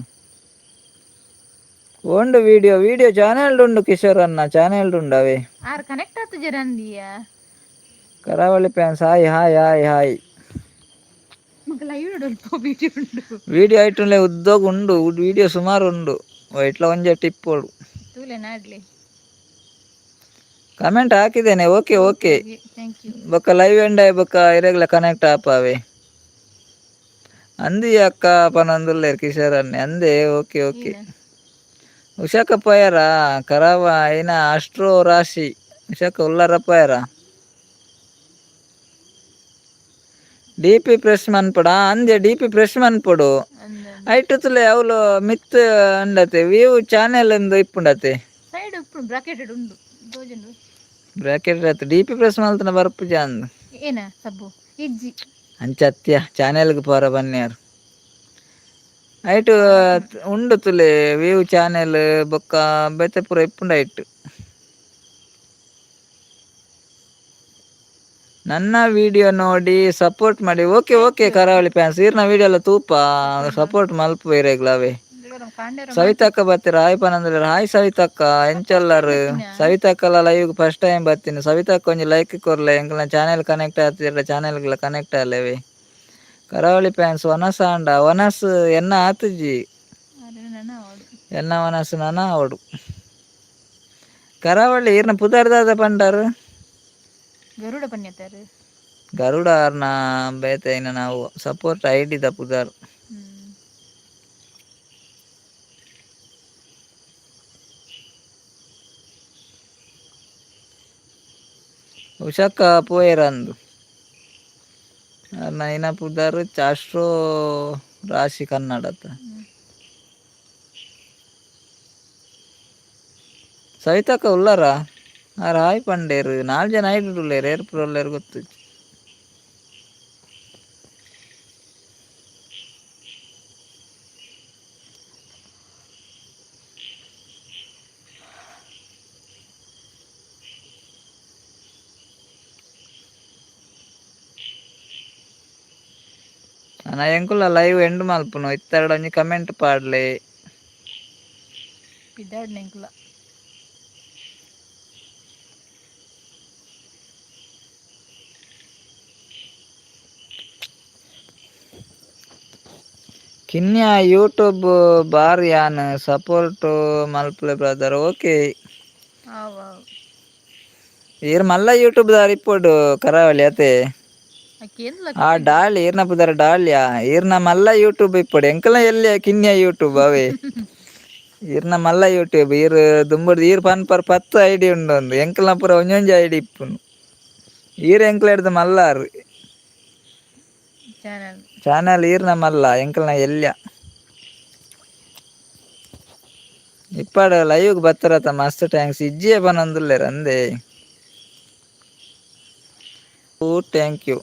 ಉಂಡು video, video channel ಉಂಡು ಕಿಶೋರ್ ಅಣ್ಣ, ಚಾನೆಲ್ ಉಂಡು ಅವೇ. ಆರ್ ಕನೆಕ್ಟ್ ಆತು ಅಂದಿಯ. ಕರಾವಳಿ fans, hi hi hi hi. ಮಗ ಲೈವ್ ವಿಡಿಯೋ ಉಂಡು. ವಿಡಿಯೋ ಐಟುನ್ಲೆ ಉದ್ದೋಗ ಉಂಡು. ವಿಡಿಯೋ ಸುಮಾರು ಉಂಡು. ಇಟ್ಲ ಒಂಜೆ ಟಿಪ್ಪೋಡು. ತೂಲೆ ನಾಡ್ಲಿ. ಕಮೆಂಟ್ ಹಾಕಿದ್ದೇನೆ. Okay okay. Thank you. ಬೊಕ್ಕ ಲೈವ್ ಎಂಡ್ ಆಯ್ ಬೊಕ್ಕ ಇರೆಗ್ಲ ಕನೆಕ್ಟ್ ಆಪಾವೆ. ಅಂದಿ ಅಕ್ಕ ಪನೊಂದುಲ್ಲೆರ್ ಕಿಶೋರ್ ಅಣ್ಣೆ. ಅಂದೆ, ಓಕೆ ಓಕೆ. ಉಷಾಕ ಪೋಯರ? ಕರಾವ ಐನ ಅಷ್ಟ್ರೋ ರಾಶಿ ಉಷಾಕ ಉಲ್ಲರ ಪೋಯರ? D P press ಮನ್ಪಡ ಅಂದೆ. D P press ಮನ್ಪೊಡು. ಐಟು ತುಲೆ ಅವ್ಲು ಮಿತ್ ಅಂಡತೆ ವ್ಯೂ ಚಾನೆಲ್ ಎಂದು ಇಪ್ಪುಂಡತೆ. ಸೈಡ್ ಉಪ್ಪು ಬ್ರಾಕೆಟೆಡ್ ಉಂಡು ತೋಜುಂಡು. ಬ್ರಾಕೆಟ್ ಆತು. D P press ಮಲ್ತನ ಬರ್ಪುಜ ಅಂದ್. ಏನ ಸಬ್ಬು ಇಜ್ಜಿ. ಅಂಚತ್ಯ ಚಾನೆಲ್ಗೆ ಪೋರ ಬನ್ನಿಯಾರು. ಐಟ್ ಉಂಡು ತುಲೆ ವ್ಯೂ ಚಾನೆಲ್ ಬೊಕ್ಕ ಬೇತೆ ಪೂರ ಇಪ್ಪುಂಡು ಐಟ್. ನನ್ನ ವಿಡಿಯೋ ನೋಡಿ ಸಪೋರ್ಟ್ ಮಾಡಿ. ಓಕೆ ಓಕೆ ಕರಾವಳಿ ಫ್ಯಾನ್ಸ್, ಈರ್ನ ವಿಡಿಯೋ ಎಲ್ಲ ತೂಪ, ಸಪೋರ್ಟ್ ಮಲ್ಪು ಇರೆಗ್ಲಾವೆ. ಸವಿತಕ್ಕ ಬತ್ತೀರ? ಹಾಯ್ ಪನಂದ್ರೆ. ಹಾಯ್ ಸವಿತಕ್ಕ, ಎಂಚೊಲ್ಲರ್? ಸವಿತಕ್ಕಲ ಲೈವ್ ಫಸ್ಟ್ ಟೈಮ್ ಬರ್ತೀನಿ. ಸವಿತಕ್ಕ ಒಂಜಿ ಲೈಕ್ ಕೊರ್ಲೆ. ಎಂಕಲ್ನ ಚಾನೆಲ್ ಕನೆಕ್ಟ್ ಆತಿರ, ಚಾನೆಲ್ಗಳ ಕನೆಕ್ಟ್ ಆಲೇವೆ. ಕರಾವಳಿ ಫ್ಯಾನ್ಸ್, ವನಸ ಅಂಡ ವನಸ್ ಎನ್ನ ಆತುಜಿ. ಎನ್ನ ವನಸ್ ನನ ಅವಡು. ಕರಾವಳಿ ಈರ್ನ ಪುದರ್ದಾದ ಪಂಡಾರು? ಗರುಡ ಪನ್ಯತಾರು. ಗರುಡ ಆರ್ನ ಬೇತೆ ಇನ್ನ ನಾವು ಸಪೋರ್ಟ್ ಐಡಿದ ಪುದರ್. ಉಷಕ್ಕ ಪೋಯೆರಂದು ಆರ್ನ ಇನ ಪುದರ್ ಚಾಸ್ಟ್ರೋ ರಾಶಿ ಕನ್ನಡತ. ಸವಿತಕ್ಕ ಉಲ್ಲಾರ? ಆರ್ ಹಾಯ್ ಪಂಡೇರು. ನಾಲ್ ಜನ ಐಡ್ ಉಲ್ಲೇರು, ಏರ್ ಪೂರ ಉಲ್ಲೇರು ಗೊತ್ತು. ನಾ ಎಂಕುಲ ಲೈವ್ ಎಂಡ್ ಮಲ್ಪುನು. ಇತ್ತೆರಡು ಒಂಜಿ ಕಮೆಂಟ್ ಪಾಡ್ಲೆ. ಪಿದಾಡ್ನೆ ಎಂಕುಲ. ಕಿನ್ಯಾ ಯೂಟ್ಯೂಬ್ ಬಾರ್ ಯಾನ್, ಸಪೋರ್ಟ್ ಮಲ್ಪುಲೆ ಬ್ರದರ್. ಓಕೆ. ಆವ್ ಆವ್. ಈರ್ ಮಲ್ಲ ಯೂಟ್ಯೂಬ್ ದಾರ್ ಇಪ್ಪೊಡು ಕರಾವಳಿ ಅತೆ. ಅಕ್ಕೇನ್ಲ. ಆ ಡಾಲಿ, ಈರ್ನ ಪುದರ್ ಡಾಲಿಯಾ? ಈರ್ನ ಮಲ್ಲ ಯೂಟ್ಯೂಬ್ ಇಪ್ಪೊಡು. ಎಂಕಲ ಎಲ್ಲಿ ಕಿನ್ಯಾ ಯೂಟ್ಯೂಬ್ ಅವೇ. ಈರ್ನ ಮಲ್ಲ ಯೂಟ್ಯೂಬ್. ಈರ್ ದುಂಬುರ್ದು ಈರ್ ಪನ್ಪರ್ 10 ಐಡಿ ಉಂಡು ಒಂದು. ಎಂಕಲ್ನ ಪೂರ ಒಂಜೊಂಜಿ ಐಡಿ ಇಪ್ಪುನು. ಈರ್ ಎಂಕ್ಲೆಡ್ದ್ ಮಲ್ಲಾರ್. ಚಾನಲ್. ಚಾನಲ್ ಈರ್ನ ಮಲ್ಲ, ಎಂಕಲ್ನ ಎಲ್ಯ. ಇಪ್ಪಾಡ ಲೈವ್ ಬತ್ತರತ, ಮಸ್ತ್ thanks. ಇಜ್ಜಿಯೇ ಪನೊಂದುಲ್ಲೆರ್ ಅಂದೆ. ಓ thank you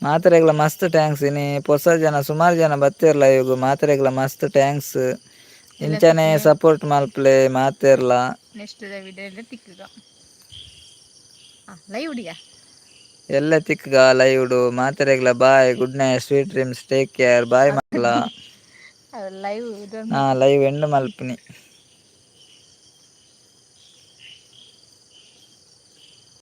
ಮಾತೆರೆಗ್ಲ, ಮಸ್ತ್ thanks. ಇನಿ ಪೊಸ ಜನ ಸುಮಾರು ಜನ ಬತ್ತೆರ್ ಲೈವ್. ಮಾತೆರೆಗ್ಲ ಮಸ್ತ್ thanks. ಇಂಚನೆ ಸಪೋರ್ಟ್ ಮಲ್ಪಲೆ ಮಾತೆರ್ಲ. ನೆಕ್ಸ್ಟ್ ವಿಡಿಯೋ ತಿಕ್ಕುಗ ಲೈವ್ ಹುಡುಗ. ಎಲ್ಲ ತಿಕ್ಗ ಲೈವ್. ಮಾತೆರೆಗ್ಲ bye, good night, sweet dreams, take care, bye ಮಕ್ಕಳ. ಲೈವ್. ಹಾ, ಲೈವ್ ಎಂಡ್ ಮಲ್ಪುನಿ.